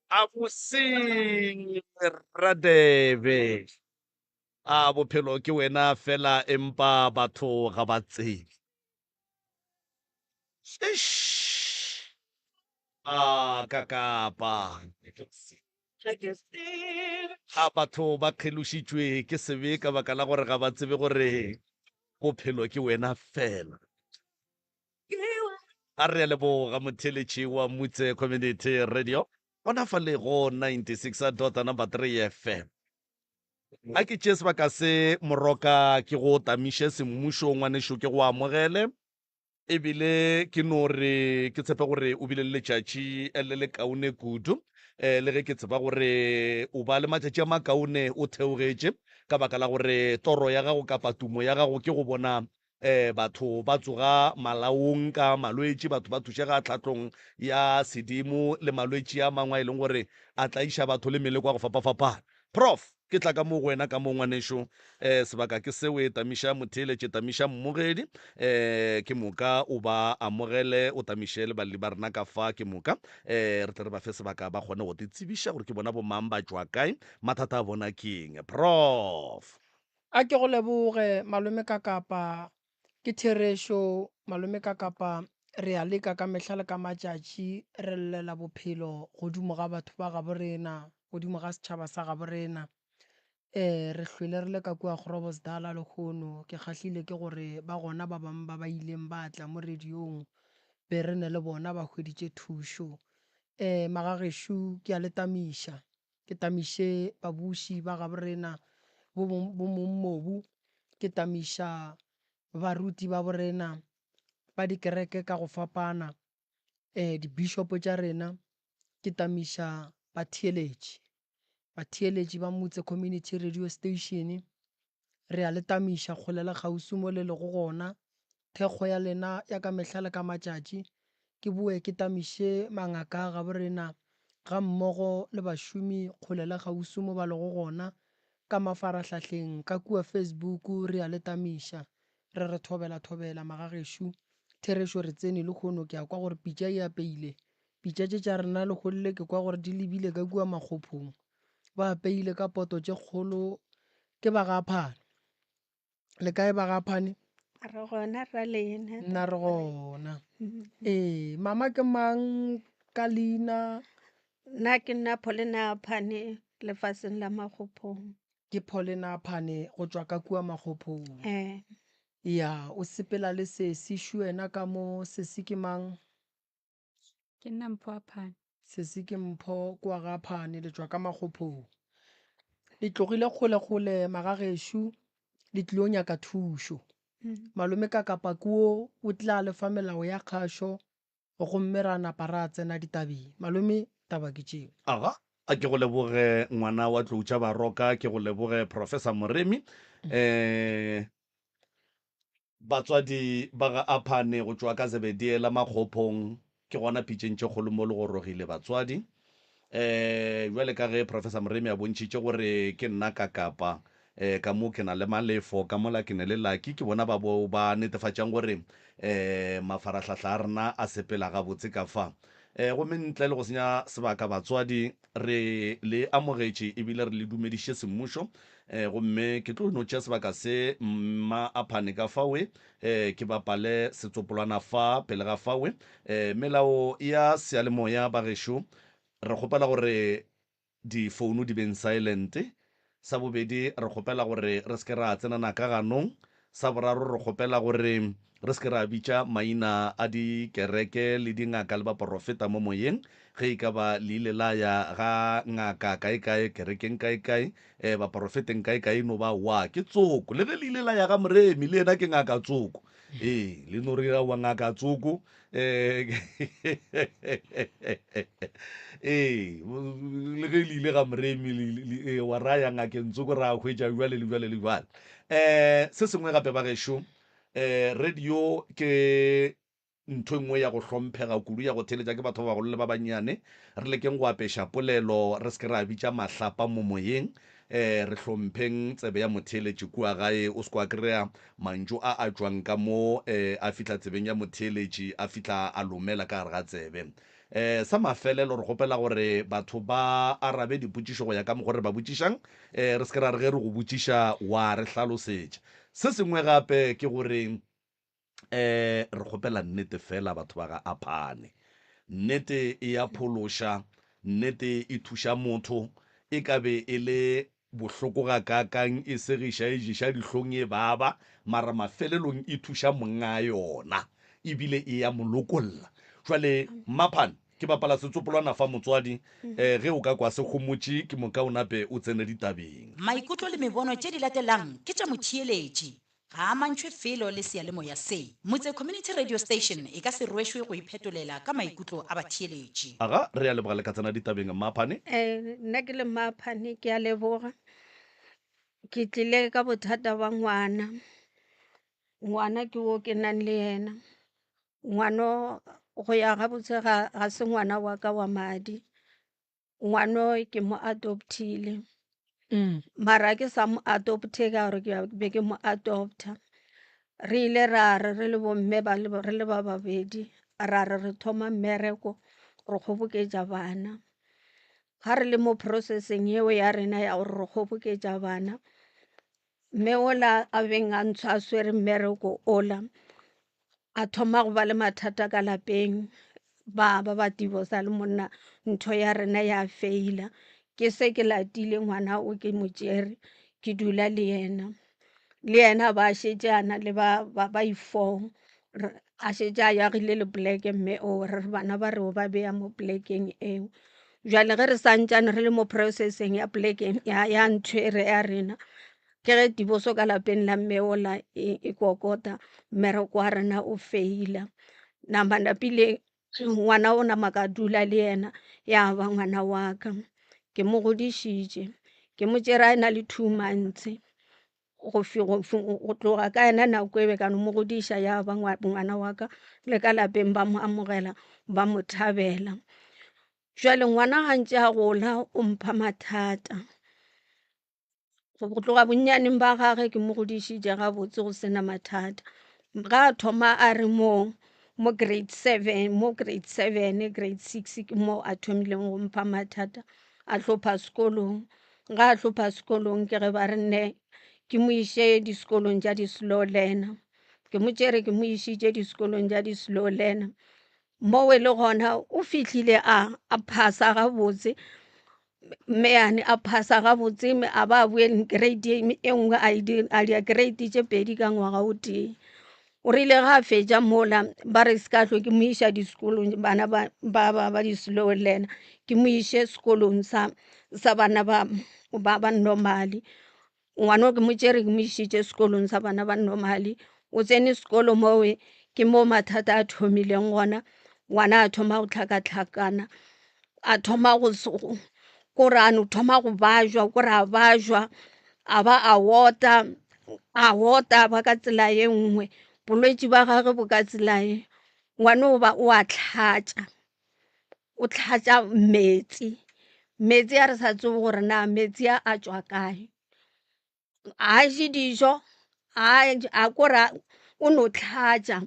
A bose Radebe. A bophelo ke wena fela empa batho ga ba tsebe. Eish. A kakapa. A batho ba kgelošitšwe ke sebe ka baka la gore ga ba tsebe gore bophelo ke wena fela. A re a leboga motheeletši wa Mutse Community Radio gona fa le go 96 dot number 3 FM. A ke tšee sebaka se moroka ke go tamiše semmušo ngwanešo ke go amogele ebile ke no re ke tshepe gore o bile le letšatši le le kaone kudu le ge ke tseba gore o ba le matšatši a makaone o theogetše ka baka la gore toro ya gago kapa tumo ya gago ke go bona um batho ba tsoga malaong ka malwetši, batho ba thušega tlhahlong ya sedimo le malwetši a mangwe a e leng gore a tlaiša batho le meleko ya go fapafapana. Prof. Ke tla ka mo go wena ka mo ngwanešu. Um sebaka ke seo, e tamiša motheeletši, tamiša mmogedi, um ke moka o ba amogele, o tamiše le balli ba rena ka fa, ke moka um re tle re ba fe sebaka ba kgone go te tsebiša gore ke bona bomang, ba tšwa kae, mathata a bona ke eng. Prof. A ke go leboge malome Kakapa, ke therešo malome Kakapa re a leka ka mehla le ka matšatši re llela bophelo godimo ga batho ba gabo rena, godimo ga setšhaba sa gabo rena. Um re hlwele re le ka kua Groblersdal lehono, ke kgahlile ke gore ba gona ba bangwe ba ba ileng ba tla mo radiong be re ne le bona ba hweditše thušo. Um magagešo ke a le tamiša. Ke tamiše babuši ba gaborena bo bo mongmobu, ke tamiša baruti ba borena ba dikereke ka go fapana, eh, dibishopo tša rena, ke tamiša batheeletši, batheeletši ba Motse Community Radio Station. Re a le tamiša kgole le kgauswi mo le lego gona. Thekgo ya lena ya ka mehla le ka matšatši. Ke boe ke tamiše mangaka a gabo rena gammogo le bašomi kgole le kgauswi mo ba lego gona ka mafarahlahleng ka kua Facebook re a le tamiša. Re re thobela thobela magagešo. Therešo re tsene lehono ke a kwa gore pitša e apeile. Pitša tše tša rena lehono le ke kwa gore di lebile ka kua makgophong. Ba apeile ka poto tše kgolo ke ba ga Phane. Le kae ba ga Phane? Re gona rra lena. Nna re gona. Ee, mama ke mang ka leina? Nna ke nna Paulina Phane lefaseng la Makgophong. Ke Paulina Phane go tšwa ka kua Makgophong. Ee. Ya, o sepela le sesi šu wena ka mo, sesi ke mang? Ke nna Mpho wa Phane. Sesi ke Mpho kwa ga Phane, le tšwa ka Makgophong. Le tlogile kgole-kgole magagešo, le tlilo nyaka thušo. Malome Kakapakuo o tla le fa melao ya kgašo gomme ra napa ra tsena ditabeng. Malome, taba ke tšeo. Aga, a ke go leboge ngwana wa tlou tša Baroka, ke go leboge Professor Moremi. Eh, Batswadi ba ga Aphane go tšwa ka Zebediela Makgophong, ke gona pitšeng tše kgolo mo le gorogile batswadi. Um bjale ka ge Professor Moremi a bontšhitše gore ke nna ka kapa, um ka mo ke na le Malefo, ka mola ke ne le Lucky, ke bona ba bo ba netefatšang gore um mafarahlahla a rena a sepela gabotse ka fa. Um gomme ntle le go senya sebaka batswadi, re le amogetše ebile re le dumedišitše semmušo. Um gomme ke tlo no tšea sebaka se mma a phane ka fawe, um ke bapale setsopolwana fa pele ga fawe. Um melao ya seyalemoya bagešo, re kgopela gore difouno di beng silent. Sa bobedi, re kgopela gore re se ke ra tsenana ka ganong. Sa boraro, re kgopela gore re se ke ra bitša maina a dikereke le dingaka le baporofeta mo moyeng. Ge e ka ba le ile la ya ga ngaka kae-kae, kerekeng kae-kae, eh, baporofeteng kae-kae, e no ba wa ke tsoko. Le ge le ile la ya ga Moremi, le yena ke ngaka tsoko. Ee, le no re wa ngaka tsoko. Eh, ee, le ge le ile ga Moremi, le, wa ra ya ngakeng tsoko, ra hwetša bjale le bjale le bjale. Eh, se sengwe gape bagešo, eh, radio ke ntho e nngwe ya go hlomphega kudu ya go theeletša ke batho ba bagolo le ba bannyane. Re lekeng go apeša polelo, re se ke ra bitša mahlapa mo moyeng. Um re hlompheng tsebe ya motheeletši kua gae, o se ke wa kry-a mantšu a a tšwang ka mo um a fihla tsebeng ya motheeletši, a fihla a lomela ka gare ga tsebe. Um sa mafelelo re kgopela gore batho ba arabe dipotšišo go ya ka mokgo re ba botšišang, um re se ke ra re ge re go botšiša wa re hlalosetša. Se sengwe gape ke gore um re kgopela nnete fela batho ba ga Aphane. Nnete e ya phološa, nnete e thuša motho, e ka be e le bohloko gakaakang, e segiša, e ješa dihlong, e baba, mara mafelelong e thuša monga yona, ebile e ya mo lokolla. Jwale Mmaphane, ke bapala setsopolwana fa motswadi, um ge o ka kwa se homotše, ke moka o nape o tsene ditabeng. Maikutlo le mebono tše di latelang ke tša motheeletši. Ga a amantšhwe felo le seyalemoya se. Motse Community Radio Station e ka se rwešwe go iphetolela ka maikutlo a batheeletši. Aga, re a leboga le ka tsena ditabeng Mmaphane. Eh, nna ke le Mmaphane ke a leboga. Ke tlile ka bothata ba ngwana. Ngwana ke wo ke nang le yena. Ngwano go ya gabotse ga ga se ngwana wa ka wa madi. Ngwano ke mo adoptile. Mara ke sa mo adopte ka gore ke be ke mo adopta. Re ile ra re re le bomme ba le re le ba babedi ra re re thoma mmereko re kgoboketša bana. Ga re le mo process-eng yeo ya rena ya gore re kgoboketša bana, mme ola a beng a a swere mmereko ola a thoma go ba le mathata ka lapeng ba ba ba divorce-a le monna ntho ya rena ya fail-a. Ke se ke latile ngwana o ke mo tšere ke dula le yena, le yena ba šetše a na le ba ba i-four a šetše a agile le poleke mme oo re re bana ba re o ba beya mo polekeng eo. Jwale ge re santšane re le mo process-eng ya poleke ya ntho e re ya rena ke ge divorce ka lapeng la mme ola e, e kokota mmereko wa rena o faila. Nama napile ngwana o nama ka dula le yena ya ba ngwana wa ka. Ke mo godišitše, ke mo tšere a na le 2 months. Go go tloga ka yena nako e be ka no mo godiša ya ba ngwana wa ka le ka lapeng ba mo amogela ba mo thabela. Jwale ngwana ga ntše a gola o mpha mathata. Go tloga bonnyaneng ba gage ke mo godišitše gabotse go sena mathata. Ga a thoma a re mo mo grade 7 mo grade 7 grade 6 ke mo a thomileng go mpha mathata a hlopha sekolong. Ga a hlopha sekolong ke ge ba re nne ke mo iše disekolong tša di-slow learner. Ke mo tšere ke mo išitše disekolong tša di-slow learner. Moo e le gona o fihlile a a phasa gabotse mmeyane a phasa gabotse a ba a boele grade e nngwe a a dira grade tše pedi ka ngwaga o tee. O rile ga a fetša mola ba re se ka hlwe ke mo iša disekolong bana ba ba ba ba di-slow learner ke mo iše sekolong sa sa bana ba ba ba normally. Ngwana o ke mo tšere ke mo išitše sekolong sa bana ba normally. O tsene sekolo mowe ke mo mathata a thomileng gona. Ngwana a thoma go hlakahlakana, a thoma go kore a no thoma go bajwa, kore a bajwa a ba a ota, a ota a ba ka tsela ye nngwe. Bolwetši ba gagwe bo ka tsela ye, ngwana o ba o a hlatša. O hlatša metsi, metsi a re sa tsebe gore na metsi a a tšwa kae. Ga a je dijo, a kore o no hlatša.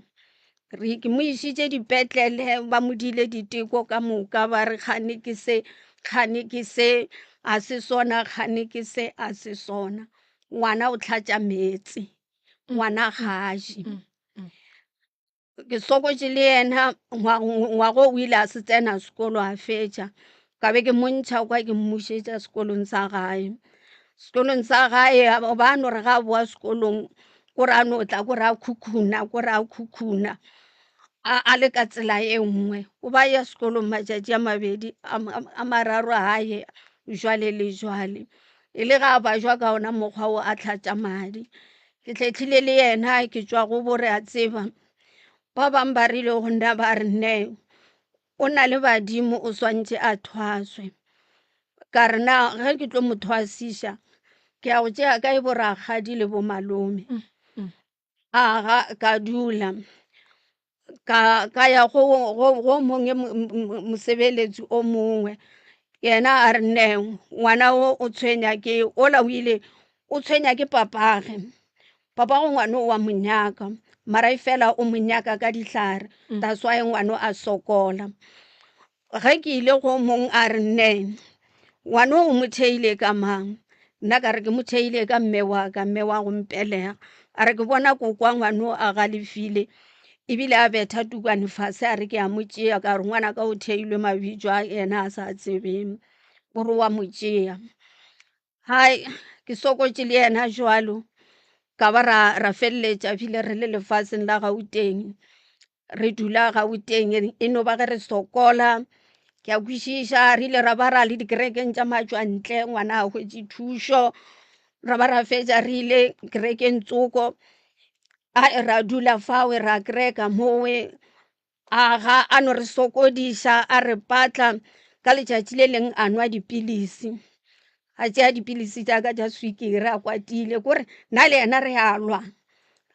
Re ke mo išitše dipetlele ba mo diile diteko ka moka ba re kgane ke se, kgane ke se, a se sona, kgane ke se, a se sona. Ngwana o hlatša meetse, ngwana ga a je. Ke sokotše le yena ngwago o ile a se tsena sekolo a fetša ka be ke mo ntšha kwa ke mmušetša sekolong sa gae. Sekolong sa gae ba no re ga a boa sekolong kore a no tla kore a khukhuna kore a khukhuna a le ka tsela e nngwe. O ba ya sekolong matšatši a mabedi a mararo gae jwale le jwale. E le ga a bajwa ka ona mokgwa wo a hlatša madi. Ke hlehlile le yena ke tšwa go bo re a tseba. Ba bang ba rile go nna ba re nne o na le badimo o swantše a thwaswe. Ka re na ge ke tlo mo thwasiša ke ya go tšea kae bo rakgadi le bo malome. Aga ka dula ka ka ya go go go mongwe mosebeletsi o mongwe. Yena a re nne ngwana o o tshwenya ke ola o ile o tshwenya ke papage. Papago ngwana o wa mo nyaka mara e fela o mo nyaka ka dihlare that's why ngwana a sokola. Ge ke ile go mong a re nne ngwana o mo theile ka mang, nna ka re ke mo theile ka mme wa ka, mme wa go mpelega. A re ke bona kokwa ngwana o a galefile ebile a betha tukwane fase a re ke a mo tšea ka re ngwana ka o theilwe mabitso a yena a sa tsebeng o re wa mo tšea. Hai ke sokotše le yena jwalo ka ba ra ra feleletša bile re le lefaseng la Gauteng re dula Gauteng e no ba ge re sokola ke a kwešiša re ile ra ba ra le dikerekeng tša matšwantle ngwana a hwetše thušo ra ba ra fetša re ile kerekeng tsoko a ra dula fao ra kereka mowe a ga a no re sokodiša a re patla ka letšatši le leng a nwa dipilisi a tšea dipilisi tša ka tša swikiri a kwatile kore nna le yena re a lwa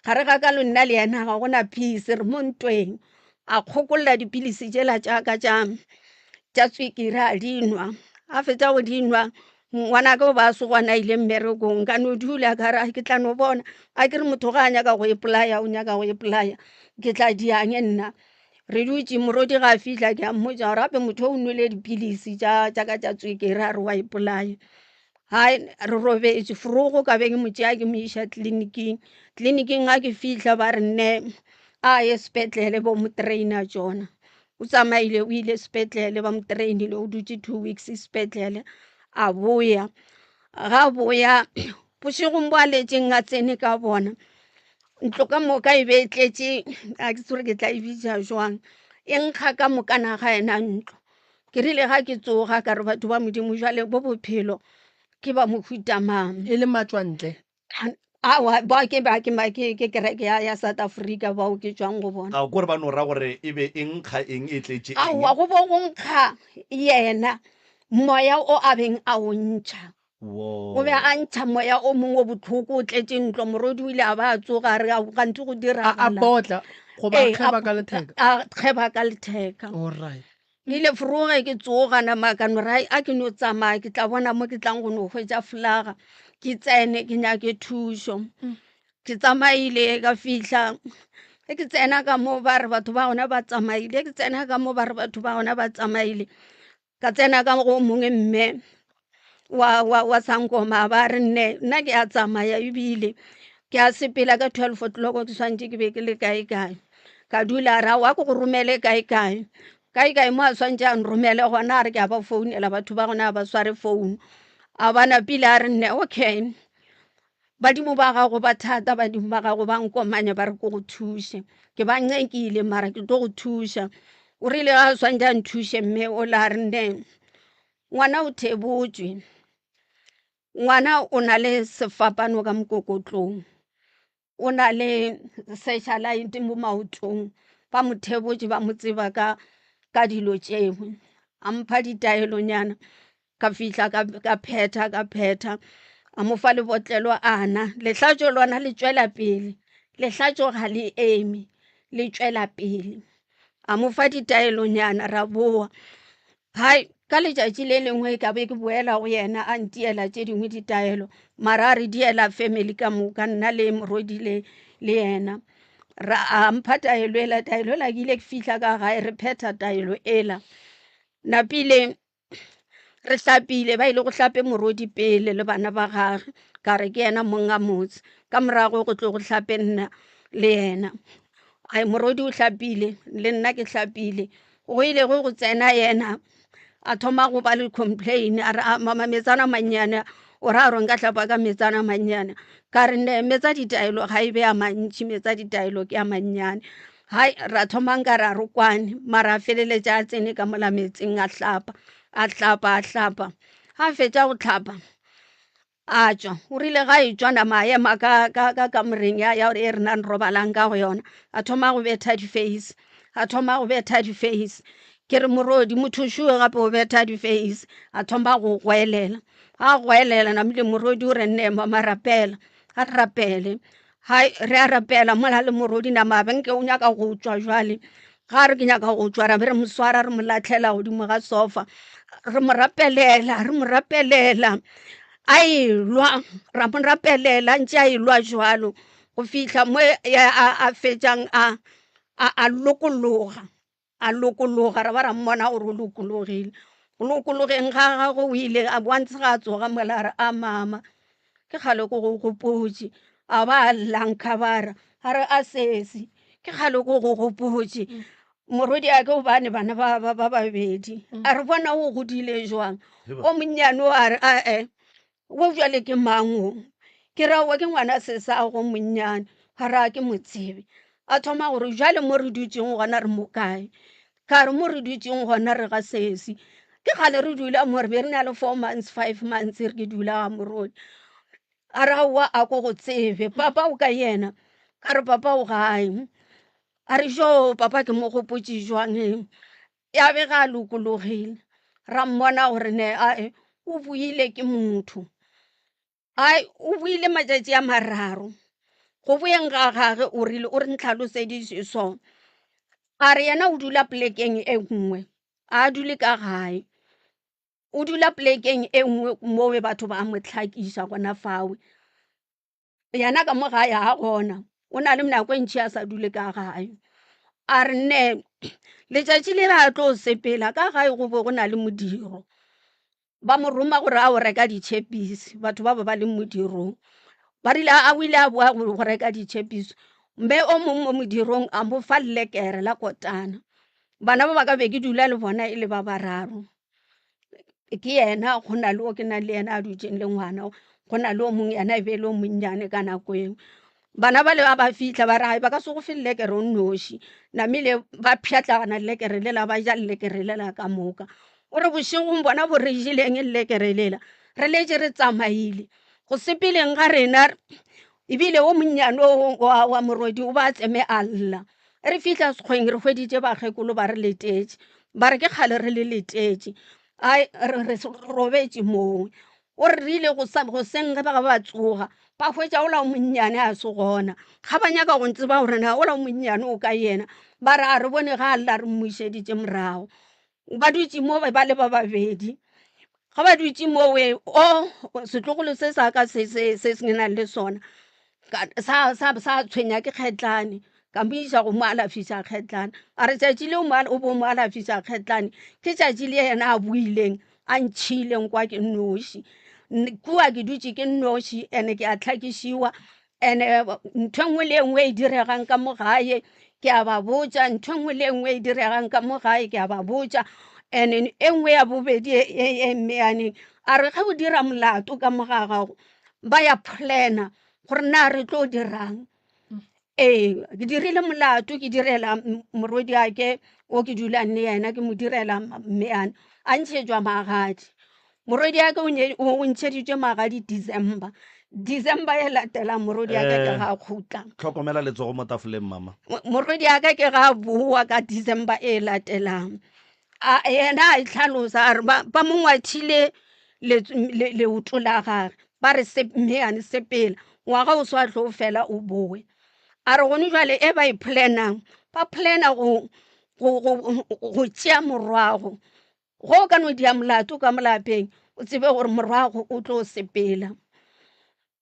gare ga ka lo nna le yena ga gona peace re mo ntweng a kgokolla dipilisi tšela tša ka tša tša swikiri a di nwa a fetša go di nwa ngwanaka o ba a se gona a ile mmerekong ka no dula ka re ke tla no bona a ke re motho ga a nyaka go ipolaya o nyaka go ipolaya ke tla diang nna re dutše morodi ga a fihla ke a mmotša gore gape motho o nwele dipilisi tša tša ka tša tswekere a re wa ipolaya hai re robetše forogo ka be ke mo tšea ke mo iša tleliniking tleliniking ga ke fihla ba re nne a ye sepetlele bo mo trainer tšona o tsamaile o ile sepetlele ba mo trainile o dutše 2 weeks sepetlele a boya ga boya bošegong bo a letšeng a tsene ka bona ntlo ka moka e be e tletše a ke tsore ke tla e bitša jwang e nkga ka moka naga ena ntlo ke rile ga ke tsoga ka re batho ba modimo jwale bo bophelo ke ba mohuta mang e le matšwantle awa ba ke ba ke ba ke ke kereke ya ya South Africa bao ke tšwang go bona A kore ba no ra gore e be e nkga eng e tletše eng? Aowa go bo go nkga yena moya o a beng a o ntšha Wo. o be a ntšha moya o mongwe o bohloko o tletše ntlo morodi o ile a ba a tsoga a re "Ao, gantsi go a a diragala potla goba a Ee, kgeba ka letheka a kgeba ka letheka alright Ke ile foroge ke tsoga nama ka no re a ke no tsamaya ke tla bona mo ke tlang go no hwetša folaga ke tsene ke nyake thušo. Ke tsamaile ka fihla ge ke tsena ka mo ba re batho ba gona ba tsamaile, ke tsena ka mo ba re batho ba gona ba tsamaile. Ka tsena ka go mongwe mme wa, wa, wa sankoma ba re nne nna ke a tsamaya ebile ke a sepela ka 12 o'clock ke swantše ke be ke le kae kae ka dula ra wa ke go romele kae kae kae kae mo a swantše a nromele gona a re ke a ba founela batho ba gona ba sware founu a ba napile a re nne okay badimo ba gago ba thata badimo ba gago ba nkomanya ba re ko go thuše ke ba ncenkile mara ke tlo go thuša o rile ga a swantše a nthuše mme o la re nne Ngwana o thebotšwe, ngwana o na le sefapano ka mokokotlong, o na le sešalaete mo maotong, ba mo thebotše ba mo tseba ka ka dilo tšeo. A mpha ditaelonyana ka fihla ka ka phetha ka phetha, a mo fa lebotlelo a na. Lehlatšo lona le tšwela pele, lehlatšo ga le eme le tšwela pele. A mo fa ditaelonyana ra boa. Hai, ka letšatši le lengwe ka be ke boela go yena a ntiela tše dingwe ditaelo mara a re diela family ka moka nna le morwedi le le yena ra a mpha taelo ela taelo ela ke ile ke fihla ka gae re phetha taelo ela napile re hlapile ba ile go hlape morwedi pele le bana ba gage ka re ke yena monga motse ka morago go tlo go hlape nna le yena ai morwedi o hlapile le nna ke hlapile Go ile go go tsena yena a thoma go ba le complain a re "Ah, mama metsana mannyane o ra gore nka hlapa ka metsana mannyane ka re ne metsa ditaelo ga e be a mantši metsa ditaelo ke a mannyane hai ra thoma nka re a re kwane mara a feleletša a tsene ka mola metseng a hlapa a hlapa a hlapa ga a fetša go hlapa a tšwa o rile ga e tšwa nama a ema ka ka ka kamoreng ya ya e re nang robalang ka go yona a thoma go betha di-face a thoma go betha di-face ke re morodi motho šoe gape o betha di-face a thoma go goelela a goelela namile morodi o re nne mama rapela a re rapele hai re a rapela mola le morodi nama benke o nyaka go tšwa jwale ga re ke nyaka go tšwa ra be re mo swara re mo latlhela godimo ga sofa. Re mo rapelela, re mo rapelela, a elwa, ra mo rapelela ntše a elwa jwalo go fihla mo a fetšang a lokologa, a lokologa ra ba ra mmona gore o lokologile. Go lokologeng ga gagwe o ile a once ga a tsoga mola a re a mama ke kgale ke go gopotše, a ba a lla nkhabara a re a sesi ke kgale ke go gopotše. Morwediake gobane bana ba ba ba babedi a re bona o godile jwang o monnyane o a re ae wo jwale ke mang o ke ra wa ke ngwana sesago monnyane ga re a ke mo tsebe a thoma gore jwale mo re dutšeng gona re mo kae ka re mo re dutšeng gona re ga sesi ke kgale re dula mo re be re na le 4 months 5 months re ke dula ga morodi a re aowa a ko go tsebe papa o ka yena ka re papa o gae A re, Joo, papa ke mo gopotše jwang ya be ga a lokologile. Ra mmona gore ne ae o buile ke motho. Ai o buile matšatši a mararo. Go boeng ga gage o rile o re ntlhaloseditše so. A re yena o dula polekeng e nngwe, a dule ka gae. O dula polekeng e nngwe mowe batho ba mo hlakiša gona fawe. Yena ka mo gae ga gona, o na le nako e ntši a sa dule ka gae. A re nne letšatši le a tlo sepela ka gae go be go na le modiro, ba mo roma gore a o reka ditšhepisi batho ba ba ba leng modirong. Ba rile a o ile a boa go reka ditšhepisi, mme o mongwe mo modirong a mo fa lekere la kotana. Bana ba ba ka be ke dula le bona e le ba bararo. Ke yena go na le o ke nang le yena a dutšeng le ngwana, go na le o mongwe yena e be e le o monnyane ka nako eo. Bana bale ba ba fihla ba re hai ba ka se go fe lekere o nnoši, namile ba pšhatlagana lekere lela ba ja lekere lela ka moka. O re bošegong bona bo re jeleng lekere lela, re letše re tsamaile. Go sepeleng ga rena ebile o monnyane o wa morwedi o ba tseme a lla. Re fihla sekgweng re hweditše bakgekolo ba re letetše, ba re ke kgale re le letetše, ai re re robetše moo. O re rile goseng ge ba ba tsoga ba hwetša ola o monnyane a se gona, ga ba nyaka go ntseba gore na ola o monnyane o kae yena, ba re a re bone ga a lla re mmušeditše morago. Ba dutše mo ba le ba babedi, ga ba dutše mowe o setlogolo se sa ka se se se se nang le sona sa sa sa tshwenya ke kgetlane ka mo iša go mo alafiša kgetlane. A re tšatši leo o bo mo alafiša kgetlane ke tšatši le yena a boileng a ntšhileng kwa ke nnoši. Kua ke dutše ke nnoši and-e ke a hlakišiwa and-e ntho e nngwe le e nngwe e diregang ka mo gae ke a ba botša, ntho e nngwe le e nngwe e diregang ka mo gae ke a ba botša. And-e e nngwe ya bobedi e mme a re ge o dira molato ka mo ga gago ba ya plan-a gore na re tlo dirang. Ee, ke dirile molato ke direla morwediake o ke dulang le yena ke mo direla mme a ntšhetšwa magadi. Morwediake o ntšheditšwe magadi December, December e latelang morwediake ke ga a khutla. Hlokomela letsogo mo tafoleng mama. Morwediake ke ga a boa ka December e latelang. A yena a itlhalosa a re ba mo ngwathile leoto la gage ba re mme sepela ngwaga o swa tlo fela o boe. A re gone jwale e ba e planang ba plana go tšea morwago go o ka no dia molato ka mo lapeng o tsebe gore morwago o tlo sepela.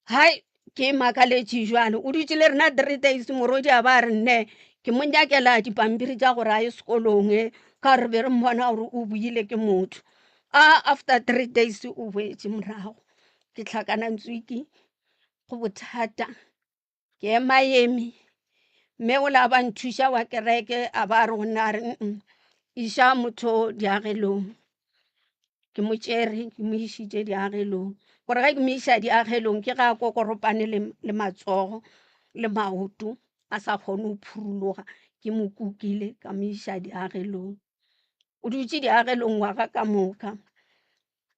Hai ke makaletše jwale o dutše le rena 3 days morwedi a ba re nne ke mo nyakela dipampiri tša gore a ye sekolong e ka re be re mmona gore o buile ke motho. A after 3 days o boetše morago ke hlakana ntswiki go bothata ke ema eme mme o la ba nthuša wa kereke a ba re go nna a re iša motho diagelong. Ke mo tšere ke mo išitše diagelong gore ge ke mo iša diagelong ke ge a kokoropane le matsogo le maoto a sa kgone go phuruloga ke mo kukile ka mo iša diagelong. O dutše diagelong ngwaga ka moka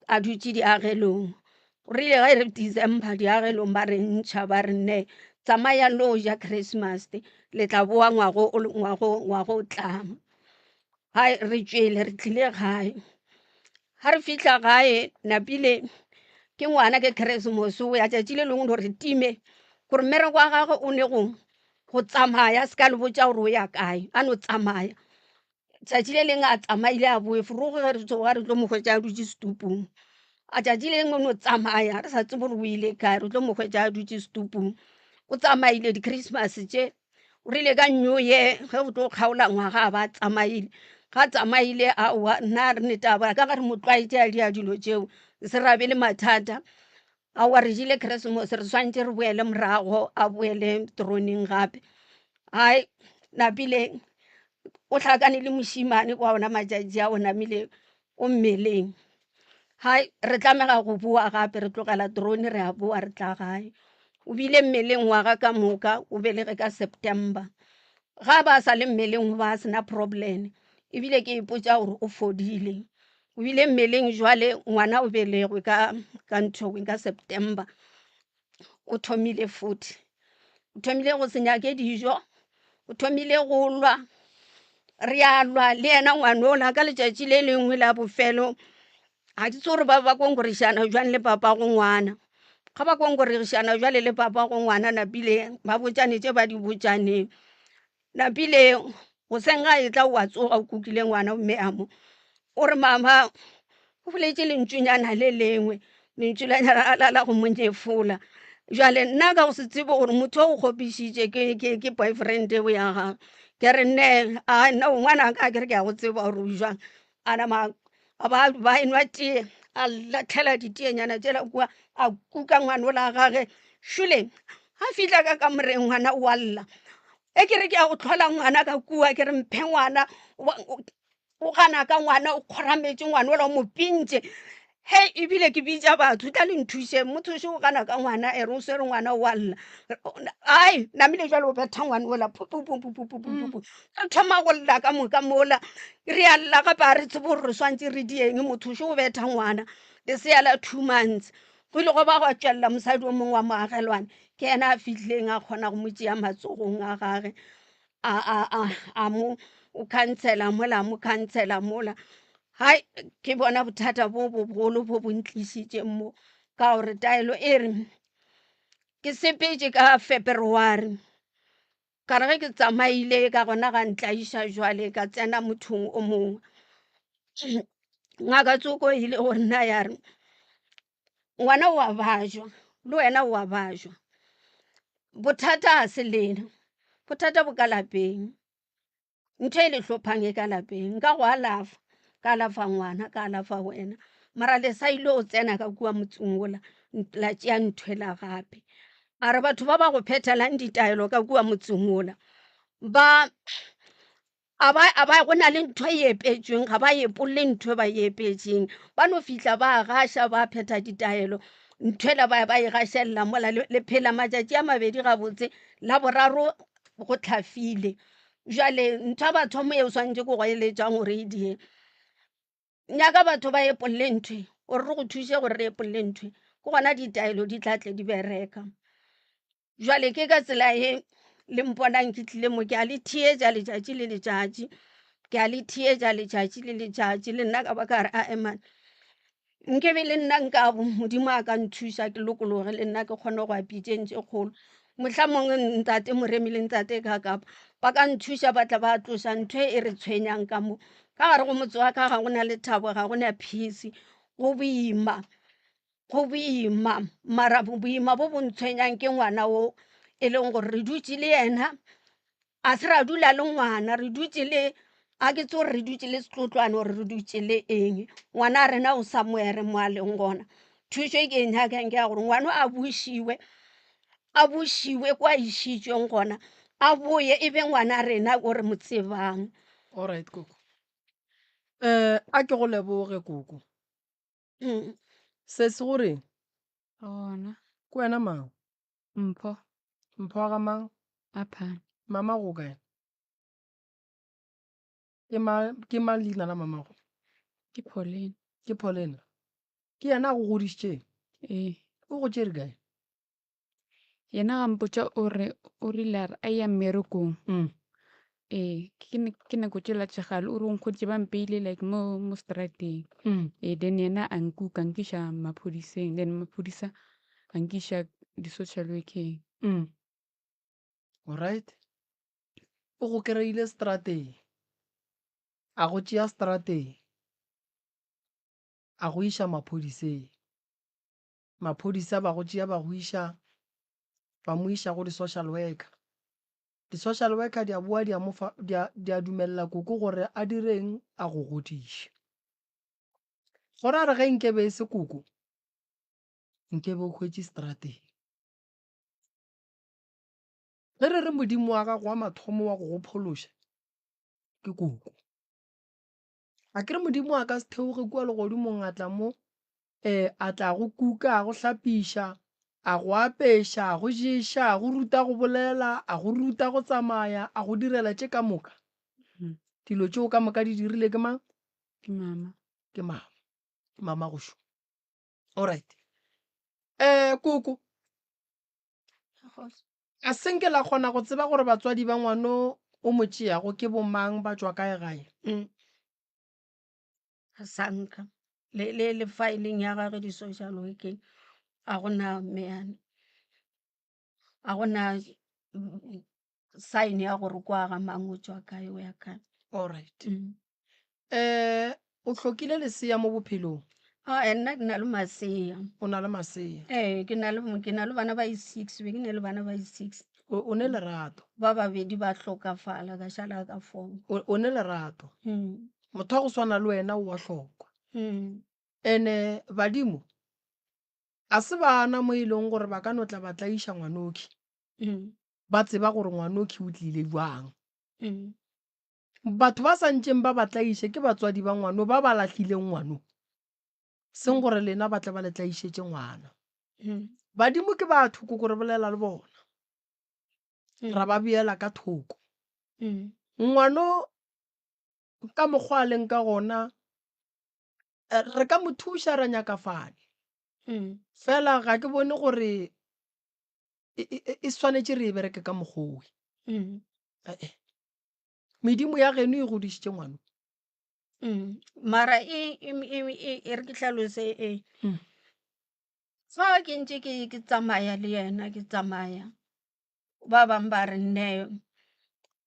a dutše diagelong. O rile ge e re December diagelong ba re ntšha ba re nne tsamayang le go ja Christmas le tla boa ngwago o tlang. Hai re tšwele re tlile gae, ga re fihla gae napile ke ngwana ke Keresemose o ya tšatši le lengwe gore time gore mmereko wa gagwe o ne go tsamaya se ka le botša gore o ya kae a no tsamaya. Tšatši le lengwe a tsamaile a boe forogo ge re tsoga re tlo mo hwetša a dutše setupung. A tšatši le lengwe o no tsamaya re sa tsebe gore o ile kae re tlo mo hwetša a dutše setupung. O tsamaile di-Christmas tše o rile ka New Year ge go tlo kgaola ngwaga a ba a tsamaile. Ga a tsamaile aowa nna re ne taba ka ge re mo tlwaetše a dira dilo tšeo se ra be le mathata. Aowa re jele Keresemose re swantše re boele morago a boele teroneng gape. Hai napile o hlakane le mošemane kwa ona matšatši ao namile o mmeleng. Hai re tlamega go boa gape re tlogela terone re a boa re tla gae. O bile mmeleng ngwaga ka moka o belege ka September. Ga ba sa le mmeleng go ba se na problem ebile ke ipotša gore o fodile. O bile mmeleng jwale ngwana o belegwe ka ka nthong ka September o thomile futhi o thomile go se nyake dijo o thomile go lwa re a lwa le yena ngwanola ka letšatši le lengwe la bofelo ga ke tsebe gore ba ba konkorišana jwang le papa go ngwana ga ba konkorišana jwale le papa go ngwana napile ba botšane tše ba di botšaneng. Napile goseng ga etla o a tsoga o kukile ngwana mme a mo o re mama o boletše lentšunyana le lengwe lentšu la la la go mo nyefola jwale nna ka go se tsebe gore motho o kgopišitše ke ke ke boyfriend eo ya gagwe ke re nne a nna o ngwana ka ke re ke a go tseba gore o jwang a nama a ba ba enwa tee a latlhela diteenyana tšela kua a kuka ngwana ola gage šule a fihla ka kamoreng ngwana o a lla e ke re ke ya go tlhola ngwana ka kua ke re mphe ngwana o gana ka ngwana o kgorametše ngwana ola o mo pintše he ebile ke bitša batho tla le nthušeng motho še o gana ka ngwana ere o swere ngwana o a lla ai namile jalo o betha ngwana ola pupupupupupupupu re thoma go lla ka moka mola re a lla gape a re tsebe gore re swantse re dieng motho še o betha ngwana lesea la 2 months go ile go ba gwa tšwelela mosadi o mongwe wa moagelwane ke yena a fihlileng a kgona go mo tšea matsogong a gage a a a a mo o khansela mola a mo khansela mola hai ke bona bothata bo bogolo bo bo ntlišitšeng mo ka gore taelo e re ke sepetše ka February ka re ge ke tsamaile ka gona ga ntlaiša jwale ka tsena mothong o mongwe ngaka tsoko e ile go nna ya re ngwana o a bajwa le wena o a bajwa bothata ga se lena bothata bo ka lapeng ntho e le hlophang e ka lapeng nka go alafa ka alafa ngwana ka alafa wena mara le sa ile go tsena ka kua motseng ola la tšea nthwela gape a re batho ba ba go phethelang ditaelo ka kua motseng ola ba a ba a ba go na le ntho e epetšweng ga ba epolle ntho e ba e epetšeng ba no fihla ba gaša ba phetha ditaelo nthwela ba ba e gašelela mola le phela matšatši a mabedi gabotse la boraro go hlafile jwale ntho ya bathomo e o swanetše ke go eletšang gore e die nyaka batho ba epolle nthwe gore re go thuše gore re epolle nthwe ke gona ditaelo di tla tle di bereka Jwale ke ka tsela ye le mponang ke tlile mo ke a le theetša letšatši le letšatši ke a le theetša letšatši le letšatši le nna ka ba ka re ae man nke be le nna nka bo modimo a ka nthuša ke lokologe le nna ke kgone go ya pitšeng tše kgolo mohla mongwe ntate moremi le ntate kakapa ba ka nthuša ba tla ba tloša ntho e re tshwenyang ka mo ka gare go motse wa ka ga go na lethabo ga go na peace go boima Go boima, mara boima bo bo ntshwenyang ke ngwana o e leng gore re dutše le yena, a se ra dula le ngwana re dutše le a ke tsebe gore re dutše le setlotlwane gore re dutše le eng. Ngwana a rena o somewhere mo a leng gona. Thušo e ke e nyakang ke ya gore ngwana a bušiwe, a bušiwe kwa a išitšweng gona, a boye e be ngwana rena o re mo tsebang. Alright koko. A ke go leboge koko. Mm. Sesi go reng? Gona. Ke wena mang? Mpho. Mpho wa ga mang? Aphane. Mama go kae? Ke ma ke mang leina la mamago? Ke Pauline. Ke Pauline. Ke yena a go godišitšeng? Ee. O go tšere kae? Yena ga mpotša o re o rile a re a ya mmerekong. Mm. Ee, ke ne ke nako tšela tša kgale o re o nkgweditše ba mpeile like mo mo strateng. Mm. Ee, then yena a nkuka a nkiša maphodiseng then maphodisa a nkiša di-social workeng. Mm. Alright. O go kry-ile strateng. A go tšea strateng, a go iša maphodiseng. Maphodisa ba go tšea ba go iša, ba mo iša go di-social worker. Di-social worker di a boa di a mo fa, di a, di a dumelela koko gore a direng, a go godiše. Go ra re ge nkebe e se koko, nkebe o hwetše strateng. Ge re re Modimo wa gago wa mathomo wa go go phološa ke koko. A ke re Modimo a ka se theoge kua legodimong a tla mo um a tla go kuka, a go hlapiša, a go apeša, a go ješa, a go ruta go bolela, a go ruta go tsamaya, a go direla tše ka moka. Dilo tšeo ka moka di dirile ke mang? Ke mama. Ke mama. Mama go šo. Alright. Um koko, A se nke la kgona go tseba gore batswadi ba ngwano o mo tšeago ke bomang ba tšwa kae gae? Mm. A sa nka. Le, le, le fileng ya gagwe di-social workeng a go na meyane a go na mm, sign ya gore kwa ga mang o tšwa kae o ya kae. Alright. Mm. Eh, o hlokile lesea mo bophelong? Ah, eh, nna ke na le masea. O na le masea? Ee, ke na le ke na le bana ba i-six, be ke ne le bana ba i-six. O, o ne lerato? Ba babedi ba hlokafala, ka šala ka four. O, o ne lerato? Mm. Motho wa go swana le wena o wa hlokwa. Mm. Ene badimo a se bana mo e leng gore ba ka no tla ba tlaiša ngwanokhi. Mm. Ba tseba gore ngwanokhi o tlile bjang. Mm. Batho ba sa ntšeng ba ba tlaiše ke batswadi ba ngwano ba ba lahlileng ngwano, seng gore lena ba tle ba le tlaišetše ngwana. Badimo ke batho koko re bolela le bona, ra ba beela ka thoko. Ngwano ka mokgwa a leng ka gona re ka mo thuša ra nyaka fane, fela ga ke bone gore e swanetše re e bereke ka mokgwa owe. E-e. Medimo ya geno e godišitše ngwano. Mm. Mara e, e, e, e, e re ke hlalose e. Mm. Fa ke ntše ke, ke tsamaya le yena ke tsamaya ba bang ba re nne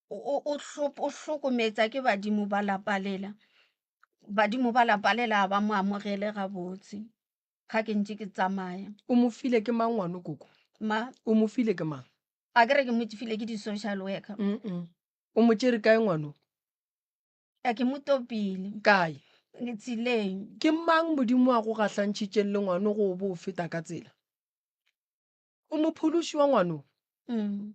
o, o, o hlo- o hlokometsa ke badimo ba lapa lela. Badimo ba lapa lela ga ba mo amogele gabotse ga ke ntše ke tsamaya. O mo file ke mang ngwano koko? Ma? O mo file ke mang? A ke re ke mo file ke di-social worker. Mm -mm. O mo tšere kae ngwano? A ke mo topile. Kae? Tseleng. Ke mang Modimo a go gahlantšhitšeng le ngwano go o bo o feta ka tsela? O mophološi wa ngwano? Mm.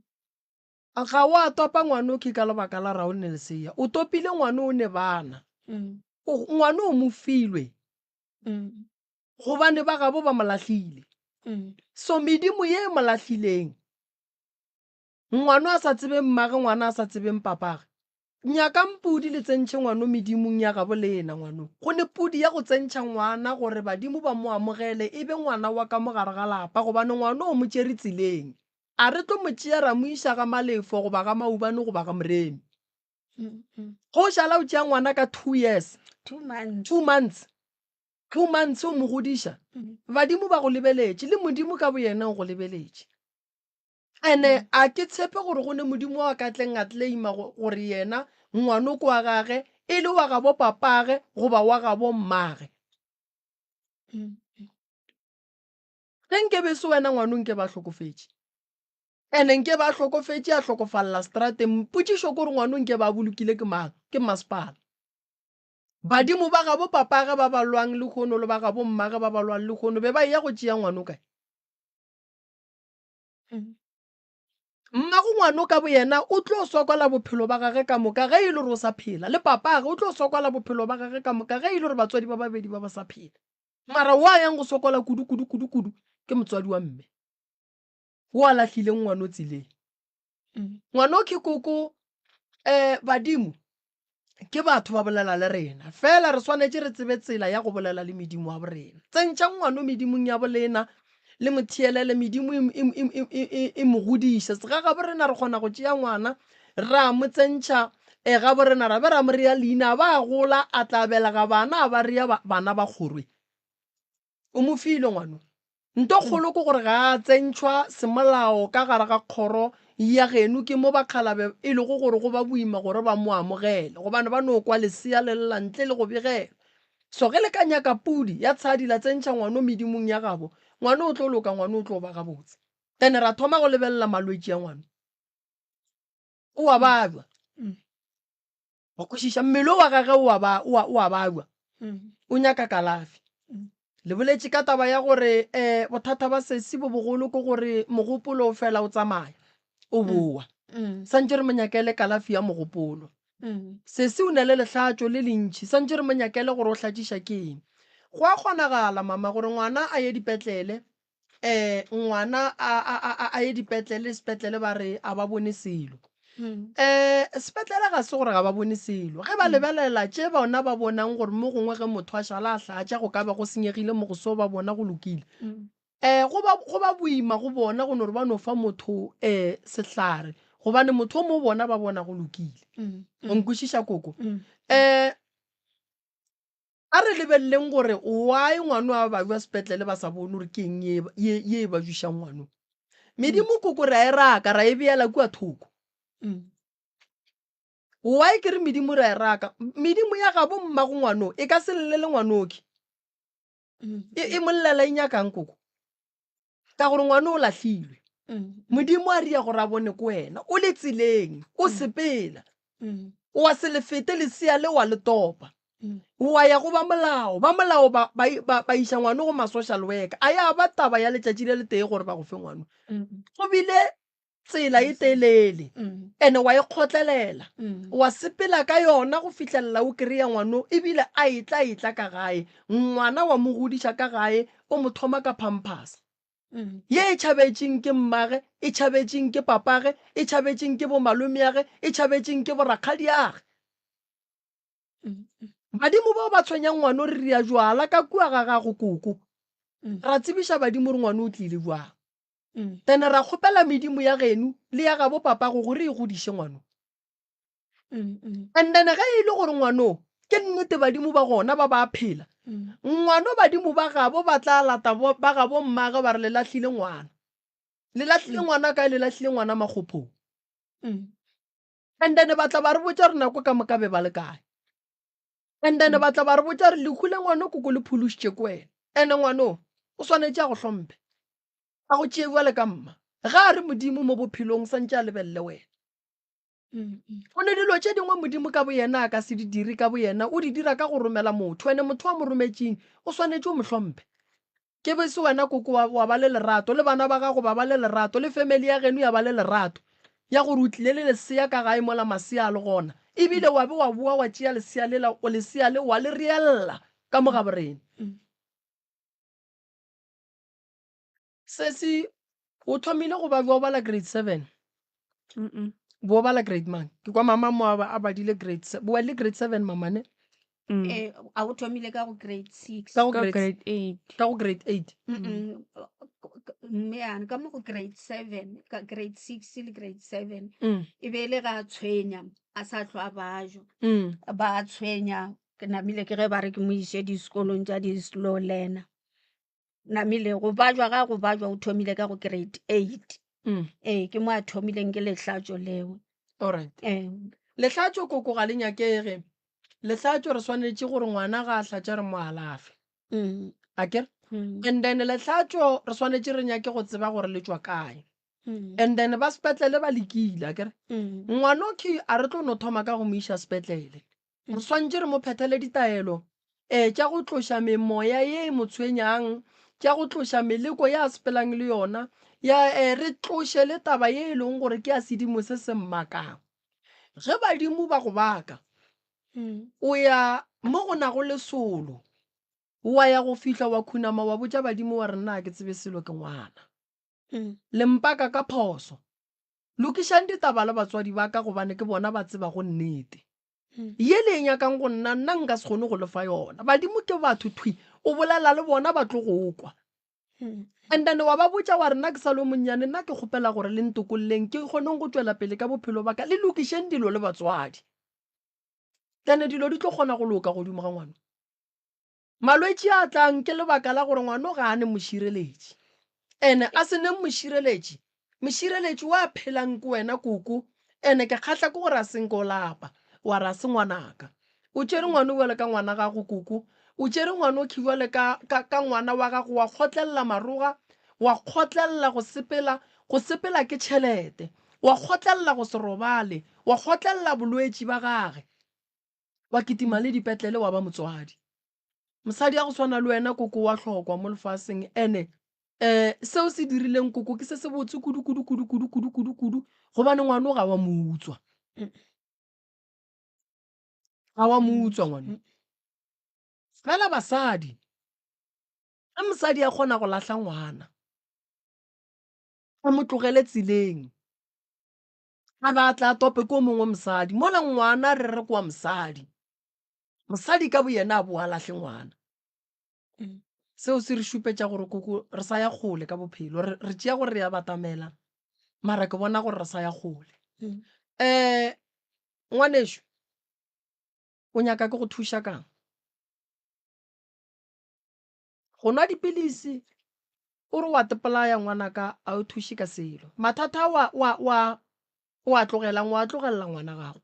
Ga wa topa ngwano ke ka lebaka la ra o ne lesea. O topile ngwano o ne bana. Mm. O, ngwano o mo filwe. Mm. Gobane ba gabo ba mo lahlile. Mm. So medimo ye e mo lahlileng, ngwano a sa tsebeng mmage, ngwana a sa tsebeng papage. Nyakang pudi le tsentšhe ngwano medimong ya gabo lena, ngwano. Go ne pudi ya go tsentšha ngwana gore badimo ba mo amogele e be ngwana wa ka mo gare ga lapa, gobane ngwano o mo tšere tseleng. A re tlo mo tšea ra mo iša ga Malefo goba ga Maubane goba ga Moremi. Go šala o tšea ngwana ka 2 years. 2 months. 2 months. 2 months o mo godiša. Badimo ba go lebeletše, le Modimo ka boyena o go lebeletše. Ene a ke tshepe gore go ne Modimo wa ka tleng a claima gore yena ngwanoko wa gage e le wa gabo papage goba wa gabo mmage. Ge nke be se wena ngwano nke ba hlokofetše. Ene nke ba hlokofetše a hlokofalla strateng. Potšišo ke gore ngwano nke ba bolokile ke mang? Ke masepala. Badimo ba gabo papage ba ba lwang lehono le ba gabo mmage ba ba lwang lehono be ba eya go tšea ngwano kae? Mmago ngwano ka boyena o tlo sokola bophelo ba gage ka moka ge e le gore o sa phela, le papage o tlo sokola bophelo ba gage ka moka ge e le gore batswadi ba babedi ba ba sa phela. Mara wo a yang go sokola kudu kudu kudu kudu ke motswadi wa mme wo a lahlileng ngwano tseleng. Ngwano ke koko um badimo ke batho ba bolela le rena fela re swanetše re tsebe tsela ya go bolela le medimo wa borena. Tsentšha ngwano medimong ya bolena le mo theelele medimo e mo godiše. Segagabo rena re kgona go tšea ngwana ra mo tsentšha e gabo rena ra be ra mo rea leina a ba a gola a tla belega bana a ba rea bana ba kgorwe. O mo file ngwano. Nto kgolo ke gore ga a tsentšhwa semolao ka gare ga kgoro ya geno ke mo bakgalabe e lego gore go ba boima gore ba mo amogele gobane ba no kwa lesea le lla ntle le go begelwa. So ge le ka nyaka pudi ya tshadi la tsentšha ngwano medimong ya gabo, ngwano o tlo loka, ngwano o tlo ba gabotse. Then ra thoma go lebelela malwetši a ngwano. O a babja. Wa kwešiša mmele wa gage o a ba o a o a babja. O nyaka kalafi. Le boletše ka taba ya gore um bothata ba sesi bo bogolo ke gore mogopolo o fela o tsamaya o boa. Santše re mo nyakele kalafi ya mogopolo. Sesi o na le lehlatšo le lentši, santše re mo nyakele gore o hlatšiša ke eng. Go a kgonagala mama gore ngwana a ye dipetlele um ngwana a, a, a, a, a ye dipetlele sepetlele ba re a ba bone selo um sepetlele ga se gore ga ba bone selo ge ba lebelela tše bona ba bonang gore mo gongwe ge motho a šala a hlatša go ka be go senyegile mo go so ba bona go lokile um go ba go ba boima go bona go no re ba no fa motho um sehlare gobane motho o mo bona ba bona go lokile o nkwešiša koko um A re lebeleleng gore why ngwano a babja sepetlele ba sa bone gore ke eng ye ye ye e bajušang ngwano. Medimo koko re a e raka ra e beela kua thoko. Why ke re medimo re a e raka? Medimo ya gabo mmago ngwano e ka se llele ngwanoke. E e mo llela e nyakang koko? Ka gore ngwano o lahlilwe. Modimo a ria gore a bone ko wena o le tseleng o sepela. Wa se le fete lesea le wa le topa. Wa ya go ba molao, ba molao ba, ba, ba, ba iša ngwano go ma-social worker. A ya ba taba ya letšatši le letee gore ba go fe ngwano. Go bile tsela e telele ene wa e kgotlelela wa sepela ka yona go fihlelela o kry-a ngwano ebile a etla etla ka gae ngwana wa mo godiša ka gae o mo thoma ka pampers ye e tšhabetšeng ke mmage e tšhabetšeng ke papage e tšhabetšeng ke bomalomeage e tšhabetšeng ke borakgadiage badimo bao ba tshwenyang ngwano re ria jwala ka kua ga gago koko ra tsebiša badimo re ngwano o tlile jwang Then ra kgopela medimo ya geno le ya gabo papago gore e godiše ngwano. And then ge e le gore ngwano ke nnete badimo ba gona ba ba phela, ngwano badimo ba gabo ba tla lata ba gabo mmage ba re le lahlile ngwana. Le lahlile ngwana kae? Le lahlile ngwana makgophong. And then ba tla ba re botša gore nako ka moka be ba le kae. And then ba tla ba re botša gore lehu le ngwano koko le phološitše ke wena. And ngwano o swanetše a go hlomphe. A go tšee bjale ka mma. Ge a re Modimo mo bophelong santše a lebelele wena. Go ne dilo tše dingwe Modimo ka boyena a ka se di dire ka boyena, o di dira ka go romela motho. Ene motho a mo rometšeng o swanetše o mo hlomphe. Ke be se wena koko wa, wa ba le lerato, le bana ba gago ba ba le lerato, le family ya geno ya ba le lerato ya gore o tlile le lesea ka gae mola masea a le gona. Ebile wa be wa boa wa tšea lesea lela, o lesea le wa le reella ka mo gaborena. Sesi, o thomile go ba bjo bala grade 7? Mm-mm. Bo bala grade mang? Ke kwa mama mo a ba- a badile grade se- bo badile grade 7 mama ne? Mm. Eh, a o thomile ka go grade 6. Ka go Ka grade grade 8. ka go grade 8. Mm-mm. Mme yana ka mo go grade 7, ka grade 6 le grade 7 Mm. e be e le ga a tshwenya a sa hlwa a bajwa. Mm. Ba a tshwenya ke namile ke ge ba re ke mo iše disekolong tša di-slow learner. Namile go bajwa ga go bajwa o thomile ka go grade 8. Mm. Ee, ke mo a thomileng ke lehlatšo leo. Alright. Ee. Lehlatšo koko ga le nyakege. Lehlatšo re swanetše gore ngwana ga a hlatša re mo alafe. Mm. Akere? Mm. And then lehlatšo re swanetše re nyake go tseba gore le tšwa kae. Mm. And then ba sepetlele ba lekile, akere? Mm. Ngwanokhi a re tlo no thoma ka go mo iša sepetlele. Re swantše re mo phethele ditaelo um tša go tloša memoya ye e mo tshwenyang, tša go tloša meleko ye a sepelang le yona, ya um re tloše le taba ye e leng gore ke ya sedimo se se mmakang. Ge badimo ba go baka, o ya mo go nago le solo, wa ya go fihla wa khunama wa botša badimo wa re nna ga ke tsebe selo ke ngwana. Le mpaka ka phoso. Lokišang ditaba le batswadi ba ka gobane ke bona ba tsebago nnete. Ye le e nyakang go nna, nna nka se kgone go le fa yona. Badimo ke batho thwi, o bolela le bona ba tlo go kwa. And then wa ba botša wa re nna ke sa le monnyane, nna ke kgopela gore le ntokolleng ke kgoneng go tšwela pele ka bophelo ba ka, le lokišeng dilo le batswadi. Then dilo di tlo kgona go loka godimo ga ngwano. Malwetši a tlang ke lebaka la gore ngwano ga a ne mošireletši. Ene a se neng mošireletši. Mošireletši wa phelang ke wena koko. Ene ke kgahla ke gore a se nke o lapa. Wa re a se ngwanaka. O tšere ngwano bjalo ka ngwana gago koko. O tšere ngwano khi bjalo ka, ka, ka ngwana wa gago wa kgotlelela maroga, wa kgotlelela go sepela, go sepela ke tšhelete, wa kgotlelela go se robale, wa kgotlelela bolwetši ba gage, wa kitima le dipetlele wa ba motswadi. Mosadi ya go swana le wena koko wa hlokwa mo lefaseng ene um seo se dirileng koko ke se se botse kudu kudu kudu kudu kudu kudu kudu gobane ngwano ga wa mo utswa. Ga wa mo utswa ngwano. Fela basadi, ge mosadi a kgona go lahla ngwana, a mo tlogele tseleng, a ba a tla a tope ko mongwe mosadi, mola ngwana re re ke wa mosadi. Mosadi ka boyena a bo a lahle ngwana. Seo se re šupetša gore koko re sa ya kgole ka bophelo. Re, re tšea gore re ya batamela, mara ke bona gore re sa ya kgole. Um ngwanešu, o nyaka ke go thuša kang? Go nwa dipilisi o re wa tepolaya ngwanaka a o thuše ka selo. Mathata wa, wa, wa, o a tlogelang o a tlogelela ngwana gago.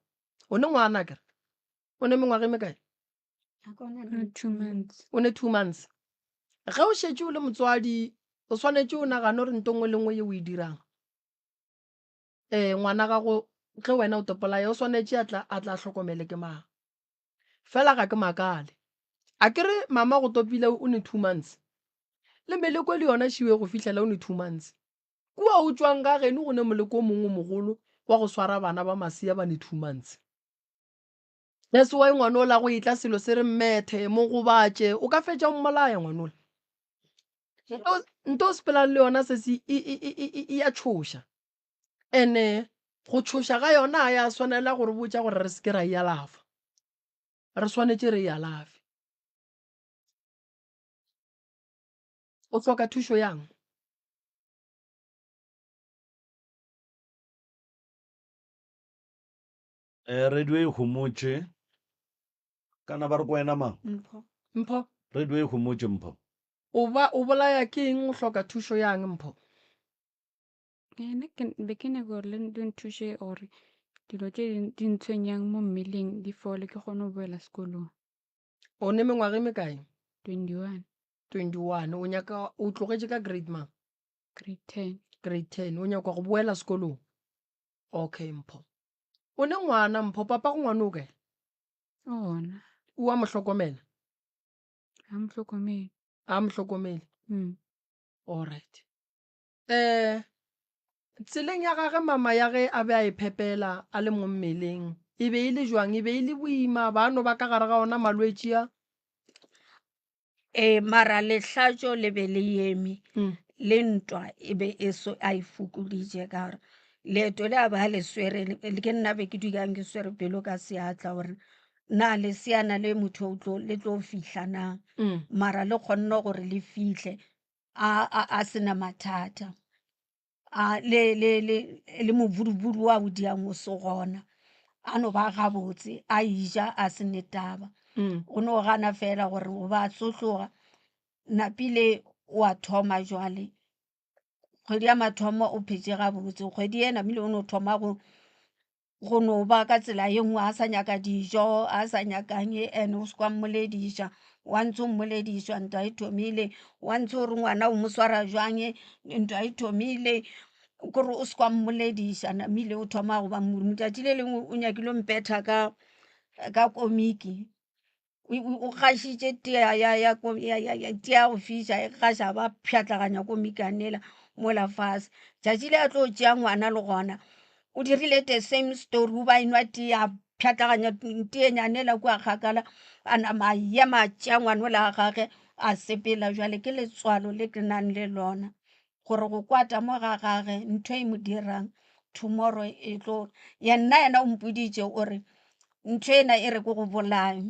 O ne ngwana akere? O ne mengwaga e mekae? Two months. O ne 2 months. Ge o šetše o le motswadi o swanetše o nagane gore nto nngwe le nngwe ye o e dirang um ngwana gago ge wena o topolaya o swanetše a tla a tla hlokomele ke mang. Fela ga ke makale. A ke re mama go topile o ne 2 months. Le meleko le yona šiwe go fihlela o ne 2 months. Kua o tšwang ga geno go ne moleko o mongwe o mogolo wa go swara bana ba masea ba ne 2 months. That's why ngwana ola go etla selo se re mmethe, mo gobatše, o ka fetša o mmolaya ngwana ola. Nto o sepelang le yona sesi e, e, e, e, e ya tšhoša. Ene go tšhoša ga yona ga ya swanela go re botša gore re se ke ra e alafa. Re swanetše re e alafe. O hloka thušo yang? Eh, radio e homotše. Kana ba re ko wena mang? Mpho. Mpho. Radio e homotše Mpho. O ba o bolaya ke eng o hloka thušo yang Mpho? Eh, nna ke be ke nyaka gore le le nthuše gore dilo tše di- di ntshwenyang mo mmeleng di fole ke kgone go boela sekolong. O ne mengwaga e mekae? 21, 21. O nyaka o tlogetše ka grade mang? grade 10. Grade 10. O nyaka go boela sekolong. Okay Mpho. O ne ngwana Mpho, papa go ngwana o kae? O gona. O a mo hlokomela? A mo hlokomele. A mo hlokomele. Mm. All right. Eh tseleng ya gage mama ya ge a be a e phepela a le mo mmeleng e be e le jwang? E be e le boima ba no ba ka gare ga ona malwetši a? Ee, mara lehlatšo le be le eme Mm. le ntwa e be e so a e fokoditše ka gore leeto le a ba le swere le- ke nna be ke dulang ke swere pelo ka seatla gore na leseana le motho o tlo le tlo fihla na Mm. mara le kgonne gore le fihle a a a sena mathata a le le le le mobudubudu wa o diang o se gona a no ba gabotse a ija a se ne taba Mm. o no gana fela gore o ba tsohloga napile o a thoma jwale kgwedi ya mathomo o phetše gabotse kgwedi e namile o no thoma go go no ba ka tsela ye nngwe a sa nyaka dijo a sa nyakang and o se kwa mmolediša wa ntse o mmolediša ntwa e thomile wa ntse o re ngwana o mo swara jwang ntwa e thomile kore o se kwa mmolediša namile o thoma go ba letšatši le lengwe o nyakile o mpetha ka ka komiki o gašitše tea ya ya ya ya ya tea ya go fiša e gaša ba pšhatlaganya komikane yela mola fase. Tšatši le a tlo tšea ngwana le gona o dirile the same story o ba enwa tee a pšhatlaganya teenyane yela kua kgakala a nama a ema a tšea ngwana ola wa gage a sepela. Jwale ke letswalo le ke nang le lona gore go kwata mo ga gage ntho e mo dirang tomorrow e tlo ya nna yena o mpoditše o re ntho ena e re ke go bolaye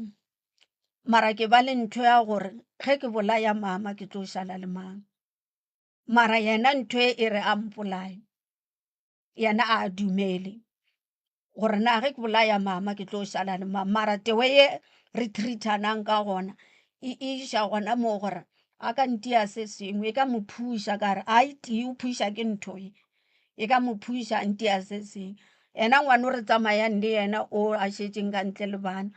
mara ke ba le ntho ya gore ge ke bolaya mama ke tlo šala le mang mara yena ntho e e re a mpolaye yena a dumele gore na ge ke bolaya mama ke tlo šala le mama mara tewe ye re treat-anang ka gona e iša gona moo gore A ka ntia se sengwe e ka mo phuša ka re ai tee o phuša ke ntho e, e ka mo phuša a ntia se sengwe. Yena ngwana o re tsamayang le yena o a šetšeng ka ntle le bana,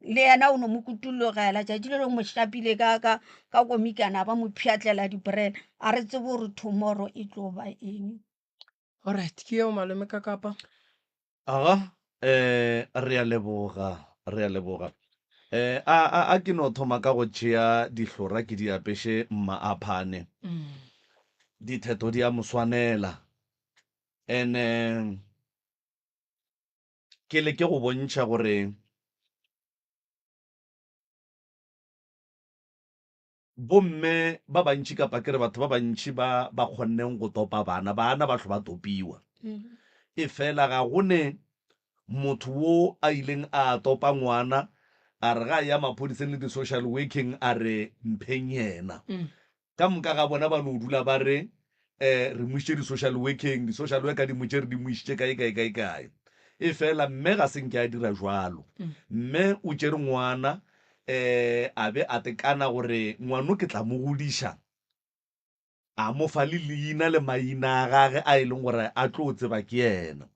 le yena o no mo kutologela tšatši le lengwe mo hlapile ka ka ka komikana ba mo pšhatlela dibrele a re tsebe gore tomorrow e tlo ba eng. Alright, ke yeo malome ka kapa. Aga, eh, re a leboga, re a leboga. Eh, a, a, a ke no thoma ka go tšea dihlora ke di apeše mmaaphane. Ditheto di a mo swanela. Ene ke leke go bontšha gore Bomme ba bantši kapa ke re batho ba bantši ba ba kgonneng go topa bana, bana ba hlo ba topiwa. Efela ga go ne motho wo a ileng a topa ngwana a re ga a ya maphodiseng le di-social working a re mpheng yena. Ka moka ga bona ba no dula ba re um re mo išitše di-social working, di-social worker di mo tšere di mo išitše kae kae kae kae. Efela mme ga se nke a dira jwalo. Mme o tšere ngwana um a be a tekana gore ngwano ke tla mo godiša, a mo fa le leina le maina a gage a e leng gore a tlo tseba ke yena.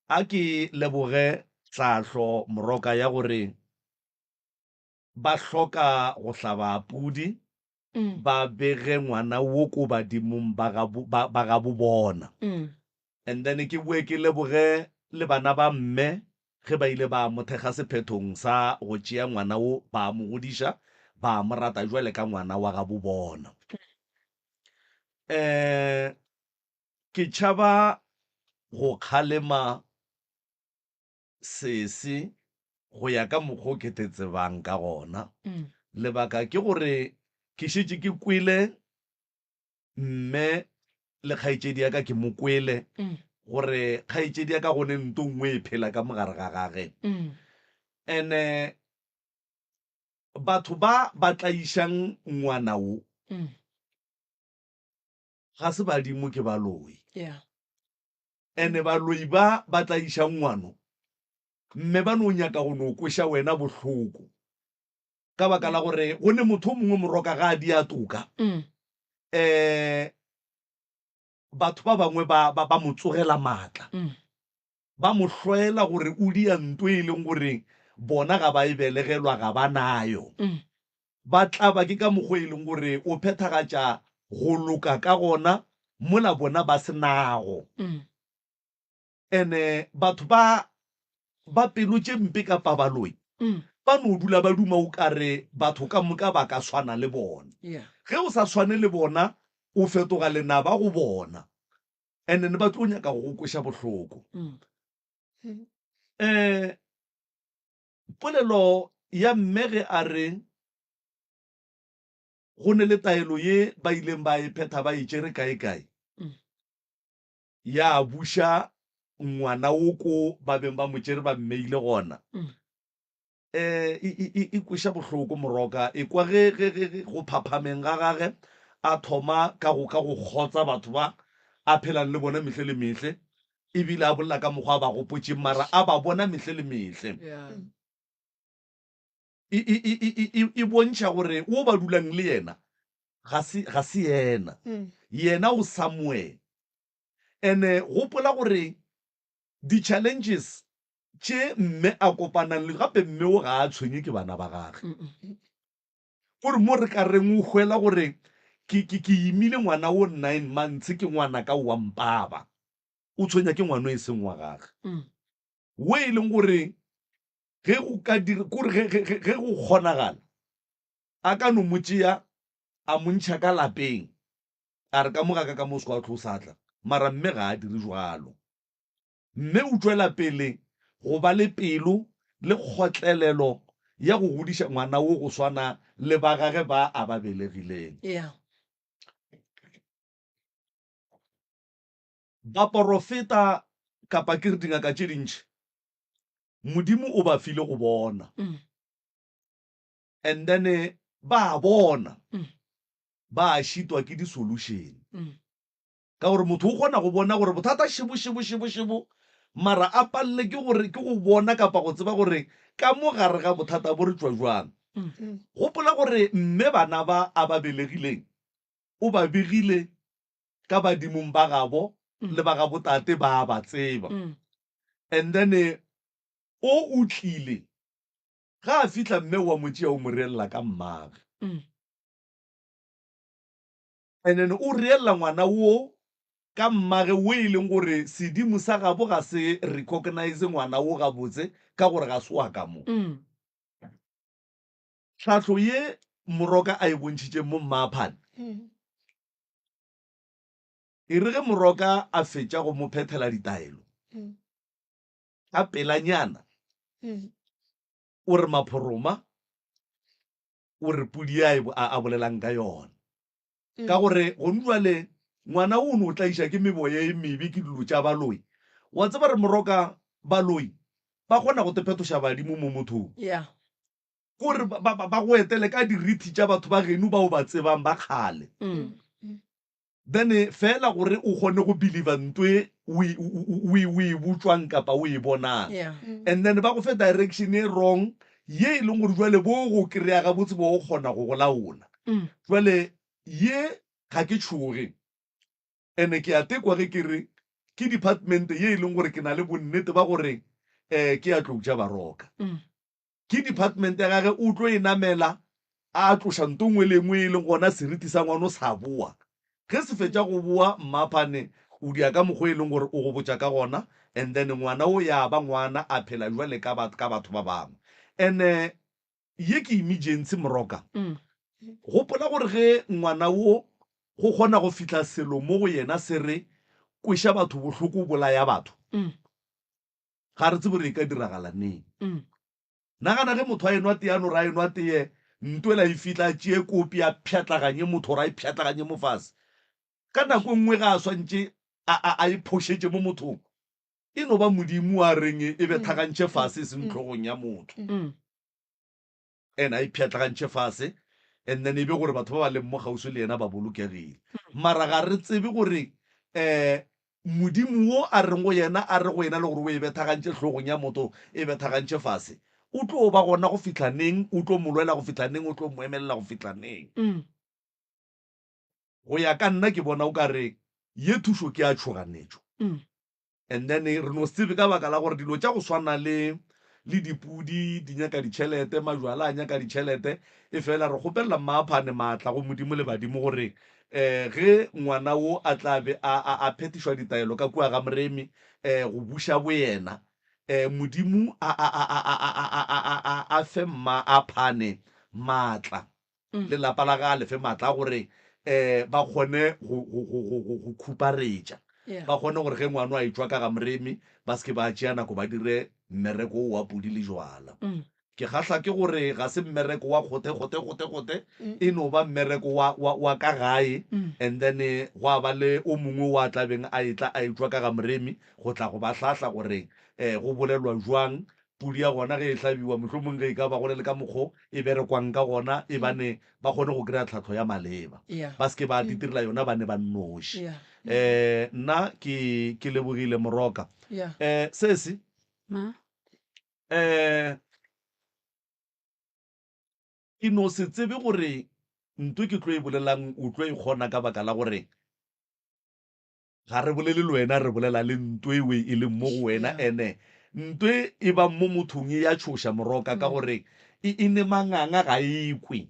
A ke leboge tlhahlo Moroka ya gore ba hloka go hlaba pudi ba bege ngwana wo ko badimong ba gabo, ba, ba gabo bona. And then ke boe ke leboge le bana ba mme ge ba ile ba mo thekga sephethong sa go tšea ngwana wo ba mo godiša, ba mo rata jwale ka ngwana wa gabo bona. Um ke tšhaba go kgalema sese go ya ka mokgo ke te tsebang ka gona. Lebaka ke gore ke šetše ke kwele mme le kgaetšedi ya ka ke mo kwele gore kgaetšedi ya ka go ne nto nngwe e phela ka mogare ga gage. Ene batho ba ba tlaišang ngwana wo ga se badimo ke baloi. Ene baloi ba ba tlaišang ngwano mme ba no nyaka go no kweša wena bohloko ka baka la gore go ne motho o mongwe moroka ga a di a toka um batho ba bangwe ba, ba, ba mo tsogela maatla ba mo hloela gore o dia nto e leng gore bona ga ba e belegelwa ga ba nayo ba tlaba ke ka mokgwa e leng gore o phethagatša go loka ka gona mola bona ba se nago. Ene batho ba ba pelo tše mpe kapa baloi ba no dula ba duma o kare batho ka moka ba ka swana le bona. Ge o sa swane le bona o fetoga lenaba go bona and then ba tlo nyaka go go kweša bohloko. Um polelo ya mme ge a re go ne le taelo ye ba ileng ba e phetha ba e tšere kae kae ya buša ngwana wo ko ba beng ba mo tšere ba mmeile gona um e, e kweša bohloko moroka e kwa ge ge ge go phaphameng ga gage a thoma ka go ka go kgotsa batho ba a phelang le bona mehle le mehle ebile a bolela ka mokgwa a ba gopotšeng mara a ba bona mehle le mehle e, e, e, e, e, e bontšha gore wo ba dulang le yena ga se ga se yena yena o somewhere ene gopola gore di-challenges tše mme a kopanang le gape mme o ga a tshwenye ke bana ba gage kore mo re ka reng o hwela gore ke, ke, ke imile ngwana wo 9 months ke ngwana ka wa mpaba o tshwenya ke ngwano e seng wa gage wo e leng gore ge go ka dira kore ge, ge, ge, ge go kgonagala a ka no mo tšea a mo ntšha ka lapeng a re ka mo ga ka ka mo se wa tlo sa tla mara mme ga a dire jwalo mme o tšwela pele go ba le pelo le kgotlelelo ya go godiša ngwana wo go swana le ba gage ba a ba belegileng. Yeah. Baporofeta kapa ke re dingaka tše dintši Modimo o ba file go bona. And then ba bona ba šitwa ke di-solution. Ka gore motho o kgona go bona gore bothata šebo šebo šebo šebo mara a palele ke gore ke go bona kapa go tseba gore ka mo gare ga bothata bo re tšwa jwang. Gopola gore mme bana ba a ba belegileng o ba begile ka badimong ba gabo le ba gabo tate ba a ba tseba. And then o o tlile ga a fihla mme wa mo tšea o mo reella ka mmage. And then o reella ngwana wo ka mmage wo e leng gore sedimo sa gabo ga se recognize ngwana wo gabotse ka gore ga se wa ka mo. Tlhahlo ye Moroka a e bontšhitšeng mo Mmaaphane, e re ge Moroka a fetša go mo phethela ditaelo, ka pelanyana o re Maphoroma o re pudi ye a a bolelang ka yona. Ka gore gone jwale ngwana o no o tlaiša ke meboya e mebe ke dilo tša baloi. Wa tseba re Moroka baloi ba kgona go te phetoša badimo mo mothong. Yeah. Kore ba, ba, ba go etele ka dirithi tša batho ba geno ba o ba tsebang ba kgale. Then feela gore o kgone go believer nto e o e, o, o, o e botšwang kapa o e bonang. Yeah. And then ba go fe direction e wrong ye e leng gore jwale bo go kry-a gabotse bo kgona go go laola. Jwale ye ga ke tšhoge. Ene ke a tekwa ge ke re ke department ye e leng gore ke na le bonnete ba gore um ke ya Tlou tša Baroka. Ke department ya gage o tlo e namela a tloša nto nngwe le nngwe e leng gona seriti sa ngwano sa boa. Ge se fetša go boa Mmaphane o dia ka mokgwa e leng gore o go botša ka gona and then ngwana o ya ba ngwana a phela jwale ka ka batho ba bangwe. Ene ye ke emergency Moroka. Gopola gore ge ngwana wo go kgona go fihla selo mo go yena se re kweša batho bohloko o bolaya batho. Ga re tsebe gore e ka diragala neng. Nagana ge motho a enwa tee a no re a enwa tee, ntwela e fihla a tšee kopi a pšhatlaganye motho gore a e pšhatlaganye mo fase. Ka nako e nngwe ge a swantše a, a, a e phošetše mo mothong, e no ba Modimo a reng e bethagantšhe fase e seng hlogong ya motho. And a e pšhatlagantšhe fase and then e be gore batho ba ba leng mo kgauswi le yena ba bolokegile. Mara ga re tsebe gore um Modimo wo a reng go yena a re go ena le gore o e bethagantše hlogong ya motho, e bethagantše fase, o tlo ba gona go fihla neng? O tlo mo lwela go fihla neng? O tlo mo emelela go fihla neng? Go ya ka nna ke bona o ka re ye thušo ke ya tšhoganetšo. And then re no se tsebe ka baka la gore dilo tša go swana le le dipudi di nyaka ditšhelete, majwala a nyaka ditšhelete, efela re kgopelela Mmaaphane maatla go Modimo le badimo gore um ge ngwana wo a tla be a, a, a phethišwa ditaelo ka kua ga Moremi um go buša boyena, um Modimo a, a, a, a, a, a, a, a, a, a, a fe Mmaaphane maatla, le lapa la gagwe a le fe maatla a gore um ba kgone go, go, go, go, go, go khuparetša, ba kgone gore ge ngwano a etšwa ka ga Moremi ba se ke ba tšea nako ba dire mmereko wo wa pudi le jwala. Ke kgahla ke gore ga se mmereko wa kgothe kgothe kgothe kgothe, e no ba mmereko wa, wa, wa ka gae and then gwa ba le o mongwe wa tla beng a etla a etšwa ka ga Moremi go tla go ba hlahla gore um go bolelwa jwang, pudi ya gona ge e hlabiwa mohlomong ge e ka ba go le le ka mokgo e berekwang ka gona e bane ba kgone go kry-a tlhahlo ya maleba, ba se ke ba titirela yona ba ne ba nnoši. Um nna ke, ke lebogile Moroka. Um sesi, Ma. Um ke no se tsebe gore nto ke tlo e bolelang o tlo e kgona ka baka la gore ga re bolele le wena re bolela le nto ewe e leng mo go wena ene nto e e bang mo mothong e ya tšhoša moroka ka gore e e ne manganga ga e kwe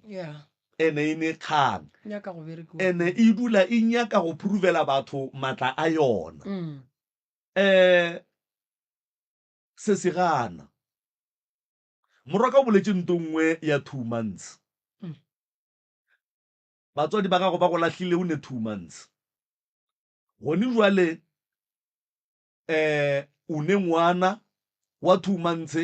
ene e ne kgang ene e dula e nyaka go provela batho matla a yona um Se se gana. Morwaka o boletše nto nngwe ya 2 months. Batswadi ba gago ba go lahlile o ne 2 months. Gone jwale um o ne ngwana wa 2 months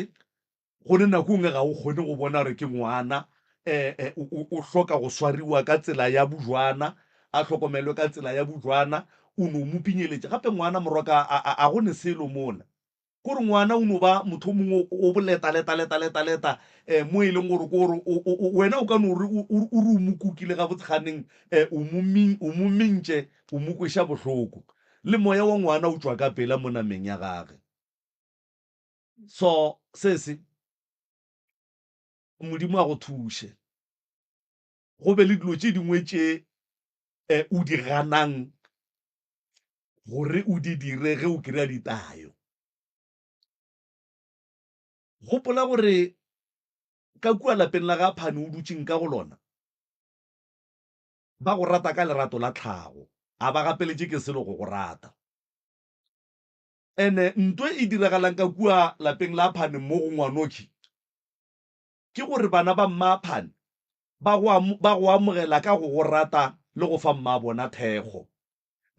go ne nako nngwe ga o kgone go bona gore ke ngwana um o hloka go swariwa ka tsela ya bujwana a hlokomelwe ka tsela ya bujwana o no mo pinyeletša gape ngwana morwaka a go ne selo mola Kore ngwana o no ba motho o mongwe o boleta leta leta leta leta um mo e leng gore kore wena o ka no re o re o mo kukile gabotse ganeng um o mo o mo mentše o mo kweša bohloko. Le moya wa ngwana o tšwa ka pela mo nameng ya gage. So sesi. Modimo a go thuše. Go be le dilo tše dingwe tše o di ganang gore o di dire ge o kry-a ditayo. Gopola gore ka kua lapeng la ga Phane o dutšeng ka go lona, ba go rata ka lerato la tlhago, a ba gapeletše ke selo go go rata. Ene nto e diragalang ka kua lapeng la Phane mo go Ngwanoki ke gore bana ba Mmaphane ba go ba go amogela ka go go rata le go fa mmabona thekgo.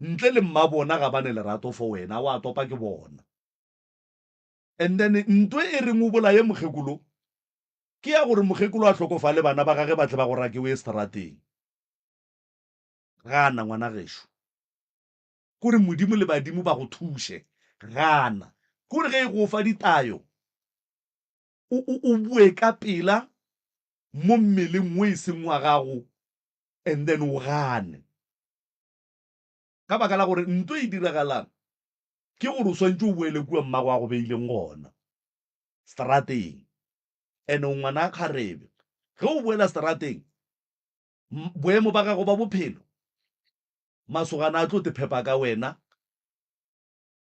Ntle le mmabona ga ba ne lerato for wena, wa topa ke bona. And then nto e reng o bolaye mokgekolo ke ya gore mokgekolo a hlokofale bana ba gage ba tle ba go rake o ye seterateng. Gana ngwana gešo. Kore Modimo le badimo ba go thuše. Gana. Kore ge e go fa ditayo o, o, o boe ka pela mo mmeleng wo e seng wa gago and then o gane. Ka baka la gore nto e diragalang ke gore o swantše o boele kua mmago a go beileng gona, strateng. And o ngwana a kgarebe. Ge o boela strateng, boemo ba gago ba bophelo, masogana a tlo te phepa ka wena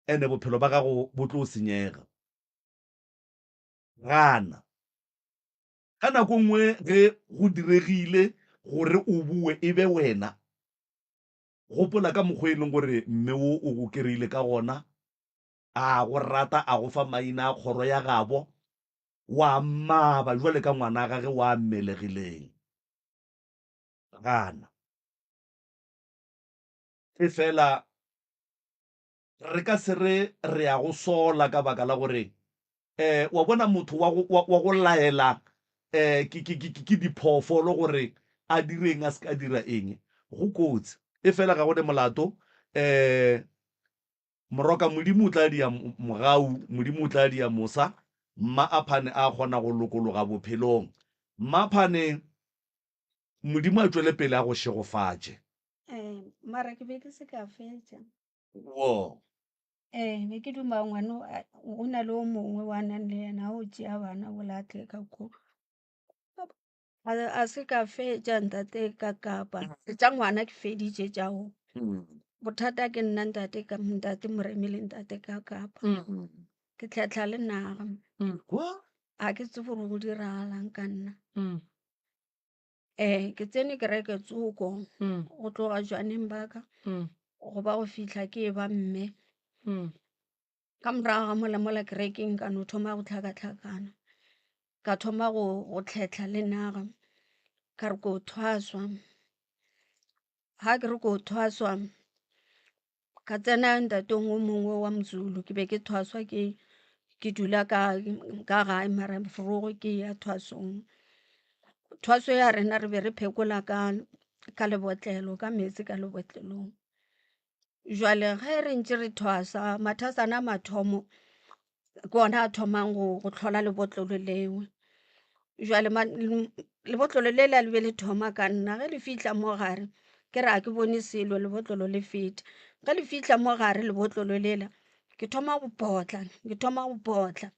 and bophelo ba gago bo tlo senyega. Gana. Ka nako nngwe ge go diregile gore o boe e be wena, gopola ka mokgwa e leng gore mme wo o go kereile ka gona, a go rata, a go fa maina a kgoro ya gabo, wa mmaba jwale ka ngwana gage wa mmelegileng. Gana. Efela re ka se re re ya go sola ka baka la gore um wa bona motho wa go, wa, wa go laela um ke, ke, ke, ke diphoofolo gore a dire eng a se ka dira eng, go kotsi. Efela ga go ne molato um Moroka, Modimo o tla dia mogau, Modimo o tla dia mosa, Mma Aphane a kgona go lokologa bophelong. Mma Aphane, Modimo a tšwele pele a go šegofatše. Eh, mara ke be ke se ka fetša. Wo. Ee, be ke duma ngwana o na le o mongwe wa nang le yena o tšea bana o lahle ka ko. A se ka fetša ntate ka kapa tša ngwana ke feditše tša go. Bothata ke nna ntate ka ntate Moremi le ntate ka kapa. Ke tlhetlha le naga. A ke tsebe gore go diragalang ka nna. Ee, ke tsene kereke tsoko go tloga jwaneng ba ka go ba go fihla ke e ba mme. Ka morago ga mola mola kerekeng ka no thoma go hlakahlakana, ka thoma go go tlhetlha le naga ka re ko thwaswa. Ga ke re ko thwaswa Ka tsena ntateng o mongwe wa Mozulu ke be ke thwaswa ke ke dula ka ka gae mara vroeg ke ya thwasong. Thwaso ya rena re be re phekola ka ka lebotlelo ka meetse ka lebotlelong. Jwale ge re ntše re thwasa mathasana a mathomo ke ona a thomang go go hlola lebotlelo leo. Jwale lebotlelo le la le be le thoma ka nna ge le fihla mo gare ke re ga ke bone selo lebotlelo le feta. Ge le fihla mo gare lebotlelo lela ke thoma go potla, ke thoma go potla.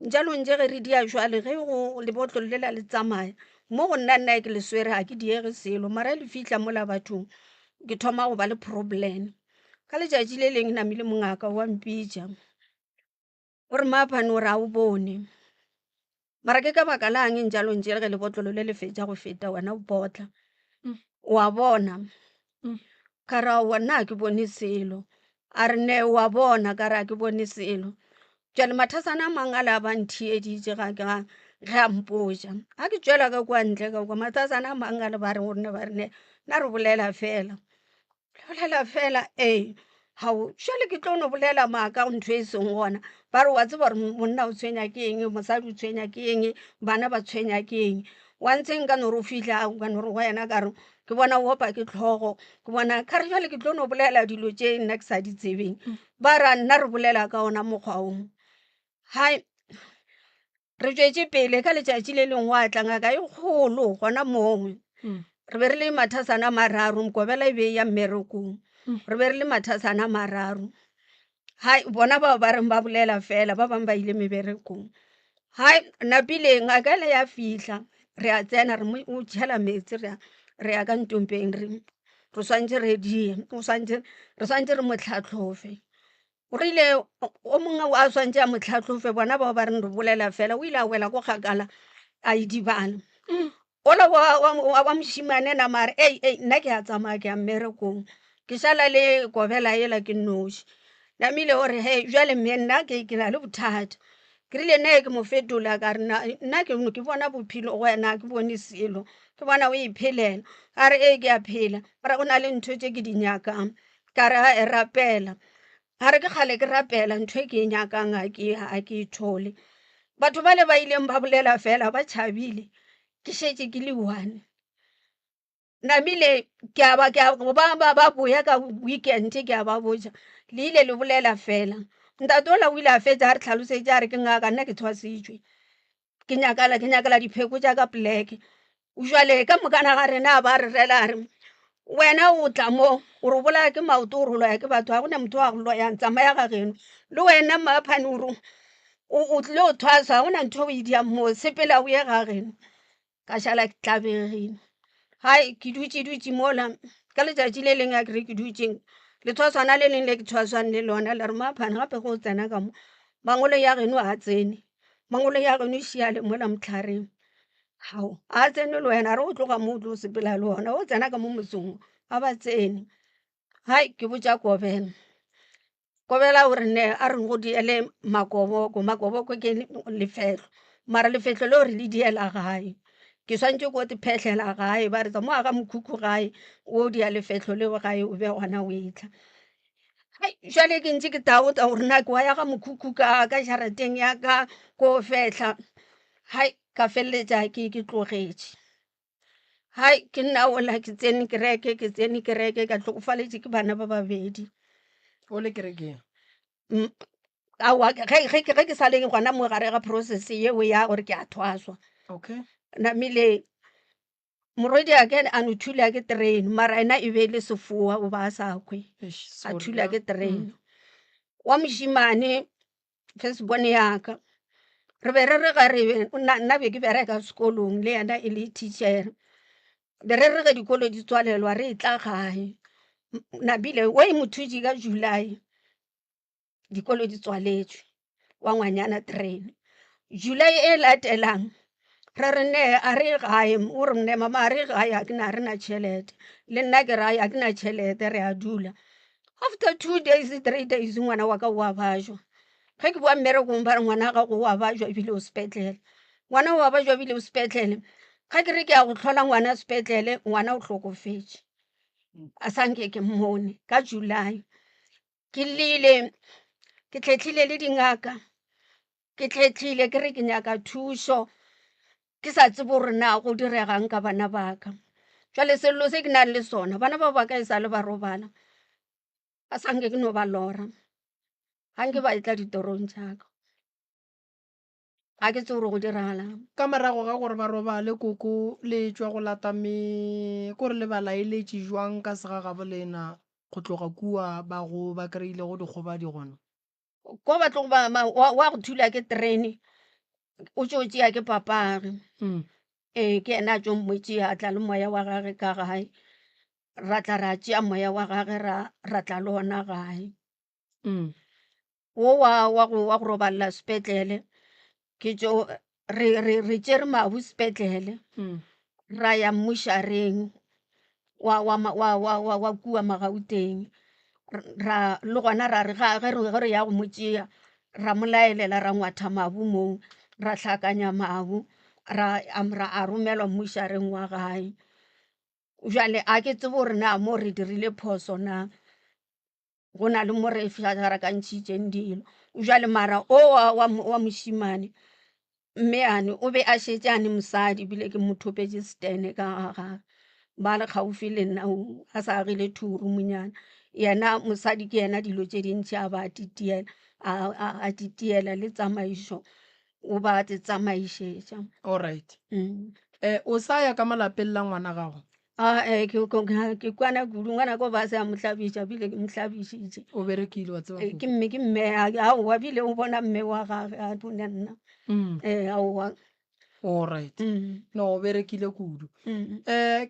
Jalo ntše ge re dia jwale ge go lebotlelo lela le tsamaya mo go nna nna ke le swere ga ke diege selo mara ge le fihla mola bathong ke thoma go ba le problem. Ka letšatši le leng namile mongaka wa mpitša o re maabane o re a o bone mara ke ka baka la eng jalo ntše ge lebotlolo le le fetša go feta wena o potla o a bona ka re aowa nna ga ke bone selo a re ne o a bona ka re ga ke bone selo. Jwale mathasana a mangwe a le a ba ntheeditše ga ke ge a mpotša ga ke tšwela ka kwa ntle ka kwa mathasana a mangwe a le ba re go nna ba re ne nna re bolela fela. Bolela fela ee gao jwale ke tlo no bolela maaka ntho e seng gona ba re wa tseba gore monna o tshwenya ke eng mosadi o tshwenya ke eng bana ba tshwenya ke eng wa ntse nka no re o fihla ka no re go yena ka re ke bona o opa ke tlhogo ke bona ka re jwale ke tlo no bolela dilo tše nna ke sa di tsebeng ba ra nna re bolela ka ona mokgwa o hai Re tšwetše pele ka letšatši le lengwe gwa tla ngaka e kgolo gona moo. Re be re le mathasana a mararo, Mokobela e be e ya mmerekong. Re be re le mathasana a mararo. Hai bona bao ba reng ba bolela fela, ba bangwe ba ile meberekong. Hai napile ngaka ele ya fihla re a tsena re mo o tšhela meetse re re ya ka ntompeng re re swantše re die o swantše re swantše re mo tlhatlhofe. O rile o mongwe a swantše a mo tlhatlhofe bona bao ba reng re bolela fela o ile a wela ko kgakala a idibala. Ola wa, wa, wa, wa mošemane nama a re ei ei nna ke a tsamaya ke ya mmerekong ke šala le kobela ela ke nnoši namile o re hei jwale mme nna ke ke na le bothata ke rile nna ke mo fetola ka re nna ke ke bona bophelo go wena ke bone selo ke bona o iphelela a re ee ke a phela mara go na le ntho tše ke di nyakang ka re a rapela a re ke kgale ke rapela ntho e ke e nyakang ga ke ga ke e thole batho ba le ba ileng ba bolela fela ba tšhabile ke šetše ke le one namile ke a ba ke a ba ba ba boya ka weekend ke a ba botša le ile le bolela fela ntate ola o ile a fetša a re tlhalosetše a re ke ngaka nna ke thwasitšwe ke nyakala ke nyakela dipheko tša ka poleke jale ka mokana ga rena ba re rela a re wena o tla mo o re bolaya ke maoto o re loya ke batho ga gona motho wa go loyang tsamaya ga geno le wena mmaphane o re o tlile o thwasa ga gona ntho o e diang mo sepela o ye ga geno ka šala ke tlabegile hai ke dutše dutše mola ka letšatši le leng a kere ke dutšeng lethwaswana le leng le ke thwaswang le lona le re maphane gape go tsena ka mo mangolo ya geno a tsene mangolo ya geno šiale mola motlhareng gao a tsene le wena re o tloga mo o tlo sepela le ona o tsena ka mo motseng ga ba tsene hai ke botša kobela Kobela o re ne a re go diele makoboko, makoboko ke lefehlo mara lefehlo leo re le diela gae ke swanetše ko te phehlela gae ba re tsa mo aga mokhukhu gae o dia lefehlo leo gae o be gona o etla. Jwale ke ntše ke taota gore na ke wa ya ga mokhukhu ka ka jarateng ya ka ko fehla, hai ka feleletša ke ke tlogetše. Hai ke nna ola ke tsene kereke ke tsene kereke ka hlokofaletše ke bana ba babedi. O le kerekeng? Aowa ge ge ge ke sa le gona mo gare ga process yeo ya gore ke a thwaswa. Okay. Namile morwedi wa ka a no thula ke train mara ena e be e le sefoa o ba a sa kwe. Eish, A sorry, thula ya. ke train. Wa mošemane first born ya ka re be re re ga re nna nna be ke bereka sekolong le yena e le teacher be re re ge dikolo di tswalelwa re tla gae nabile o e mothuši ka July dikolo di tswaletšwe wa ngwanyana train July e latelang re re ne a re gae o re ne mama a re gae a ke na re na tšhelete le nna ke re a ke na tšhelete re a dula after 2 days 3 days ngwana wa ka o a bajwa ge ke boa mmerekong ba re ngwana gago o a bajwa ebile o sepetlele ngwana o a bajwa ebile o sepetlele ga ke re ke ya go tlhola ngwana sepetlele ngwana o hlokofetše a sa nke ke mmone ka July ke llile ke tlhetlhile le dingaka ke tlhetlhile ke re ke nyaka thušo ke sa tsebe gore na go diregang ka bana ba ka jwale sello se ke nang le sona bana ba ba ka e sa le ba robala ba sa nke ke no ba lora ga nke ba etla ditorong tšaka ga ke tsebe gore go diragalang ka morago ga gore ba robale koko le tšwa go lata me kore le ba laeletše jwang ka segagabo lena go tloga kua ba go ba kry-ilego dikgobadi gona Ko ba tlogo ba ma wa, wa go thula ke terene o tšo tšea ke papage Mm. ee ke yena a tšo mo tšea a tla le moya wa gage ka gae ra tla ra tšea moya wa gage ra ra tla le ona gae Mm. wo wa wa go wa go robalela sepetlele ke tšo re re re tšere mabu sepetlele Mm. ra ya mmušareng wa wa ma- wa wa wa wa kua Magauteng ra le gona ra re ga ge re ge re ya go mo tšea ra mo laelela ra ngwatha mabu moo ra hlakanya mabu ra ra a romelwa mmušareng wa gae. Bjale a ke tsebe gore na mo re dirile phoso na. Go na le mo re šarakantšhitšeng dilo. Bjale mara o wa, wa, wa mošemane mme ane o be a šetše a ne mosadi ebile ke mo thopetše stene ka ga gage ba le kgaufi le nna o a sa agile two roomnyana yena mosadi ke yena dilo tše dintši a ba a titiela a, a, a titiela le tsamaišo o ba te tsamaišetša. Alright. Mm. Eh, o sa ya ka mo lapeng la ngwana gago? Ah, eh, ke, ke, ke kwana kudu ngwana ko ba se a mo hlabiša bile ke mo hlabišitše. O berekile wa tseba. Eh, ke mme ke mme aowa bile o bona mme wa gage a bone nna. Ee, aowa. Alright. No, o berekile kudu. Um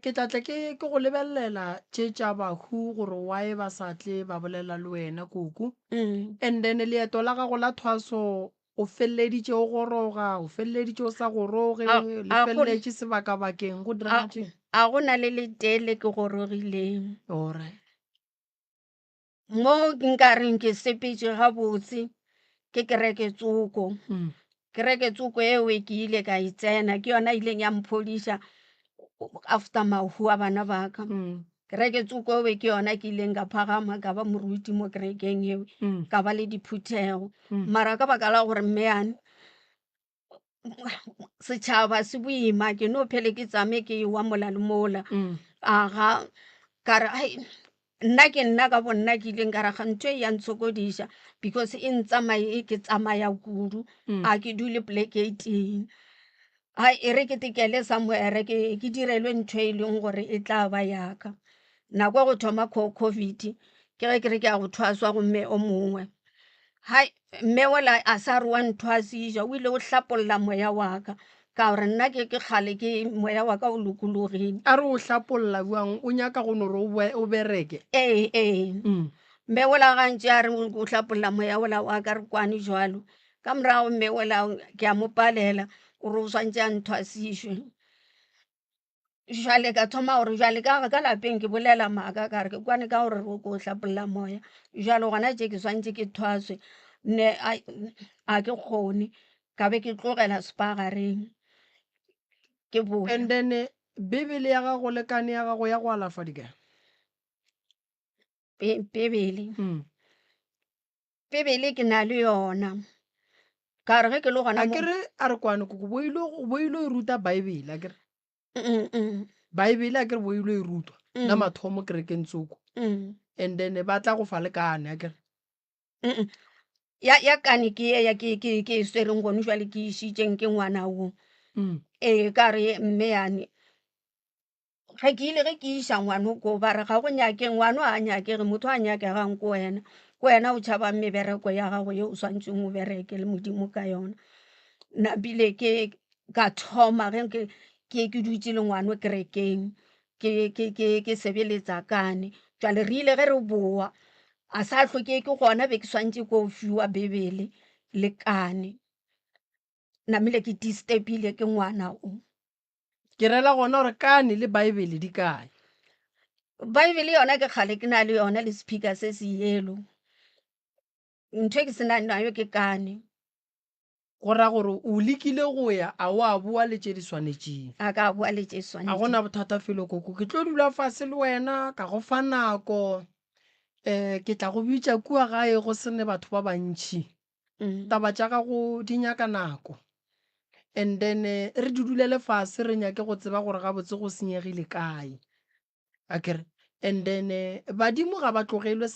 ke tla tle ke ke go lebelela tše tša bahu gore why ba sa tle ba bolela le wena koko. And then leeto la gago la thwaso o feleleditše o goroga, o feleleditše o sa goroge, le feleletše sebakabakeng, go diragatšeng? A go na le letee le ke gorogileng. Alright. Mo nkareng ke sepetše gabotse ke kereke tsoko. Kereke tsoko eo ke ile ka e tsena ke yona e ileng ya mphodiša after mahu a bana ba ka. Kereke tsoko eo ke yona ke ileng ka phagama ka ba moruti mo kerekeng eo, ka ba le diphuthego. Mara ka baka la gore mme yane setšhaba se boima ke no phele ke tsame ke wa mola le mola a ga ka re ai nna ke nna ka bo nna ke ileng ka re ga ntho e ya ntshokodiša because e ntsamaye ke tsamaya kudu a ke dule poleke e tee. Hai e re ke tekele somewhere ke ke direlwe ntho e leng gore e tla ba ya ka. Nako ya go thoma COVID ke ge ke re ke ya go thwaswa go mme o mongwe. Hai mme ola a sa re wa nthwasiša o ile o hlapolla moya wa ka ka gore nna ke ke kgale ke moya wa ka o lokologile. A re o hlapolla bjang o nyaka go no re o bereke? Ee ee mme ola gantši a re o hlapolla moya ola wa ka re kwane jwalo ka morago mme ola ke a mo palela o re o swantše a nthwasišwe. Jwale ka thoma gore jwale ka ka lapeng ke bolela maaka ka re ke kwane ka gore ko hlapolla moya jwale gona tše ke swantše ke thwaswe ne a ke kgone ka be ke tlogela sepagareng ke boya. And then Bibele ya gago le kane ya gago ya go alafa di kae? Bibele. Bibele ke na le yona. Ka gore ge ke le gona A ke re a re kwane koko bo ile bo ile e ruta Bible a ke re. Bible a ke re bo ile e rutwa la mathomo kerekeng tsoko. And then ba tla go fa le kane a ke re. Ya ya kane ke ye ya ke ke ke e swereng gone jwale ke išitšeng ke ngwana wo. Ee ka re mme yane Ge ke ile ge ke iša ngwano ko ba re ga go nyake ngwano a nyakege motho a nyakegang ko wena ko wena o tšhabang mebereko ya gago ye o swanetšeng o bereke le modimo ka yona napile ke ka thoma ge ke ke ke dutše le ngwano kerekeng ke ke ke ke sebeletsa kane jwale re ile ge re boa a sa hloke ke gona be ke swantše ko fiwa bibele le kane namile ke disturb-ile ke ngwana o. Ke rela gona gore kane le Baebele di kae? Baebele yona ke kgale ke na le yona le speaker se se yelo. Ntho e ke se nang nayo ke kane. Go ra gore o lekile go ya a wa boa le tše di swanetšeng. A ka boa le tše swanetšeng. A gona bothata felo koko. Ke tlo dula fase le wena ka go fa nako. Um ke tla go bitša kua gae go se ne batho ba bantši. Taba tša gago di nyaka nako and then re di dulele fase re nyake go tseba gore gabotse go senyegile kae akere and then badimo ga ba tlogelwe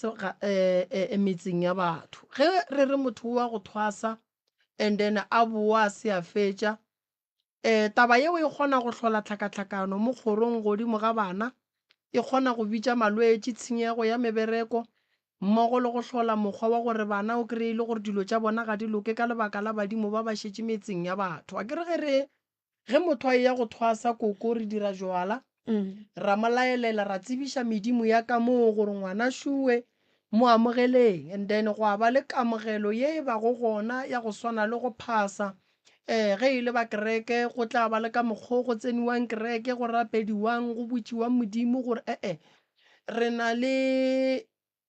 metseng ya batho ge re re motho wa go thwasa and then a boa a se a fetša Taba yeo e kgona go hlola tlhakatlhakano mo kgorong godimo ga bana, e kgona go bitša malwetši, tshenyego ya mebereko, mmogo le go hlola mokgwa wa gore bana o kreye e le gore dilo tša bona ga di loke ka lebaka la badimo ba ba šetše metseng ya batho. Akere ge re ge motho a eya go thwasa koko re dira jwala, ra mo laelela ra tsebiša medimo ya ka moo gore ngwana šuwe mo amogeleng and then gwa ba le kamogelo ye e bago gona ya go swana le go phasa um ge e le ba kereke go tla ba le ka mokgwa o go tseniwang kereke go rapediwang go botšiwang modimo gore ee re na le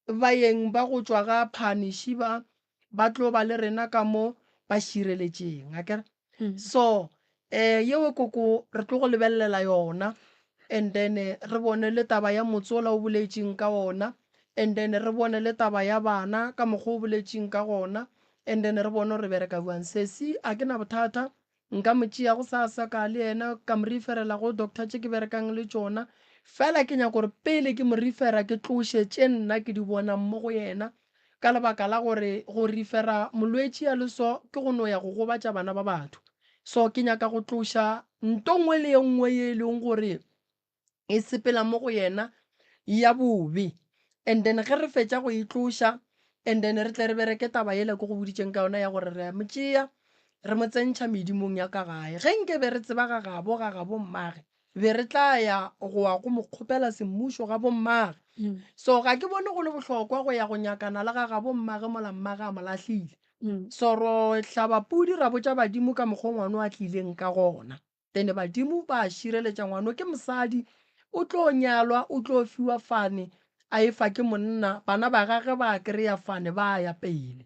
baeng ba go tšwa ga phanishi ba ba tlo ba le rena ka mo ba šireletšeng akere so um yeo koko re tlo go lebelela yona and then re bone le taba ya motse ola o boletšeng ka ona and then re bone le taba ya bana ka mokgwa o boletšeng ka gona and then re bone gore re bereka bjang. Sesi a ke na bothata Nka mo tšea gosasa ka le yena ka mo referela go doctor tše ke berekang le tšona. Fela ke nyaka gore pele ke mo refera ke tloše tše nna ke di bonang mo go yena ka lebaka la gore go refera molwetši a le so ke go no ya go gobatša bana ba batho. So ke nyaka go tloša nto nngwe le ye nngwe ye e leng gore e sepela mo go yena ya bobe and then ge re fetša go e tloša and then re tle re bereke taba yela ke go boditšeng ka yona ya gore re a mo tšea. Re mo tsentšha medimong ya ka gae. Ge nke be re tseba ga gabo, ga gabo mmage, be re tla ya go wa go mo kgopela semmušo ga bo mmage. So ga ke bone go le bohlokwa go ya go nyakana le ga gabo mmage mola mmage a mo lahlile. So ro hlaba pudi ra botša badimo ka mokgo ngwano a tlileng ka gona. Then badimo ba a šireletša ngwano ke mosadi, o tlo nyalwa, o tlo fiwa fane, a efa ke monna, bana ba gage ba kry-a fane ba ya pele.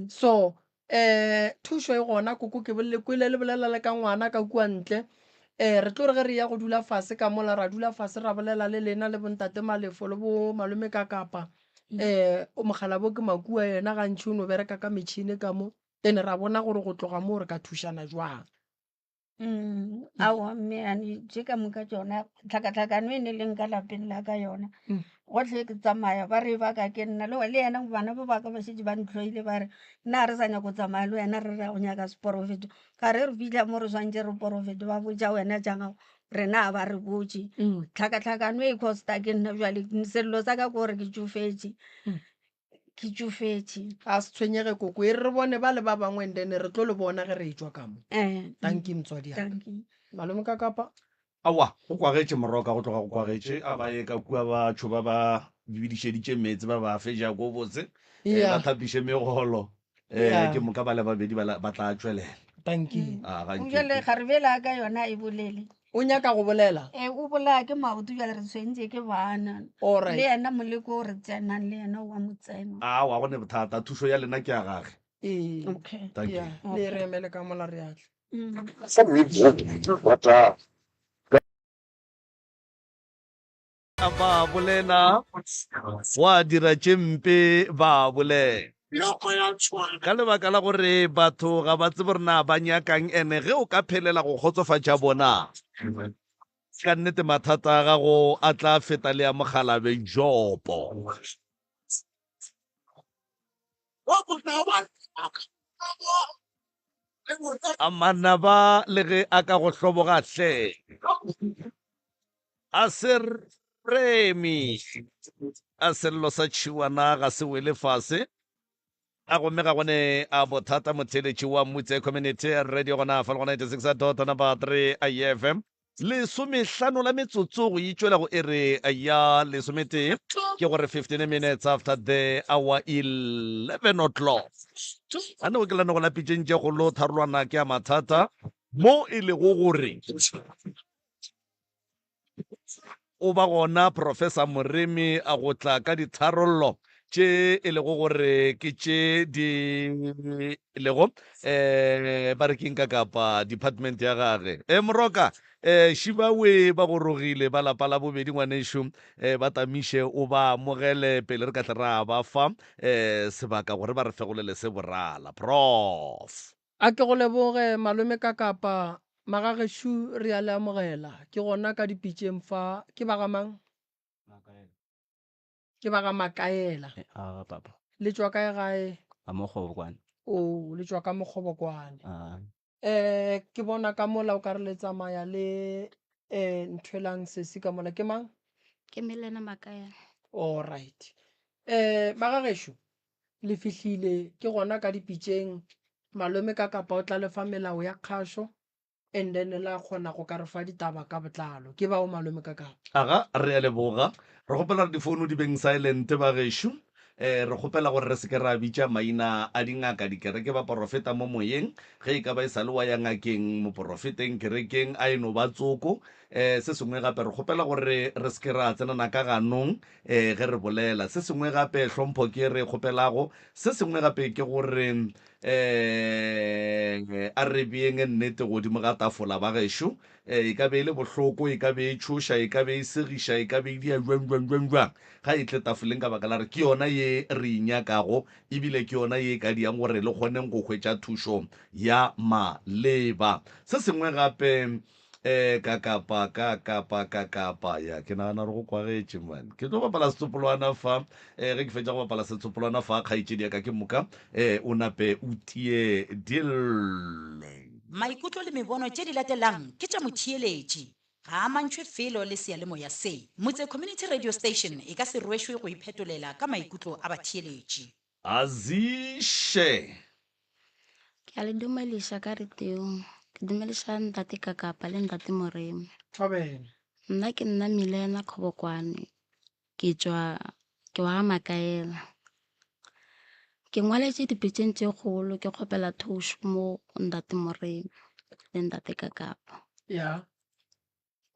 So um thušo e gona koko ke le kwele le bolela le ka ngwana ka kua ntle. Um re tlo re ge re ya go dula fase ka mola ra dula fase ra bolela le lena le bontate Malefo le bo malome ka kapa. Um mokgalabo ke Makua yena gantši o no bereka ka metšhini ka mo. Then ra bona gore go tloga moo re ka thušana jwang. Aowa mme ane tše ka moka tšona tlhakatlhakano e ne leng ka lapeng la ka yona gohle ke tsamaya ba re ba ka ke nna le le yena bana ba baka ba šetše ba ntlhoile ba re nna ga re sa nyaka go tsamaya le wena re ra go nyaka seporofeto ka re re fitlha mo re swantše re porofete ba botša wena tša gago rena ga ba re botše tlhakatlhakano e costa ke nna bjale sello sa ka ke gore ke tšofetše Ke tšofetše. A se tshwenyege koko, e re re bone ba le ba bangwe and then re tlo le bona ge re etšwa ka mo. Eh. Dankie motswadi ya ka. Dankie. Malome ka kapa. Aowa, go kwagetše Moroka, go tloga go kwagetše. A ba ye ka kua ba tšho ba ba bidišeditše meetse ba ba fe jako botse, eh, Yeah. ba thapiše megolo. Eh, Yeah. ke moka ba le babedi ba la- ba tla tšwelela. Dankie. A ga nke Bjale ke. kgarebe la ka yona e bolele. O nyaka go bolela? E, o bolaya ke maoto bjale re tshwentše ke bana. All right. Le yena moleko o re tsenang le yena wa mo tsena. Aowa, go ne bothata. Thušo ya lena ke ya gage. Ee. Okay. Thank you. Yeah, le re emele ka mola re a tla. Ba bolela, wa dira tše mpe, ba bolela. Ka lebaka la gore batho ga ba tsebe gore na ba nyakang, ene ge o ka phelela go kgotsofatša bona, ka nnete mathata a gago a tla feta le a mokgalabje Jobo. A manaba le ge a ka go hloboga hle. A se reme, a sello sa tšhiwana ga se wele fase. A gomme ga go ne a bothata motheeletši wa Mutse Community Radio gona fa le go 96 dot number 3 FM. Lesomehlano la metsotso go itšwela go iri ya lesometee, ke gore 15 minutes after the hour 11 o'clock. A ne go ke lane go la pitšeng tše kgolo tharolwana ke ya mathata mo e lego gore O ba gona Professor Moremi a go tla ka ditharollo tše e lego gore ke tše di lego um ba re keng ka kapa department ya gage. E Moroka, um Šibawe ba gorogile ba lapa la bobedi ngwanešu um ba tamiše o ba amogele pele re ka tle ra ba fa um sebaka gore ba re fegolele se borala. Prof. A ke go leboge malome Kakapa, magagešo re a le amogela. Ke gona ka dipitšeng fa, ke ba ga mang? Makaela. Ke ba ga Makaela. Eh, aga papa. Le tšwa kae gae? Ga Mokgobokwane. O, le tšwa ka Mokgobokwane. Ah. Eh, ke bona ka mola o ka re le tsamaya le eh nthwelang sesi ka mola ke mang? Ke Melena Makaela. All right. Eh, magagešo, Le fihlile ke gona ka dipitšeng, malome ka kapa o tla le fa melao ya kgašo and then la kgona go ka re fa ditaba ka botlalo. Ke bao malome ka kapa. Aga, re a leboga. Re kgopela gore difounu di beng silent bagešo. Eh, re kgopela gore re se ke ra bitša maina a dingaka, dikereke, baporofeta mo moyeng. Ge e ka ba e sa le wa ya ngakeng, moporofeteng, kerekeng, a e no ba tsoko. Eh, se sengwe gape, re kgopela gore re se ke ra tsenana ka ganong Ee, ge re bolela. Se sengwe gape, hlompho ke ye re e kgopelago. Se sengwe gape ke gore, um a re beeng nnete godimo ga tafola, bagešo. E ka be e le bohloko, e ka be e tšhoša, e ka be e segiša, e ka be e dia jwang, jwang, jwang, jwang, ga e tle tafoleng ka baka la gore ke yona ye re e nyakago, ebile ke yona ye e ka diang gore le kgoneng go hwetša thušo ya maleba. Se sengwe gape, Eh, ka kapa, ka kapa, ka kapa. Ya, ke nagana gore go kwagetše, man. Ke tlo bapala setsopolwana fa. Eh, ge ke fetša go bapala setsopolwana fa, kgaetšedi ya ka ke moka, eh, o nape o tie dillo. Maikutlo le mebono tše di latelang ke tša motheeletši, ga a amantšhwe felo le seyalemoya se. Motse Community Radio Station e ka se rwešwe go iphetolela ka maikutlo a batheeletši. Aziše. Ke Ke a le dumeliša ka retiong. Ke dumeliša ntate Kakapa le ntate Moremi. Thobela. Nna ke nna Milena Kgobokwane. Ke tšwa ke wa ga Makaela. Ke ngwaletše dipitšeng tše kgolo ke kgopela thušo mo go ntate Moremi le ntate Kakapa. Ya.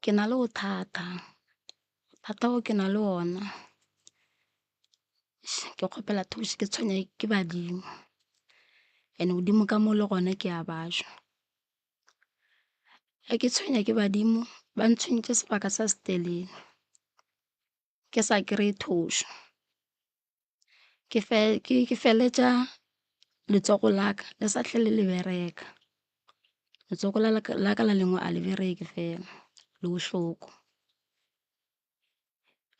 Ke na le bothata, bothata bo ke na le ona ke kgopela thušo ke tshwenya ke badimo and-e godimo ka mo le gona ke a bajwa. Ge ke tshwenya ke badimo ba ntshwentše sebaka se se telele ke sa kry-e thušo. Ke feletša letsogo la ka le sa hlwele le bereka, letsogo la ka le lengwe a le bereke fela le bohloko.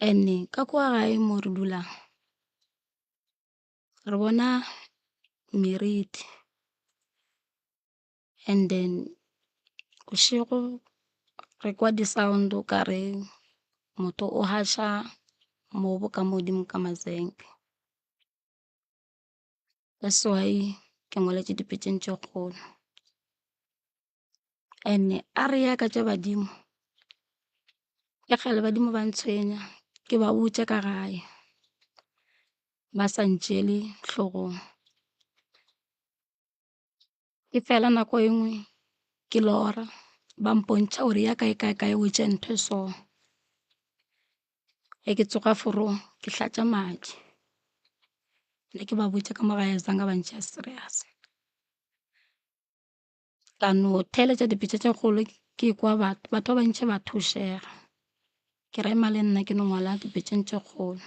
And-e ka kwa gae mo re dulang re bona meriti and then bošego re kwa di-sound o ka re motho o haša mobu ka mo godimo ka mazenke. That's why ke ngwaletše dipitšeng tše kgolo. And-e a re ya ka tša badimo, ke kgale badimo ba ntshwenya ke ba botša ka gae ba sa ntšeele hlogong. Ke fela nako e nngwe ke lora ba mpontšha gore ya kae kae kae o tše ntho e so. Ge ke tsoga forong ke hlatša madi, ne ke ba botša ka mo gae zange ba ntšea serious. Ka no theeletša dipitša tše kgolo ke kwa batho, batho ba bantši ba thušega. Ke re ema le nna ke no ngwala dipitšeng tše kgolo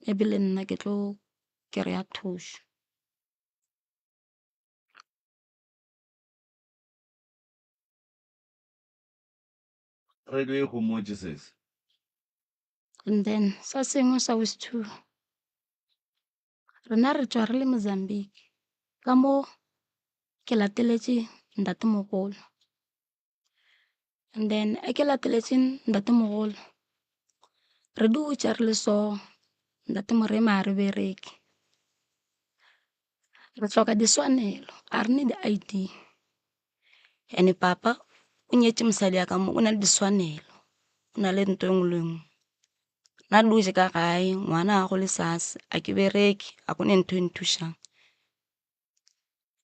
maybe le nna ke tlo kry-a thušo. Radio e homotše sesi. And then sa sengwe sa bosethuru rena re tšwa re le Mozambique ka mo ke lateletše ntatemogolo and then ge ke lateletše ntatemogolo re dutše re le so ntate Moremi ga re bereke re hloka diswanelo ga re ne di-I_D and-e papa o nyetše mosadi wa ka mo o na le diswanelo o na le ntho e nngwe le e nngwe. Nna dutše ka gae ngwana ga gole sase a ke bereke ga go ne ntho e nthušang.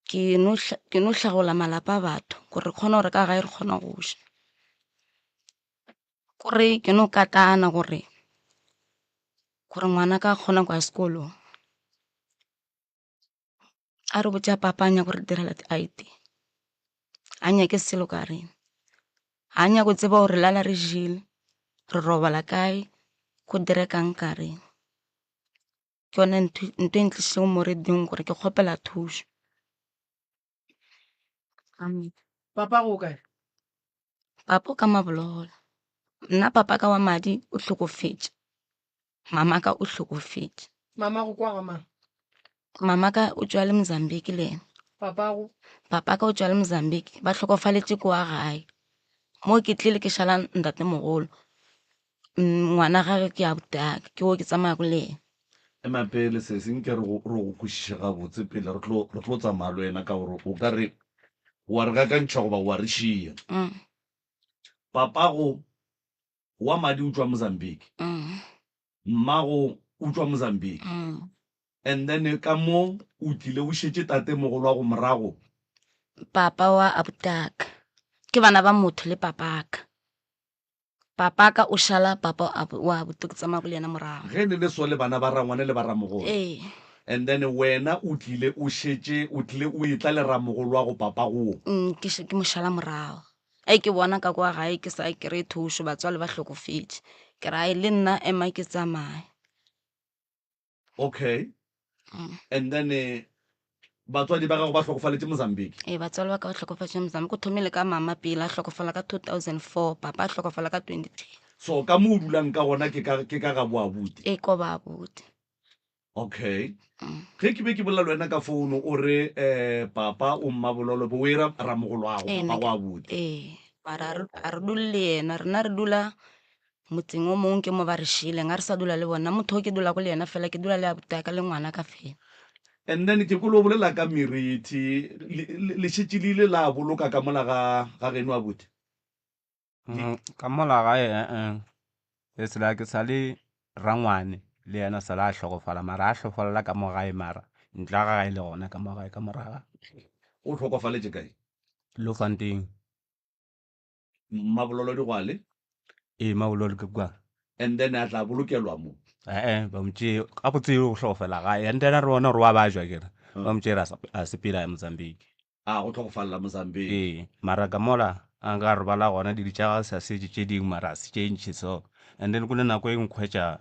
Ke no ke no hlagola malapa a batho gore re kgone gore ka gae re kgone go ja. Kore ke no katana gore gore ngwanaka a kgone go ya sekolong. A re botša papa a nyaka go re direla di-I_D, a nyake selo ka rena, ga a nyake go tseba gore lala re jele, re robala kae, go direkang ka rena. Ke yone ntho e ntlišitšego mo radio-ng gore ke kgopela thušo. Papago o kae? Papa o ka Mabolola. Nna papa ka wa madi o hlokofetše. Mama ka o hlokofetše. Mamago kwa ga mang? Mama ka o tšwa le Mozambique le yena. Papago? Papa ka o tšwa le Mozambique. Ba hlokofaletše kwa gae. Mo ke tlile ke šala ntatemogolo. Ngwana gage ke abuti-aka, ke wo ke tsamayago le yena. Ema pele sesi, nke re go, re go kwešiše gabotse pele re tlo, re tlo tsamaya le wena ka gore o ka re wa re gakantšha goba wa re šia. Papago wa madi o tšwa Mozambique, mmago o tšwa Mozambique, and then ka mo o tlile o šetše tatemogolwago morago. Papa wa abuti-aka, ke bana ba motho le papaka. Papa ka o šala papa wa abuti ke tsamaya le yena morago. Ge le le so le bana ba rangwane le ba ramogolo. Ee. And then wena o tlile o šetše o tlile o etla le ramogolo wa go papa go. Ke ke mo šala morago. Ge ke bona ka kwa gae ke sa kry-e thušo batswadi ba hlokofetše. Ke re ai le nna ema ke tsamaye. Okay. And then batswadi ba gago ba hlokofaletše Mozambique? Ee, batswadi ba ka ba hlokofaletše Mozambique. Go thomile ka mama pele a hlokofala ka 2004, papa a hlokofala ka 2010. So ka mo o dulang ka gona ke ka ke ka ga bo abuti? Ee, ko ba abuti. Okay. Ge ke be ke bolela le wena ka founu o re eh papa o mmabololo be o era ramogolwago Ee, papa nna go ke abuti. ee, mara a re a re dule le yena, rena re dula Motseng o mongwe ke mo ba re šiileng, ga re sa dula le bona. Motho o ke dulago le yena fela, ke dula le abuti wa ka le ngwana ka fela. And then ke kwele o bolela ka merithi, le, le, le šetše le ile la boloka ka mola ga, ga geno abuti? Ka mola gae e-e, e sela ke sa le rangwane le yena sa la hlokofala mara a hlofolela ka mo gae mara ntlo ya gage e le gona ka mo gae ka moraga. O hlokofaletše kae? Bloemfontein. Mmabololo Digwale? Ee, Mmabololo ke kua. And then a tla bolokelwa mo? E-e, ba mo tšee, gabotse o hlokofela gae and then re bona gore wa bajwa akere, ba mo tšere a sepela a ya Mozambique. A go hlokofalela Mozambique. Ee, mara ka mola a nka robala gona dilo tša gagwe sa setše tše dingwe mara a se tše ntši so. And then go ne nako e nkhwetša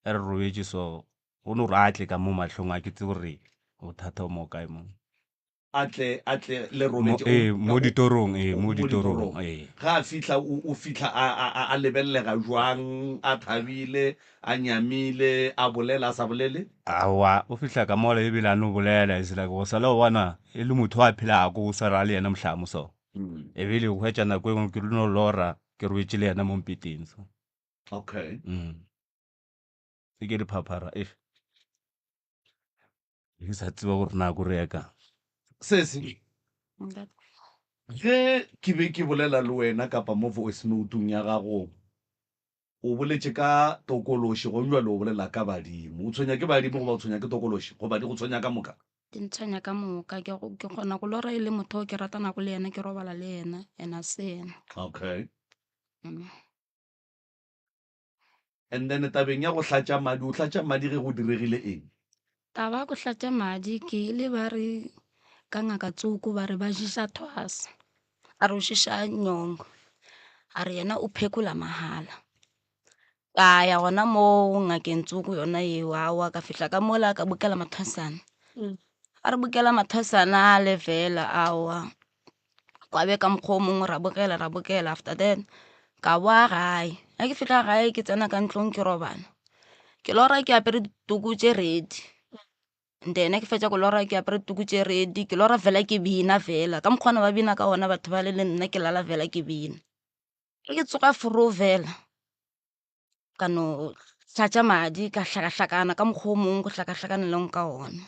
e re robetše so, go no re a tle ka mo mahlong a ke tsebe gore bothata bo mo kae mo. A tle, a tle le robetše. Ee, mo ditorong, ee, mo ditorong, ee. Ge a fihla, o, o fihla a, a, a, a lebelelega bjang? A thabile, a nyamile, a bolela, a sa bolele? Aowa, o fihla ka mola ebile a no bolela, it's like go sala o bona e le motho a phelago, o swara le yena mohlamu so. Ebile o hwetša nako e nngwe ke no lora ke robetše le yena mo mpeteng so. Okay. E ke diphaphara, eish. Ke sa tseba gore na ko re ya kang. Sesi, ge ke be ke bolela le wena kapa mo voice note-ong ya gago, o boletše ka tokološi, gong bjale o bolela ka badimo. O tshwenya ke badimo goba o tshwenya ke tokološi goba di go tshwenya ka moka? Di ntshwenya ka moka. Ke, ke kgona go lora e le motho o ke ratanago le yena, ke robala le yena, and a se yena. Okay. And then tabeng ya go hlatša madi, o hlatša madi ge go diregile eng? Taba ya go hlatša madi ke ile ba re ka ngaka tsoko ba re ba ješa thwasa, a re o ješa nyongo, a re yena o phekola mahala. Ka ya gona moo ngakeng tsoko yona yeo, aowa ka fihla ka mola ka bokela mathwasana. A re bokela mathwasana a le fela aowa. Gwa be ka mokgwa o mongwe ra bogela ra bogela after then ka bowa gae. Ge ke fihla gae ke tsena ka ntlong ke robala, ke lora ke apere dituku tše red, then ge ke fetša go lora ke apere dituku tše red ke lora fela ke bina fela ka mokgwa ne ba bina ka gona batho bale le nna ke lala fela ke bina. Ge ke tsoga forogo fela ka no hlatša madi ka hlakahlakana ka mokgwa o mongwe go hlakahlakanelong ka ona.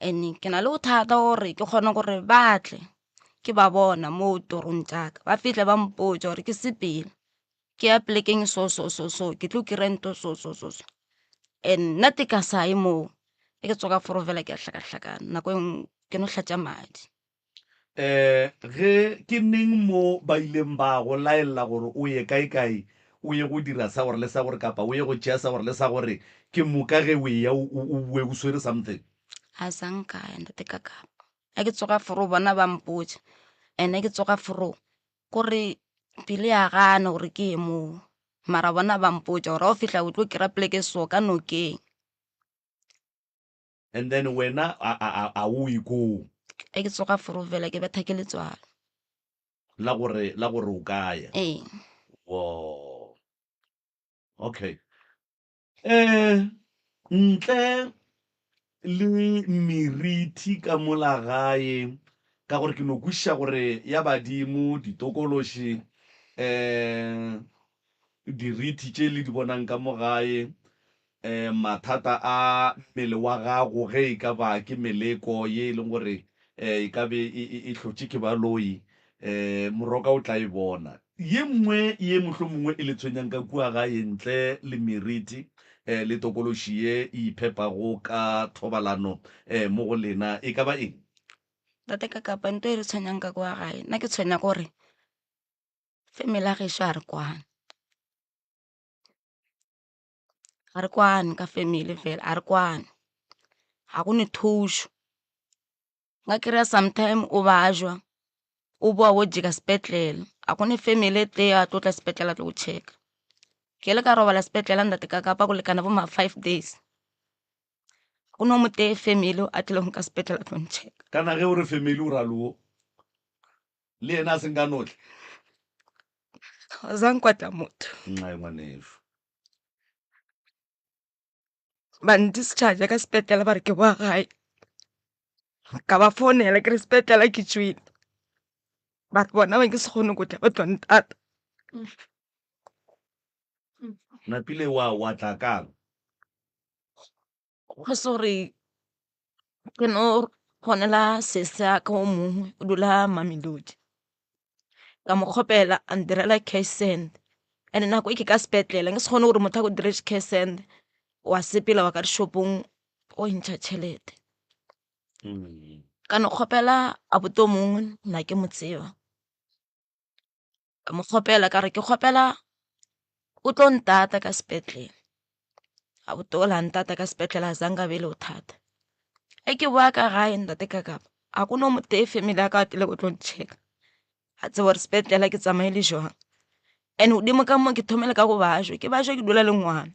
And-e ke na le bothata gore ke kgone gore ba tle ke ba bona mo torong tša ka, ba fihle ba mpotša gore ke sepele ke ya polekeng so so so so ke tlo kry-a ntho so so so so. And nna te ka sa ye moo ge ke tsoga foro fela ke a hlakahlakana nako e nngwe ke no hlatša madi. Um ge ke neng mo ba ileng ba go laella gore o ye kaekae, o ye go dira sa gore le sa gore kapa o ye go tšea sa gore le sa gore, ke moka ge o eya o, o, o boe o swere something? A sa nka ya ntate ka kapa. Ge ke tsoga foro bona ba mpotša, and ge ke tsoga foro kore pelo ya gana gore ke ye moo, mara bona ba mpotša gore ga o fihla o tlo kry-a poleke so ka nokeng. And then wena a, a, a, a o ye koo. Ge ke tsoga foro fela ke betha ke letswalo. La gore, la gore o ka ya. Ee. Wo. Okay. Eh, ntle le merithi ka mola gae, ka gore ke no kwešiša gore ya badimo, ditokološi, eh, dirithi tše le di bonang ka mo gae, mathata a mmele wa gago ge e ka ba ke meleko ye e leng gore e ka be e hlotše ke baloi, moroka o tla e bona. Ye nngwe ye mohlomongwe e le tshwenyang ka kua gae ntle le meriti le tokološi ye e iphepago ka thobalano mo go lena e ka ba eng? Tate Kakapa, nto e re tshwenyang ka kua gae, nna ke tshwenya gore family ya gešo ga re kwane. Ga re kwane ka family fela, ga re kwane. Ga go ne thušo. Nka kry-a sometime o bajwa, o boa o jika sepetlele. Ga go ne family e tee a tlo tla sepetlele a tlo go check-a. Ke ile ka robala sepetlele ntate ka kapa go lekana bo ma five days. Go no motee family a tlilego ka sepetlele a tlo nchecka. Kana ge o re family o ra leo le yena a seng ka notle. Ga sa nkwatla motho. Nxae ngwanešu. Ba ndischarge ka sepetlele ba re ke boa gae. Ka ba founela ke re sepetlele ke tšwile. Ba re bona ba ke se kgone go tla ba tlo ntata. Napile wa wa tla kang? Go se gore. Ke no founela sesi wa ka o mongwe o dula Mamelodi, ka mo kgopela a ntirela cash send and nako e ke ka sepetlele nka se kgone gore motho a go diretše cash send wa sepela wa ka dishopong o ntšha tšhelete. Ka no kgopela abuti o mongwe nna ke mo tseba. Ka mo kgopela ka re ke kgopela o tlo ntata ka sepetlele, abuti ola a ntata ka sepetlele a zange a be le bothata. Ge ke bowa ka gae ntate ka kapa ga go no motee family ya ka a tlile go tlo ntšheka, a tseba gore sepetlele ke tsamaile jwang. And godimo ka mo ke thomile ka go bajwa, ke bajwa ke dula le ngwana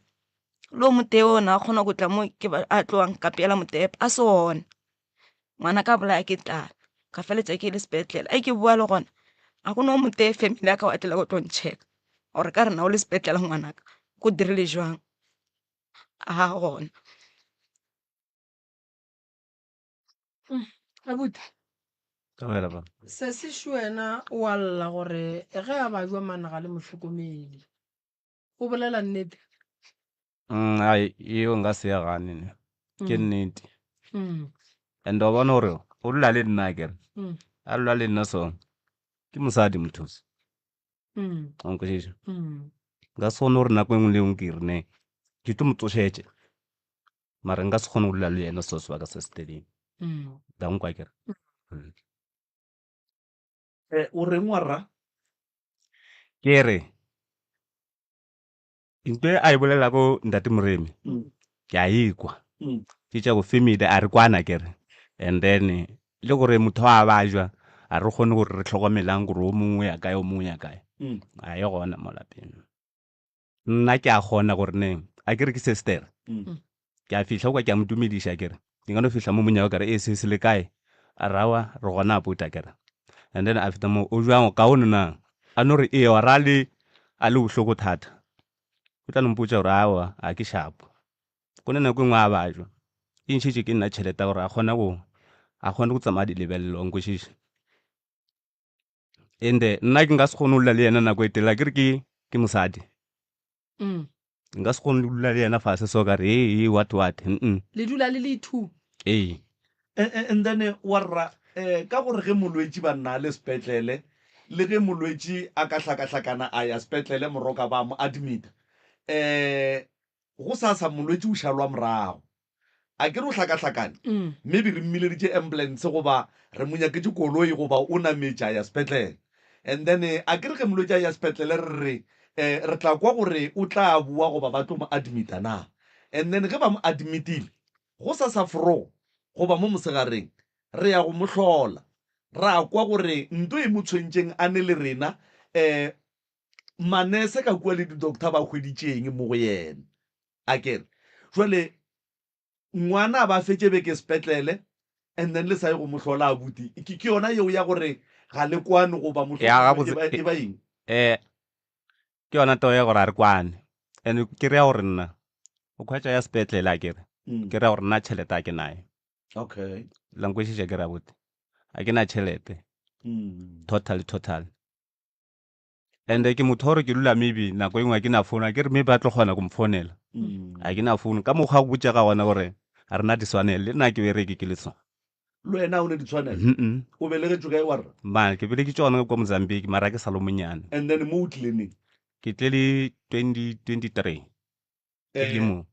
le o motee o na a kgona go tla mo ke a tlo a nkapeela motepe a se gona. Ngwana ka bolaya ke tlala ka feleletša ke le sepetlele a ke boa le gona ga go no motee family ya ka wa tlile go tlo ntšheka gore ka re na o le sepetlele ngwanaka go dirile jwang a gona. Abuti sesi šo wena o a lla gore ge a bajwa mane ga le mo hlokomele o bolela nnete? Ai, yeo nka se e gane ne. Ke nnete. And wa bona gore o dula le nna akere. A dula le nna so ke mosadi motho. Wa nkwešiša? Nka se kgone gore nako e nngwe le e nngwe ke re ne ke tlo mo tsošetša. Mara nka se kgone go dula le yena so sebaka se se telele. La nkwa akere? O reng warra? Ke re Ntho e a e bolelago Ntate Moremi ke a ekwa ke tša go family a re kwana kere and then le gore motho a bajwa a re kgone gore re hlokomelang gore o mongwe ya kae o mongwe ya kae a e gona mo lapeng. Nna ke a kgona gore ne a ke re ke sister ke a fihla kwa ke a mo dumediša kere ke ka no fihla mo monyako ka re ee sesi le kae a re aowa re gona abuti akere and then a feta mo o jwang o kaone na a no re ee wa ra le a le bohloko thata o tla no mpotša gore aowa a ke shapo go ne nako e nngwe a bajwa e ntšhetše ke nna tšhelete ya gore a kgone go a kgone go tsamaya di lebelelo wa nkwešiša and nna ke nka se kgone go dula le yena nako e telele akere ke ke mosadi Nka se kgone go dula le yena fase so ka re ee ee what what mm Le dula le le two. Ee. And then warra eh ka gore ge molwetši banna a le sepetlele le ge molwetši a ka hlakahlakana a ya sepetlele moroka ba mo admita eh go sasa molwetši o šalwa morago A ke re o hlakahlakane? Maybe re mmileditše ambulance goba re mo nyaketše koloi goba o nametše a ya sepetlele. And then a ke re ge molwetši a ya sepetlele re re re tla kwa gore o tla boa goba ba tlo mo admita na. And then ge ba mo admitile, gosasa fro goba mo mosegareng re ya go mo hlola, ra kwa gore nto e mo tshwentšeng a ne le rena manese ka kua le di-doctor ba hweditše eng mo go yena. A ke re, Jwale ngwana a ba fetše beke sepetlele and then le sa ye go mo hlola abuti. Ke, ke yona yeo ya gore ga le kwane goba Ya mohlomongwe gabotse e ba, e ba eng? eh ke yona taba ya gore a re kwane and ke rea gore nna o khwetša ya sepetlele a kere ke rea gore nna tšhelete a ke nayo Okay. la nkwešiša ke re abuti a ke na tšhelete totally total And ke motho wa gore ke dula maybe nako e nngwe ga ke na phone, a ke re maybe a tlo kgona go mfounela. Ga ke na phone. Ka mokgwa wa go botša ka gona gore ga re na ditshwanelo, le nna ke bereke ke le so. Le wena o ne ditshwanelo? O belegetšwe kae warra? Ma, ke belegetšwe gona kwa Mozambique, mara ke sa le monyane. And then mo o tlile neng? Ke tle le 2023. Ke le mo.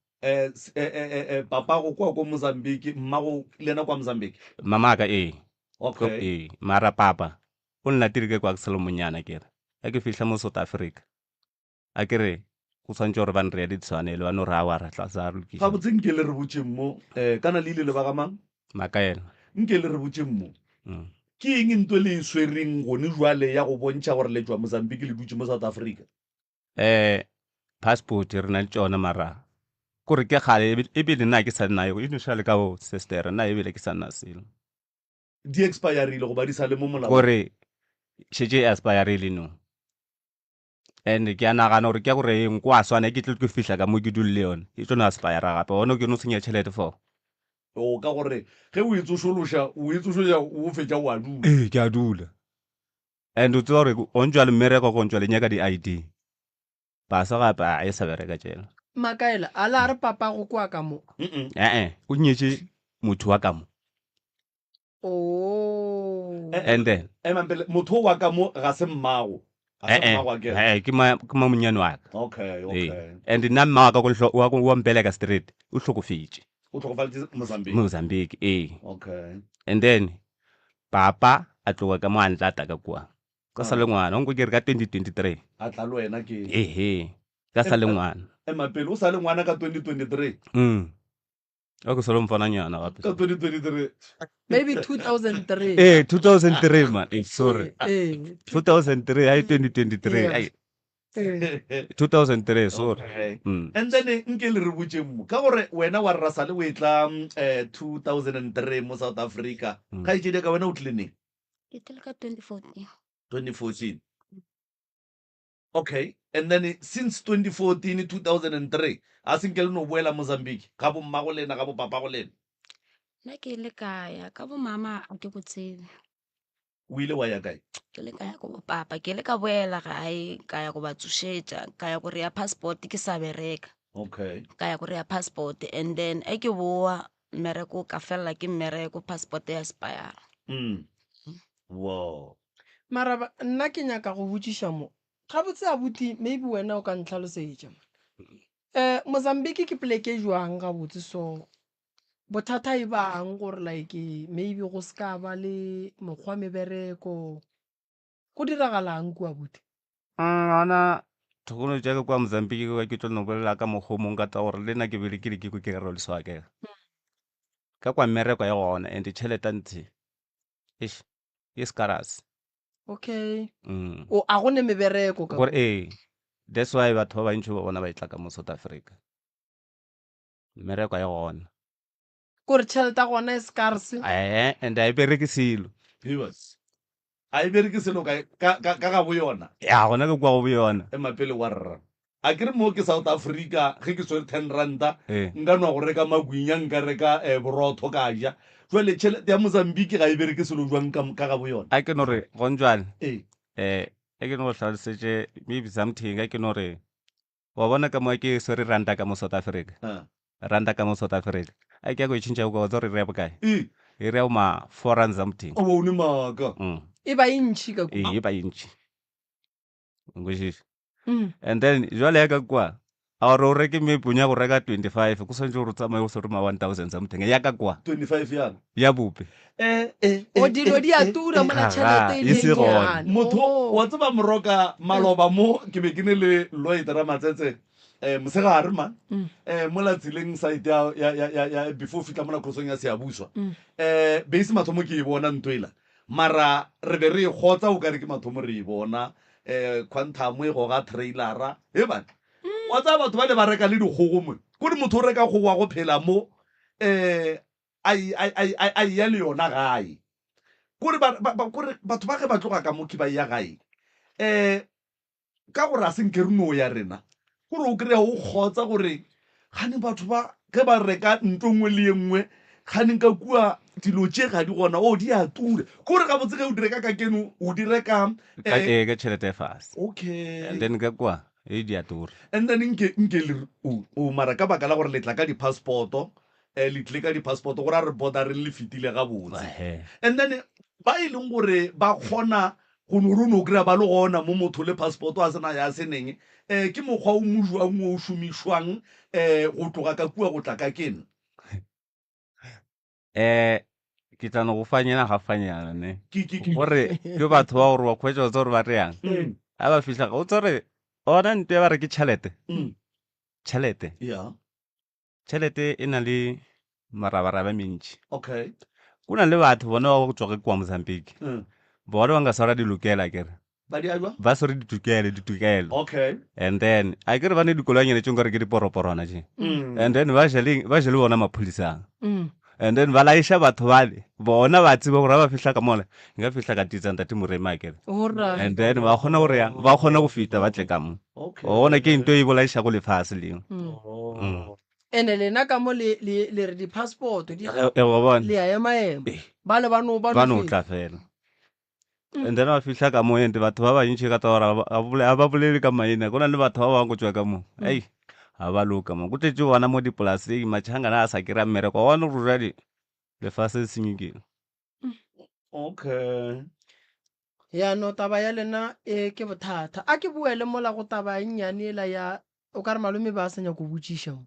Papago kwa ko Mozambique, mmago le yena kwa Mozambique? Mamaka ee. Okay. Ee, mara papa o nlatile ke kwa ke sa le monyana ke re ge ke fihla mo South Africa a ke re go tshwanetse gore ba nreye ditshwanelo ba no re awa ra tla sa re lokiša. Gabotse nke le re botšeng mo, um kana le ile le ba ga mang? Makaela. Nke le re botšeng mo, ke eng nto le e swereng gone jwale ya go bontšha gore le tšwa Mozambique le dutše mo South Africa? Um passport re na le tšona mara kore ke kgale ebile nna ke sa nayo e no swana le ka bo sister nna ebile ke sa nna selo. Di expirile goba di sa le mo molaong? Gore šetše e expirile no. And ke a nagana gore ke gore eng kwa swana ke tlo ke fihla ka mo ke dule le yone e tlo no expire gape gona ke no senya tšhelete for. O ka gore ge o e tsošološa o e tsošološa o fetša o a dula. Ee ke a dula. And o tseba gore go ntšwa le mmereko go ntšwa le nyaka di ID. Pasa gape a e sa bereka tšela. Makaela, a la re papago kwa ka mo? Eh-eh, o nyetše motho wa ka mo. Oh. And then Emang pele, motho o wa ka mo ga se mmago. Ga se eh, eh, mmago a kere. eh, ke ma ke mamonyane wa ka. Okay, Ee. okay. And nna mma wa ka ko hlo- wa ko- wa mpeleka straight o hlokofetše O hlokofaditše Mozambique. Mozambique ee. Okay. And then papa a tloga ka mo a ntlata ka kua ka sa le ngwana o nko ke re ka 2023 A tla le wena ke. ehe ka sa le ngwana Ema pele o sa le ngwana ka 2023. A ke sa le mfananyana gape. Ka 2023. Maybe 2003. Eh, 2003 man. Eh, sorry. Eh, 2003, ai 2023. Yeah. Ai eh. 2003, sorry. Okay. Mm. And then nke le re botšeng mo ka gore wena wa rra sale o etla 2003 mo South Africa. Kgaetšedi ya ka wena o tlile neng? Ke tlile ka 2014. 2014. Okay, and then since 2014, 2003, a se nke le no boela Mozambique, ga bo mmago lena, ga bo papago lena? Nna ke ile ka ya ka bo mama, a ke go tsebe. O ile wa ya kae? Ke ile ka ya ko bo papa, ke ile ka boela gae, ka ya go ba tsošetša, ka ya go rea passport ke sa bereka. Okay. Ka ya go rea passport and then e ke boa mmereko ka felela ke mmereko passport ya expire. Wow. Mara ba, nna ke nyaka go botšiša mo. Gabotse abuti, maybe wena o ka ntlhalosetša man. Eh, Mozambique ke poleke e jwang gabotse so? Bothata e bang gore like maybe go se ka ba le mokgwa mebereko. Go diragalang kua abuti? Gona thokolo tša ka kua Mozambique ke ke tlo no bolela ka mokgwa o mongwe ka taba gore le nna ke bile ke le ke kwe ke re leswa ke. Ka kwa mmereko ya gona and tšhelete ntshe. Eish, e scarce. Okay. O a go ne mebereko ka. Gore ee, that's why batho ba bantši ba bona ba etla ka mo South Africa. Mmereko ya gona. Kore tšhelete ya gona e scarce. Eh, and a e bereke selo. Viewers. A e bereke selo ka ka ka ka ga boyona. Ya gona ke kwa go boyona. Ema pele wa rra. A ke re mo ke South Africa ge ke swere 10 ranta Ee. nka nwa go reka magwinya nka reka eh, borotho ka ja. Jwale tšhelete ya Mozambique ga e bereke selo jwang ka ka ga boyona. A ke no re gone jwale Ee. eh a ke no go hlalosetše maybe something a ke no re wa bona ka mo ke swere ranta ka mo South Africa. Ah. Ranta ka mo South Africa. A ke ya go e tšhentšha go tsa gore re ya bokae? Ee. E re ya ma 4 rand something. O bone maaka. E ba e ntšhi ka kua. Ee, e ba e ntšhi. Nkwešiša. Mm. And then jwale ya ka kwa a gore o reke maybe o nyaka go reka 25 go swanetše gore o tsamaye o swere ma 1000 something ya ka kwa 25 yana ya bope eh eh O dilo di a tura mola Ga, tšhelete e e se le gona. nnyane. motho Oh. wa tseba moroka maloba mo ke be ke ne le Lloyd Ramatsetse eh mosegare man eh mola tseleng side ya ya ya ya, ya before fitla mola crossong ya Siyabuswa eh be se mathomo ke e bona ntwela mara re be re e kgotsa o kare ke mathomo re e bona eh quantum e goga trailara e bana wa tsaya batho ba ne ba reka le dikgogo mo kore motho o reka kgogo wa go phela mo eh a a ya le yona gae kore ba ba kore batho ba ge ba tloga ka mo ke ba ya gae eh ka gore a se nke re no ya rena gore o kry-a o kgotsa gore gane batho ba ge ba reka ntlo nngwe le ye nngwe gane ka kua dilo tše ga di gona o di a tura kore gabotse ge o di reka ka keno o di reka Ka ee ka tšhelete e fase. Okay. And then ka kua e di a tura. And then nke nke le re o o mara ka baka la gore le tla ka di-passport-o eh le tlile ka di-passport go ra re bordereng le fetile gabotse. Ehe. And then ba e leng gore ba kgona go no re o no kry-a ba le gona mo motho le passport a sena ya seneng eh ke mokgwa o mo jwang o šomišwang eh go tloga ka kua go tla ka keno? Eh ke tla no go fanyana ga fanyana ne. Ke ke ke Gore ke batho ba gore wa khwetša o tse gore ba re yang. A ba fihla o tse gore ona ntwe ba re ke tšhelete. Tšhelete. Yeah. Tšhelete e na le marabaraba a mentši. Okay. Go na le batho bona ba go tswa kwa Mozambique. Bona ba nka swara dilokela akere. Ba di a jwang? Ba swere ditokelo, ditokelo. Okay. And then a ke re ba ne dikoloanyana tše nkare ke diporoporwana tše. And then ba je ba je le bona maphodisang. And then ba laiša batho bale. Bona ba tseba gore ba fihla ka mola, nka fihla ka titsa ntate Moremi akere. And then ba kgona gore yang, ba kgona go feta ba tle ka mo. Okay. Ona ke ntho e bolaišago lefase leo. Oh. Ene lena ka mo le le le re di-passport di E wa bona. le a ema-ema. Eh. Ba le ba no ba Ba no no tla fela. And then ba fihla ka mo ente batho ba bantši ka taba gore ga ba bolele ka maina. Go na le batho ba bangwe go tšwa ka mo. Ei, ga ba loka mo. Go tletše bona mo dipolaseng, matšhangana a sa kry-a mmereko. Wa bona gore jwale lefase le senyegile. Okay. Ya no taba ya lena e ke bothata. A ke boele mola go taba e nnyane yela ya o ka re malome ba sa nyako botšiša mo.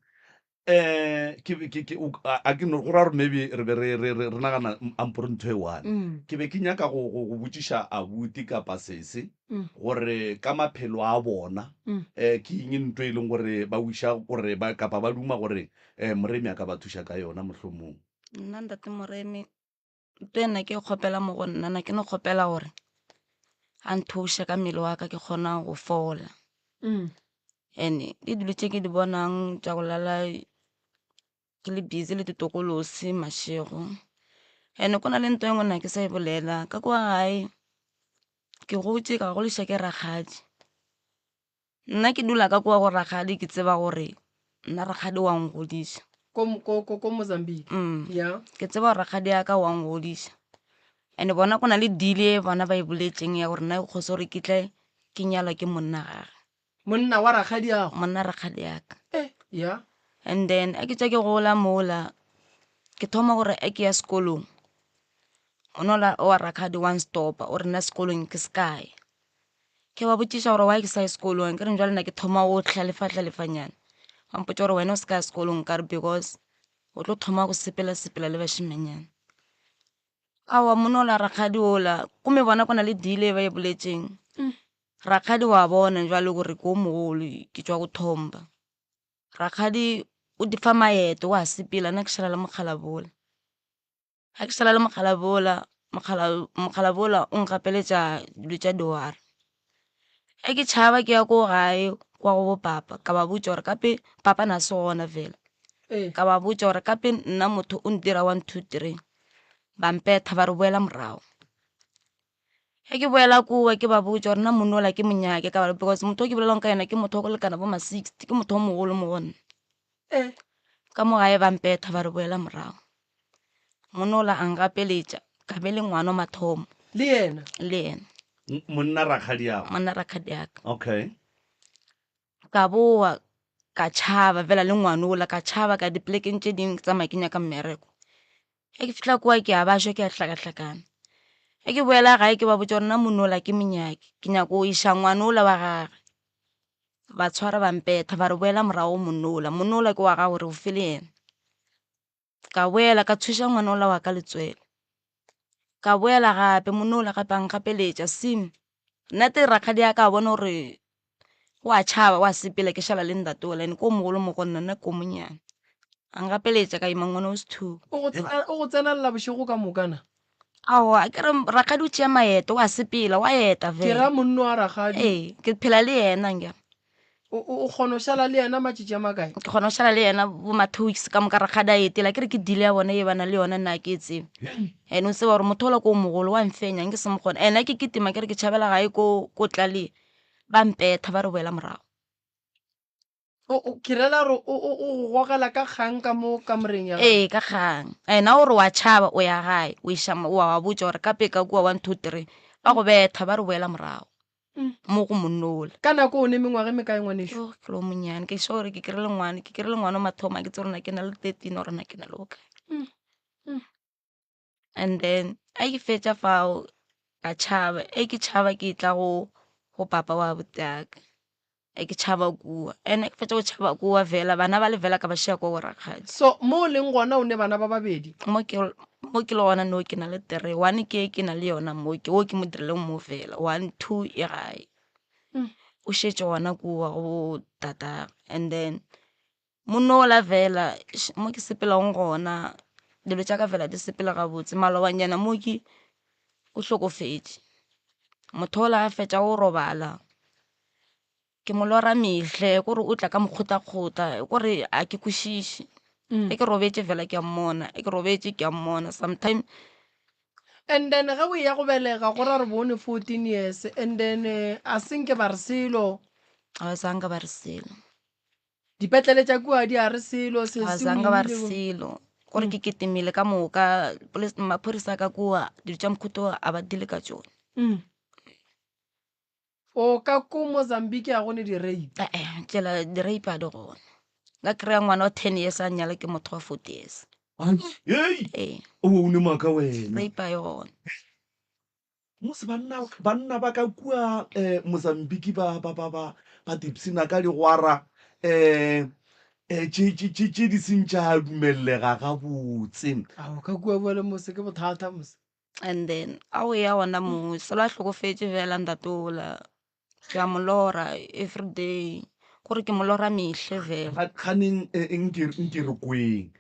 Eh ke be ke ke o a a ke no go ra gore maybe re be re re re re nagana ampore ntho e one. Mm. Ke be ke nyaka go go go botšiša abuti kapa sesi Mm. gore ka maphelo a bona Mm. eh ke eng ntho e leng gore ba wiša gore ba kapa ba duma gore eh Moremi a ka ba thuša ka yona mohlomong. Nna ntate Moremi Nto e nna ke e kgopela mo go nna, na ke no kgopela gore a nthuše ka mmele wa ka ke kgona go fola. And-e le dilo tše ke di bonang tša go lala ke le busy le ditokolosi mašego. And-e go na le nto e nngwe nna ke sa e bolela, ka kwa gae ke gotše ka godišwa ke rakgadi. Nna ke dula ka kua go rakgadi ke tseba gore nna rakgadi wa ngodiša. Ko, ko, ko, ko Mozambique. Mm. Ya. Ke tseba gore rakgadi ya ka wa ngodiša. And bona go na le deal e bona ba e boletseng ya gore nna ke kgose gore ke tle ke nyalwa ke monna gage. Monna wa rakgadi yago? Monna rakgadi ya ka. Eh, ya. And then a ke tša ke gola mola ke thoma gore a ke ya sekolong. Monola wa rakgadi wa nstopa o re nna sekolong ke se kae. Ke ba botšiša gore why ke sa ye sekolong, ke re jwale nna ke thoma go hlalefa-hlalefanyana. Ba mpotša gore wena o se ka ya sekolong ka re because o tlo thoma go sepela-sepela le bašemanyana. Aowa monna ola rakgadi ola, gomme bona go na le deal e ba e boletšeng. Rakgadi wa bona jwale gore ke o mogolo ke tšwa go thomba. Rakgadi o di fa maeto wa sepela nna ke šala le mokgalabje ola. Ga ke šala le mokgalabje ola, mokgalabje ola o nkapeletša dilo tša diwara. Ge ke tšhaba ke ya ko gae kwa go bo papa ka ba botša gore gape papa na se gona fela. Ka ba botša gore gape nna motho o ntira one two three, ba mpetha ba re boela morago. Ge ke boela kua ke ba botša gore nna monna ola ke mo nyake ka because motho o ke bolelang ka yena ke motho wa go lekana bo ma sixty, ke motho o mogolo mo go nna. Ka mo gae ba mpetha ba re boela morago. Monna ola a ngapeletša ka be le ngwana wa mathomo. Le yena? Le yena. Monna rakgadiago? Monna rakgadiaka. Okay. Ka boa ka tšhaba fela le ngwana ola ka tšhaba ka dipolekeng tše dingwe ke tsamaya ke nyaka mmereko. Ge ke fihla kua ke a bašwa ke a hlakahlakana. Ge ke boela gae ke ba botša gore nna monna ola ke monyake ke nyaka go iša ngwana ola wa gage. Ba tshwara ba mpetha ba re boela morago monna ola, monna ola ke wa gago re go fele yena. Ka boela ka tshweša ngwana ola wa ka letswele. Ka boela gape monna ola gape a nkapeletša sim. Nna te rakgadi ya ka a bona gore o a tšhaba o a sepela ke šala le ntate ola ene ke o mogolo mo go nna nna ke o monyane. A nkapeletša ka ima ngwana o sethuba. O go tsena, o go tsenelela bošego ka moka na? Aowa, ke re rakgadi o tšea maeto, o a sepela, o a eta Ke ra fela. monno wa rakgadi. Ee, ke phela le yena nkere. O, o, o kgona go šala le yena matšatši a makae? Ke kgona go šala le yena bo ma 2 weeks ka moka rakgadi a etela. Ke re ke deal ya bona ye ba nang le yona nna ga ke e tsebe. And o tseba gore motho ola ke o mogolo wa mfenya nke se mo kgone. And ha ke kitima ke re ke tšhabela gae ko, ko Tlaleng, ba mpetha ba re boela morago. O, o, ke rela gore o, o, o go gogela ka kgang ka mo kamoreng ya gago? Ee, ka kgang. And ha o re wa tšhaba o ya gae, o iša, o a ba botša gore ka peka kua one two three, ba go betha ba re boela morago. Mo go monna ola. Ka nako o ne mengwaga e mekae ngwanešu? Yoh, ke le o monyane, ke sure ke kry-ile ngwana, ke kry-ile ngwana wa mathomo, ga ke tsebe gore na ke na le 13 or na ke na le bokae. And then a ke fetša fao ka tšhaba, e ke tšhaba ke tla go go papa wa abuti wa ka, e ke tšhaba kua, and ke fetša go tšhaba kua fela bana ba le fela ka ba šia ko go rakgadi. So mo o leng gona o ne bana ba babedi? Mo ke mo ke le gona no ke na le three, one ke e ke na le yona mo ke wo ke mo dirileng mo fela, one, two e gae. O šetše gona kua go tatagwe and then monna ola fela mo ke sepelago gona dilo tša ka fela di sepela gabotse. Malobanyana mo ke o hlokofetše, motho ola a fetša go robala ke mo lora mehle kore o tla ka mokgotakgota kore a ke kwešiše. Ge ke robetše fela ke a mmona, ge ke robetše ke a mmona sometime. And then ge o eya go belega go ra gore bo ne 14 years and then a se nke ba re selo. Ga sa nka ba re selo. Dipetlele tša kua di a re selo, se Ga se sa nka ba re imile bo. selo. Gore ke ketemile ka moka, maphodisa ka kua dilo tša mokhuto a ba dile ka tšona. O ka ko Mozambique a go ne di-rape? Eh, tšela di-rape a di gona. Nka kry-a ngwana wa 10 years a nyala ke motho wa 40 years. Hei! Ee. O o ne maaka wena. Rape a e gona. Mose banna, banna ba ka kua eh, Mozambique ba, ba, ba, ba, ba tipshina ka digwara eh, eh, tše, tše, tše, tše di seng tša dumellega gabotse. Ao, ka kua bjale mose ke bothata mose. And then a o ya gona moo selo a hlokofetše fela ntate ola ke a mo lora everyday kore ke mo lora mehle fela. Ga, ganeng eh, nke, nke re kweng.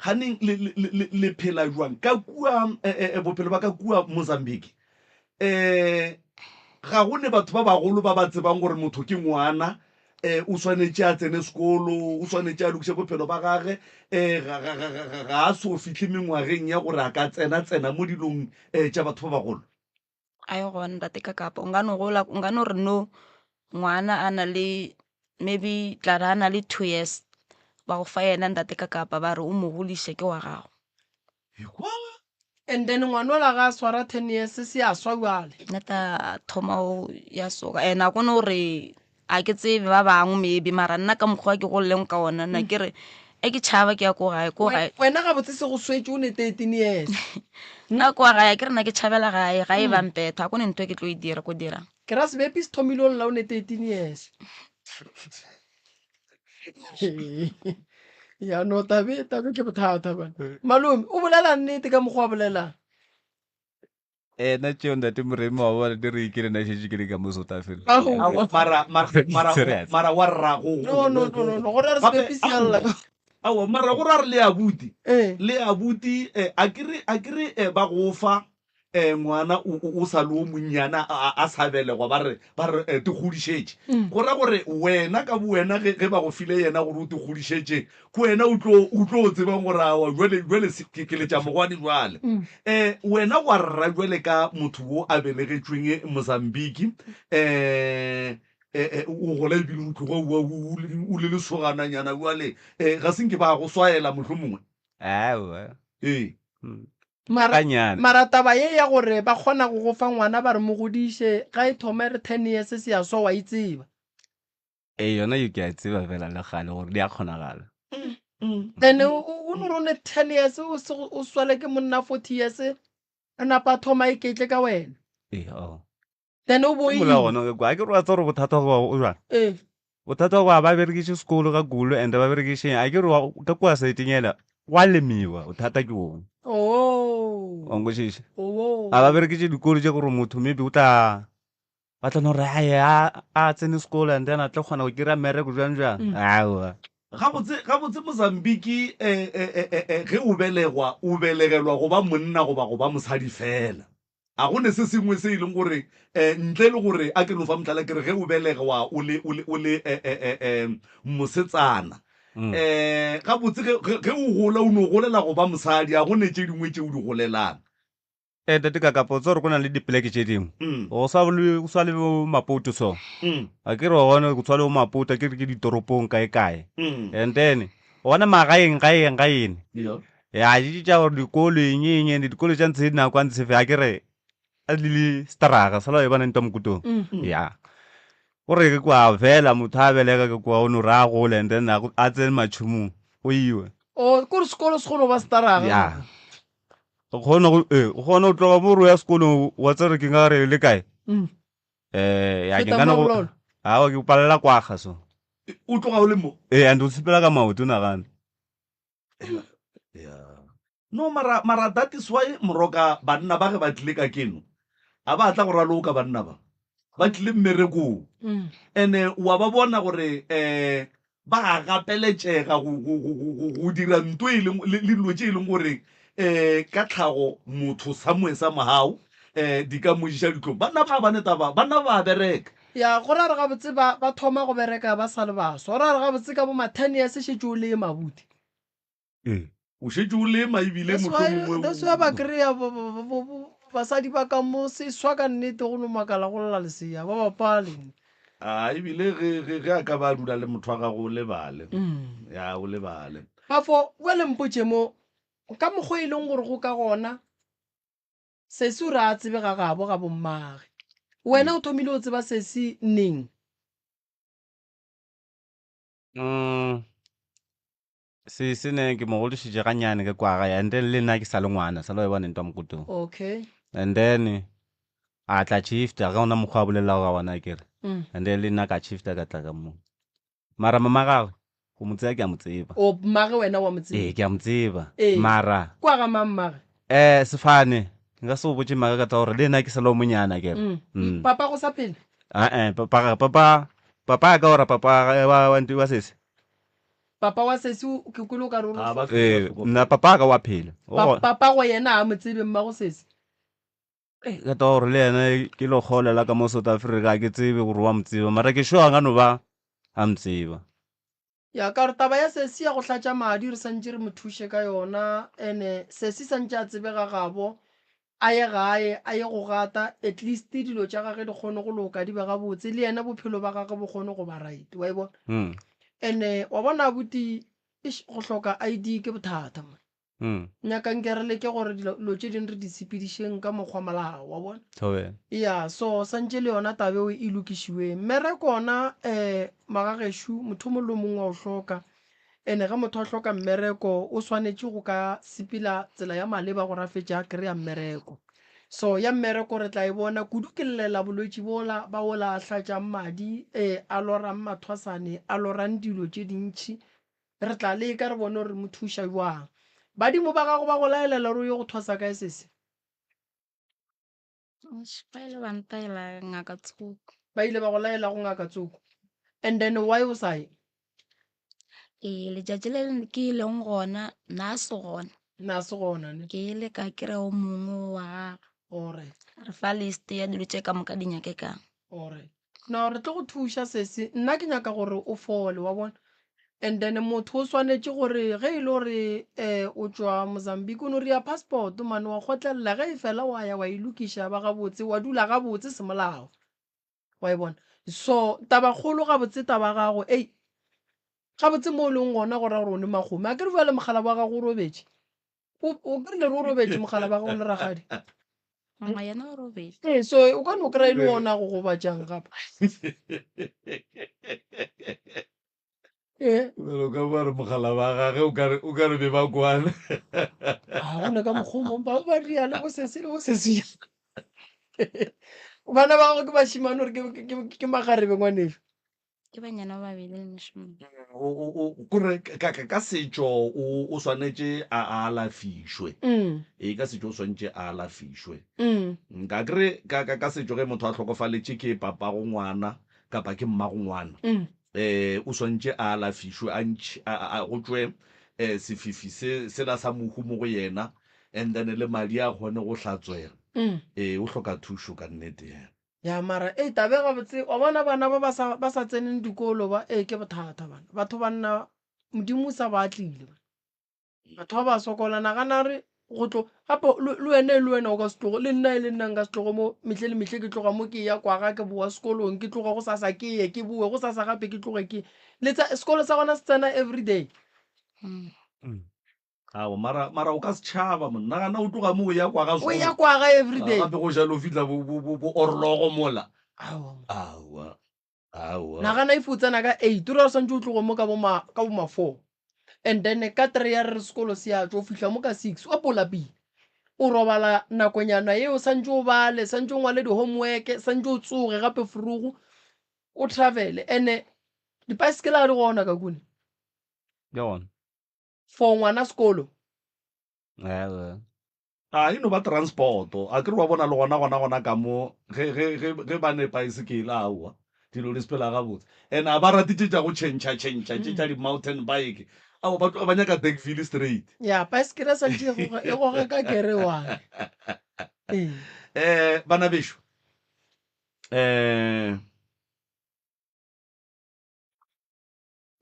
Ganeng le, le, le, le, le phela jwang ka kua eh, eh, bophelo ba ka kua Mozambique? Eh, ga go ne batho ba bagolo ba ba tsebang gore motho ke ngwana eh, o swanetše a tsene sekolo, o swanetše a lokiše bophelo ba gage, eh, ga, ga, ga, ga, ga a so fihle mengwageng ya gore a ka tsena-tsena mo dilong eh, tša batho ba bagolo. A ye gona ntate ka kapa o nka no gola o nka no re no ngwana a na le maybe tla re a na le 2 years ba go fa yena ntate ka kapa ba re o mo godiše ke wa gago. Ekwa. And then ngwanola ga a swara 10 years se a swa bjale. Nna ta thoma go ya soka and a kone gore a ke tsebe ba bangwe maybe mara nna ka mokgwa ke gololeng ka ona nna ke re e ke tšhaba ke ya ko gae ko gae. Wena gabotse se go swetše o ne 13 years. Nna kwa gae a ke re nna ke tšhabela gae gae ba mpetha a kone ntho e ke tlo e dira ko dirang. Ke ra sebepi se thomile o lla o ne 13 years. Ya no tabe tabe ke bothata bana. Malome o bolela nnete ka mokgwa a bolelang. Eh nna tšeo ntate Moremi wa bona di re ke le nna šetše ke le ka mo South Africa. Aowa, mara mara mara Serious. mara wa rra go No no no no no go ra re Gape, sebepi se a lla. aowa mara go ra re le abuti Eh. le abuti eh, a ke re a ke re eh, ba go fa eh, ngwana o, o, o sa le o monnyane a, a, a sa belegwa ba re ba re eh, te godišetše go ra gore wena ka bowena ge, ge ba go file yena gore o te godišetše ke wena o tlo o tlo tsebang gore awa jwale jwale se- ke, ke letša mogwane jwale eh, wena wa rra jwale ka motho wo a belegetšweng Mozambique eh, eh, eh, o gola ebile o tloga o, o, o, le- o le lesogananyana jwale eh, ga se nke ba go swaela mohlomongwe Aowa. ee Mara, Ganyane. mara taba ye ya gore ba kgona go go fa ngwana ba re mo godiše, ga e thoma e re ten years se ya swa wa e tseba. Ee, yona ye ke a e tseba fela le kgale gore di a kgonagala. Then o o no re o ne ten years o se o swale ke monna 40 years a napa a thoma a iketle ka wena. Ee, oh. Then o bo Ke mola gona ke kwa, a ke re wa tseba gore bothata go ba o jwang? Ee. Bothata go ba ba berekiše sekolo ka kulo and ba berekiše a ke re wa- ka kua saeteng ela gwa lemiwa bothata ke wong. Oh. Wa nkwešiša? Oh. A ba berekiše dikolo tše gore motho maybe o tla ba tla no re aye a a tsene sekolo and then a tlo kgona go kry-a mmereko jwang jwang. Aowa. Gabotse, gabotse Mozambique, eh, eh, eh, eh, eh, ge o belegwa, o belegelwa go ba monna goba go ba mosadi fela. A go ne se sengwe se e leng gore, um ntle le gore, a ke no fa mohlala, ke re ge o belegwa o le, o le, o le eh, eh, eh, eh, mosetsana, um gabotse ge, ge, ge o gola o no golela go ba mosadi, a go ne tše dingwe tše o di golelang? Eh, Ntate Kakapo, o tseba gore go na le dipoleke tše dingwe go swa le, go swa le bo Maputo so. A ke re wa bona go swa le bo Maputo, a ke re ke ditoropong kae kae. And then gona magaeng gaeng gaene. Ya di tša gore dikolo eng eng ene dikolo tša ntshe nako a ntshe fe a ke re a di le straga sala e bona ntwa mokutong ya gore ke kwa fela motho a belega ke kwa o no re a gole and then a tsene matšhomong o iwe O kore sekolo se kgone go ba staraga ya o kgone go ee o kgone go tloga mo re ya sekolong wa tsere ke nka re le kae eh ya ke Feta nka no go Mabololo. awa ke palela kwaga so O tloga o le mo? ee and o sepela ka maoto nagana Yeah. No mara mara that is why moroka banna ba ge ba tlile ka keno a ba tla go raloka banna ba ba tlile mmerekong Mm. ene wa ba bona gore um ba a gapeletšega go, go, go, go, go, go dira nto e leng le le dilo tše e leng gore um ka tlhago motho somewhere somehow um di ka mo iša ditlong banna ba ba ne taba banna ba a bereka Ya, go ra re gabotse ba, ba thoma go bereka ba sa le baswa. Go ra re gabotse ka bo ma 10 years šetše o lema, abuti. Ee. O šetše o lema ebile That's why, mohlomongwe that's why ba kry-a bo- bo- bo- bo- bo- basadi ba ka mo seswa ka nnete go no makala go lla lesea, ba bapale. A ebile ge, ge, ge a ka ba a dula le motho wa gago o lebale. Ya, o lebale. Bafo, bjale mpotše mo, ka mokgwa e leng gore go ka gona, Sesi o re a tsebe ga gabo ga bommage. Wena o thomile o tseba Sesi neng? Mm, sesi ne ke mo godišitše ganyane ke kwa gae and then le nna ke sa le ngwana sa le wa e bona ntwa mokutong. Okay. And then. A tla shifta ga ona mokgwa a bolelago ka gona akere. Mm. And then le nna ka shifta ka tla ka mo. Mara mama gagwe go mo tseba ke a mo tseba. O mmage wena wa mo tseba? Ee, ke a mo tseba. Ee. Mara Kwa ga mang mmage? eh sefane nka se go botše maka ka tsa gore le nna ke sa le o monyane akere. Mm. Mm. Papa go sa phela? Ah eh papa papa papa a ka ora papa wa wa wa sesi. Papa wa sesi o ke kwele o ka re o Ah, ba Ee, nna papa a ka wa phela. O Pa, gona. papa go yena a mo tsebe mmago sesi. Ka taba gore le yena ke lekgole la ka mo South Africa ga ke tsebe gore wa mo tseba mara ke sure a ka no ba a mo tseba. Ya ka gore taba ya sesi ya go hlatša madi re santše re mo thuše ka yona ene sesi santše a tsebe ga gabo a ye gae a ye go gata at least dilo tša gage di kgone go loka di be gabotse le yena bophelo ba gage bo kgone go ba right wa e bona ene wa bona abuti eish go hloka ID ke bothata man. Mm. Nyaka nke re leke gore dilo dilo tše dingwe re di sepedišeng ka mokgwa molao, wa bona? Thobela. Ya, so santše le yona taba eo e lokišiwe. Mmereko ona um magagešo motho o mongwe le o mongwe wa o hloka. Ene ge motho a hloka mmereko o swanetše go ka sepela tsela ya maleba gore a fetše a kry-a mmereko. So ya mmereko re tla e bona kudu ke llela bolwetši bola ba ola a hlatšang madi, eh, a lorang mathwasane, a lorang dilo tše dintši. Re tla leka re bone gore re mo thuša bjang. Badimo ba gago ba go laelela gore o ye go thwasa kae sesi? Eish, Ba ile ba ntaela ngaka tsoko. Ba ile ba go laela go ngaka tsoko. And then why o sa ye? Ee, letšatši le ke ileng gona, na se gona. Na se gona ne? Ke ile ka kry-a o mongwe wa gagwe. Alright. A re fa list ya dilo tše ka moka di nyakekang. Alright. No, re tlo go thuša sesi. Nna ke nyaka gore o fole, wa bona. And then motho o swanetše gore ge e le gore um o tšwa Mozambique o no ria passport mane wa kgotlelela ge e fela wa ya wa e lokiša ba gabotse wa dula gabotse semolao. Wa e bona. So tabakgolo gabotse taba ya gago ei gabotse mo o leng gona go ra gore o ne makgome. Akere bjale mogala wa gago o robetše. O o kry-ile re o robetše mogala ba gago le rakgadi. Mama yena o robetše. Ee, so o ka no kry-a e le ona go gobatšang gape. Ee. Bjalo ka ba re mogala ba gage o ka re o ka re be ba kwana. A go ne ka mokgwa o mongwe ba ba ria le bo sesi le bo sesi. Bana ba gago ke bašemane gore ke ke ke magarebe ngwanešu. Ke banyana ba babedi le mošemane. Kore ka, ka, ka setšo o, o swanetše a, a alafišwe. Ee, ka setšo o swanetše a alafišwe. Ka kere ka, ka, ka setšo ge motho a hlokofaletše ke papago ngwana kapa ke mmago ngwana, eh, o swanetše a alafišwe, a ntšhe, a, a, a, go tšwe eh, sefifi se, sela sa mohu mo go yena, and then le madi a kgone go hlatswega. Ee, o hloka thušo ka nnete yena. Ya mara ei taba e gabotse wa bona bana ba ba sa ba sa tseneng dikolo ba ee ke bothata bana batho banna modimo o sa ba atlile batho ba ba sokola nagana re go tlo gape le wena e le wena o ka se tlogo le nna e le nna nka se tlogo mo mehle le mehle ke tloga mo ke ya kwa ga ke boa sekolong ke tloga go sasa ke ye ke boe go sasa gape ke tloge ke le sekolo sa gona se tsena everyday Mm. Aowa, mara, mara o ka se tšhaba, monna. Nagana o tloga mo o ya kwa ga O ya sekolo. kwa ga everyday. Gape go ja le o fihla bo, bo, bo, bo orlogo mola. Aowa. Aowa, aowa. Nagana if o tsena ka eight, o ra o swantše o tloge mo ka bo ma, ka bo ma four. And then ka three ya re re sekolo se a tšwa, o fihla mo ka six, o lapile. O robala nakonyana yeo, swantše o bale, swantše o ngwale di-homework, swantše o tsoge gape vroeg, o travel-e. And-e dipaesekele ga di gona ka kune. Di gona. For ngwana sekolo. Ewe. A e no ba transport-o. A ke re wa bona le gona gona gona ka mo ge ge ge ge ba ne paesekele aowa dilo di sepela gabotse. And a ba rate tše tša go tšhentšha tšhentšha tše tša di mountain bike. Aowa ba tloga ba nyaka Bergville straight. Ya paesekele e swantše e goge e goge ka kere one. Ee. Eh bana bešo eh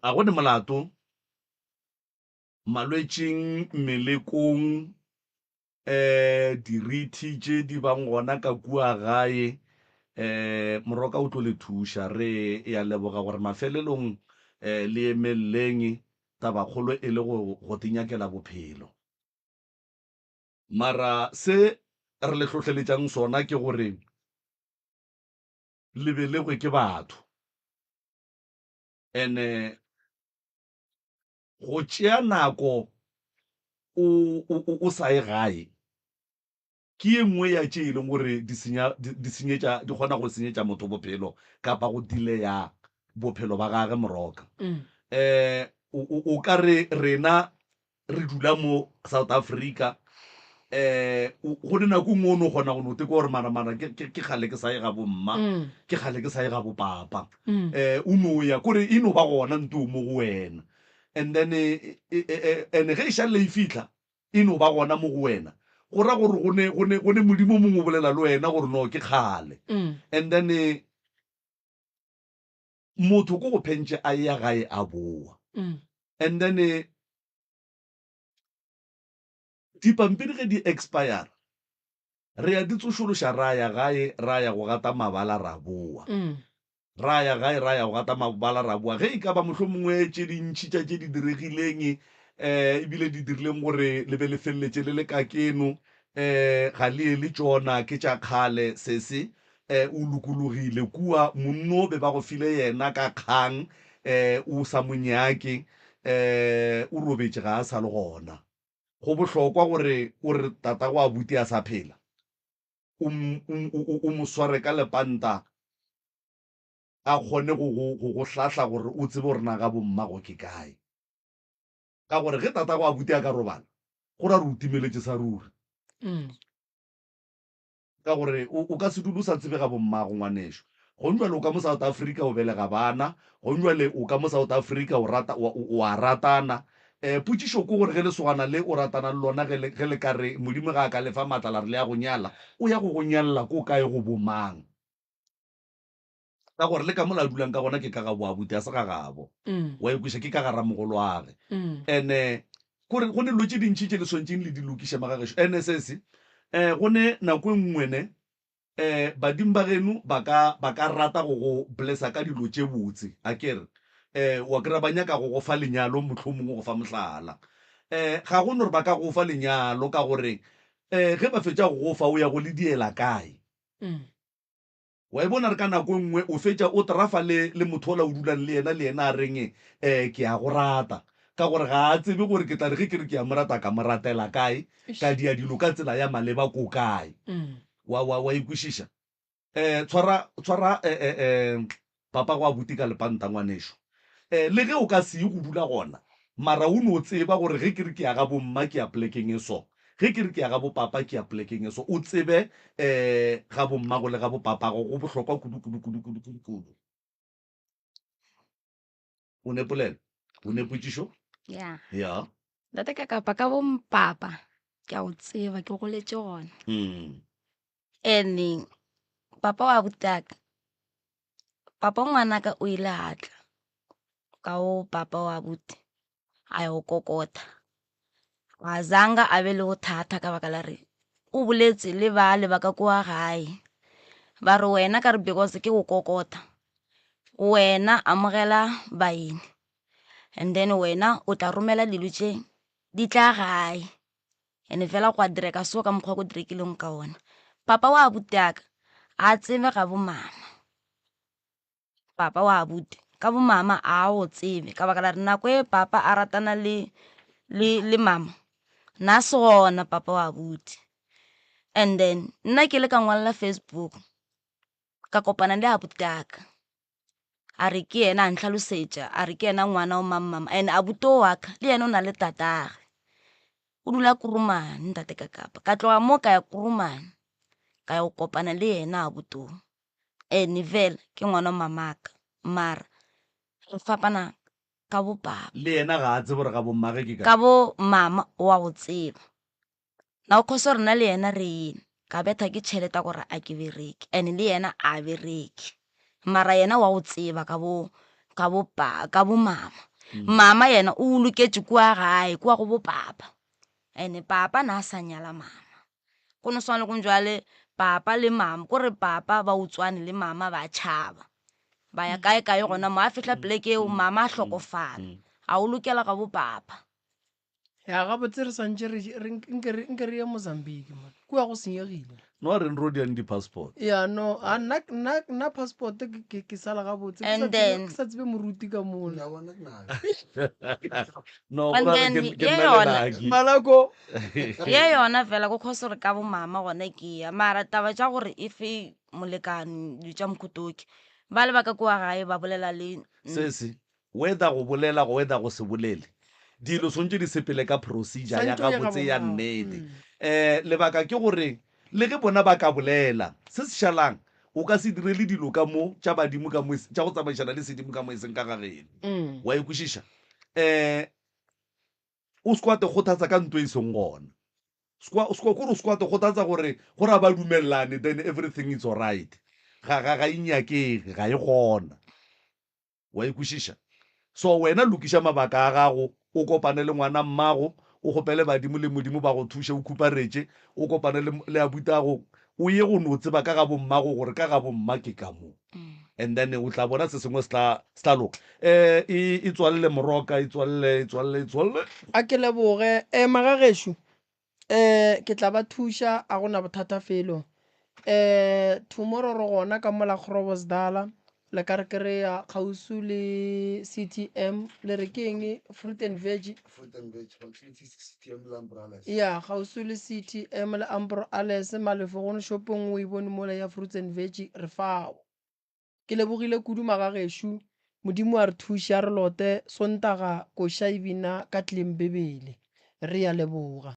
a go ne molato malwetšing, melekong, um dirithi tše di bang gona ka kua gae, um Moroka o tlo le thuša. Re ya leboga gore mafelelong um le emelleng, tabakgolo e le go go tinyakela bophelo. Mara se re le hlohleletšang sona ke gore le belegwe ke batho. Ene go tšea nako o, o, o sa ye gae. Ke ye nngwe ya tše e leng gore di senya, di, di senyetša, di kgona go senyetša motho bophelo kapa go dileya bophelo ba gage moroka. Um o, o, o ka re rena re dula mo South Africa, um go ne nako nngwe o no kgona go no tekwa gore mara mara ke, ke, ke kgale ke sa ye ga bomma, ke kgale ke sa ye ga bopapa. Um o no ya, kore e no ba gona nto mo go wena. And then, e, e, e, and ge e šalle e fihla, e no ba gona mo go wena, go ra gore go ne, go ne, go ne Modimo mongwe o bolela le wena gore no ke kgale. And then motho ko go phentše a eya gae a boa. And then dipampiri ge di expire, re ya di tsošološa ra ya gae ra ya go gata mabala ra boa. Ra ya gae ra ya go gata mabala ra boa. Ge e ka ba mohlomongwe tše dintši tša tše di diregileng um ebile di dirileng gore le be le feleletše le le ka keno um ga le ye le tšona ke tša kgale sese um o lokologile kua monno be ba go file yena ka kgang um o sa mo nyake um o robetše ga a sa le gona. Go bohlokwa gore o re tatago abuti a sa phela o, o, o, o mo sware ka lepanta a kgone go go, go go hlahla gore o tsebe gore na ga bommago ke kae. Ka gore ge tatago abuti a ka robala, go ra gore o timeletše sa ruri. Ka gore o, o ka se dule o sa tsebe ga bommago, ngwanešu. Gonjwale o ka mo South Africa o belega bana, gonjwale o ka mo South Africa o rata, o, o a ratana. Eh, potšišo ke gore ge lesogana le o ratana le lona ge le, ge le ka re Modimo ga a ka le fa maatla la re le ya go nyala, o ya go go nyalela ko kae go bomang? Ka gore le ka mola a dulang ka gona ke ka ga boabuti, a se ga gabo. Wa e kweša, ke ka ga ramogolwage. Ene kore go ne dilo tše dintši tše le swantšeng le di lokiše magagešo. Ene sesi, um go ne nako e nngwe ne um badimo ba geno ba ka ba ka rata go go blessa ka dilo tše botse, a ke re. Um wa kry-a ba nyaka go go fa lenyalo mohlomongwe go fa mohlala. Um ga go no re ba ka go fa lenyalo ka gore um ge ba fetša go go fa o ya go le diela kae? Wa e bona re ka nako e nngwe o fetša o trafa le, le motho ola o dulang le yena, le yena a reng, Eh, ke a go rata. Ka gore ga a tsebe gore ke tla re ge ke re ke a mo rata ka mo ratela kae, ka dia dilo ka tsela ya maleba ko kae. Wa, wa, wa e kwešiša? Eh, tshwara, tshwara, eh, eh, eh, Papa go abuti ka lepanta ngwanešu. Eh, le ge o ka se ye go dula gona, mara o no tseba gore ge ke re ke ya ga bomma ke ya polekeng e so, ge ke re ke ya ga bopapa ke ya polekeng e so. O tsebe eh ga bommago le ga bopapago go bohlokwa kudu kudu kudu kudu kudu kudu. O ne polelo? O ne potšišo? Ya. Ya. Ntate ka kapa ka bompapa ke a o tseba ke goletše gona. Mm. Ene papa wa butaka Papa ngwanaka o ile a tla ka o papa wa abuti a ya go kokota. A zanga a be le bothata ka baka la re o boletse le bale ba ka kua gae ba re wena ka re because ke go kokota wena amogela baeng and then wena o tla romela dilo tše di tla gae. And-e fela gwa direka so ka mokgwa ko direkileng ka ona. Papa wa abuti aka a tsebe ga bo mama, papa wa abuti ka bo mama a go tsebe ka baka la re nako e papa a ratana le le le mama na se gona papa wa abuti. And then nna ke le ka ngwalela Facebook ka kopana le abuti aka. A re ke yena a ntlhalosetša a re ke yena ngwana o mang mang and abuti o wa ka le yena o na le tatagwe o dula Kurumane ntate ka kapa ka tloga mo ka ya Kurumane ka ya go kopana le yena abuti o and fela ke ngwana wa mamaka mara re fapana ka bo papa. Le yena ga a tsebe gore ga bo mmage ke kae. Ka bo mama o a go tseba. Now cause gore nna le yena re ene ka betha ke tšhelete ya gore a ke bereke and le yena a bereke mara yena wa go tseba ka bo ka bo pa ka bo mama mama yena o loketše kua gae kua go bo papa and papa na a sa nyala mama go no swana le gong jwale papa le mama kore papa ba utswane le mama ba tšhaba ba ya kae kae gona mo a fihla poleke eo mama a hlokofala a o lokela ga bo papa. Ya gabotse re swantše re, re, nke re, nke re ye Mozambique mona. Kua go senyegile. No a reng ro diang di-passport. Ya no, a nna nna nna passport ke ke ke sala gabotse. Ke sa And tsebe then ke sa tsebe moruti ka mola. No, go and ra re then ke ke ye nna le yona Lucky. Malako. ye yona fela ko cause gore ka bo mama gona ke ya mara taba tša gore e fe molekane dilo tša mokhutoke ba le ba ka kua gae ba bolela le Sesi, whether go bolela go whether go se bolele, dilo swantše di sepele ka procedure ya Swantše o ye ga gabotse ya bommago. nnete. Um lebaka ke gore le ge bona ba ka bolela, se se šalang o ka se direle dilo ka mo tša badimo ka mo, tša go tsamaišana le sedimo ka mo e seng ka ga geno. Wa e kwešiša? Um o se kwa te kgothatsa ka nto e seng gona. Se kwa, se kwa, kore o se kwa te kgothatsa gore, gore a ba dumelelane then everything is alright. Ga, ga, ga e nyakege, ga e gona. Wa e kwešiša? So wena lokiša mabaka a gago, o kopane le ngwana mmago, o kgopele badimo le Modimo ba go thuše, o khuparetše, o kopane le, le abutago, o ye go no tseba ka ga bommago gore ka ga bomma ke ka mo. And then o tla bona se sengwe se tla, se tla loka. Eh, e, e tswalele moroka, e tswalele, e tswalele, e tswalele. A ke leboge. Eh, magagešo, eh, ke tla ba thuša, a go na bothata felo. Eh, tomorrow re gona ka mola Groblersdal, le ka re kry-a kgauswi le CTM, le re ke eng, fruit and veg? Fruit and veg, kgauswi le CTM le Umbrellas. Ya, kgauswi le CTM le Umbrellas, Malefo shopong o e bone mola ya fruits and veg, re fao. Ke lebogile kudu magagešo, Modimo a re thuše a re lote Sontaga koša e bina ka tleng Bibele. Re ya leboga.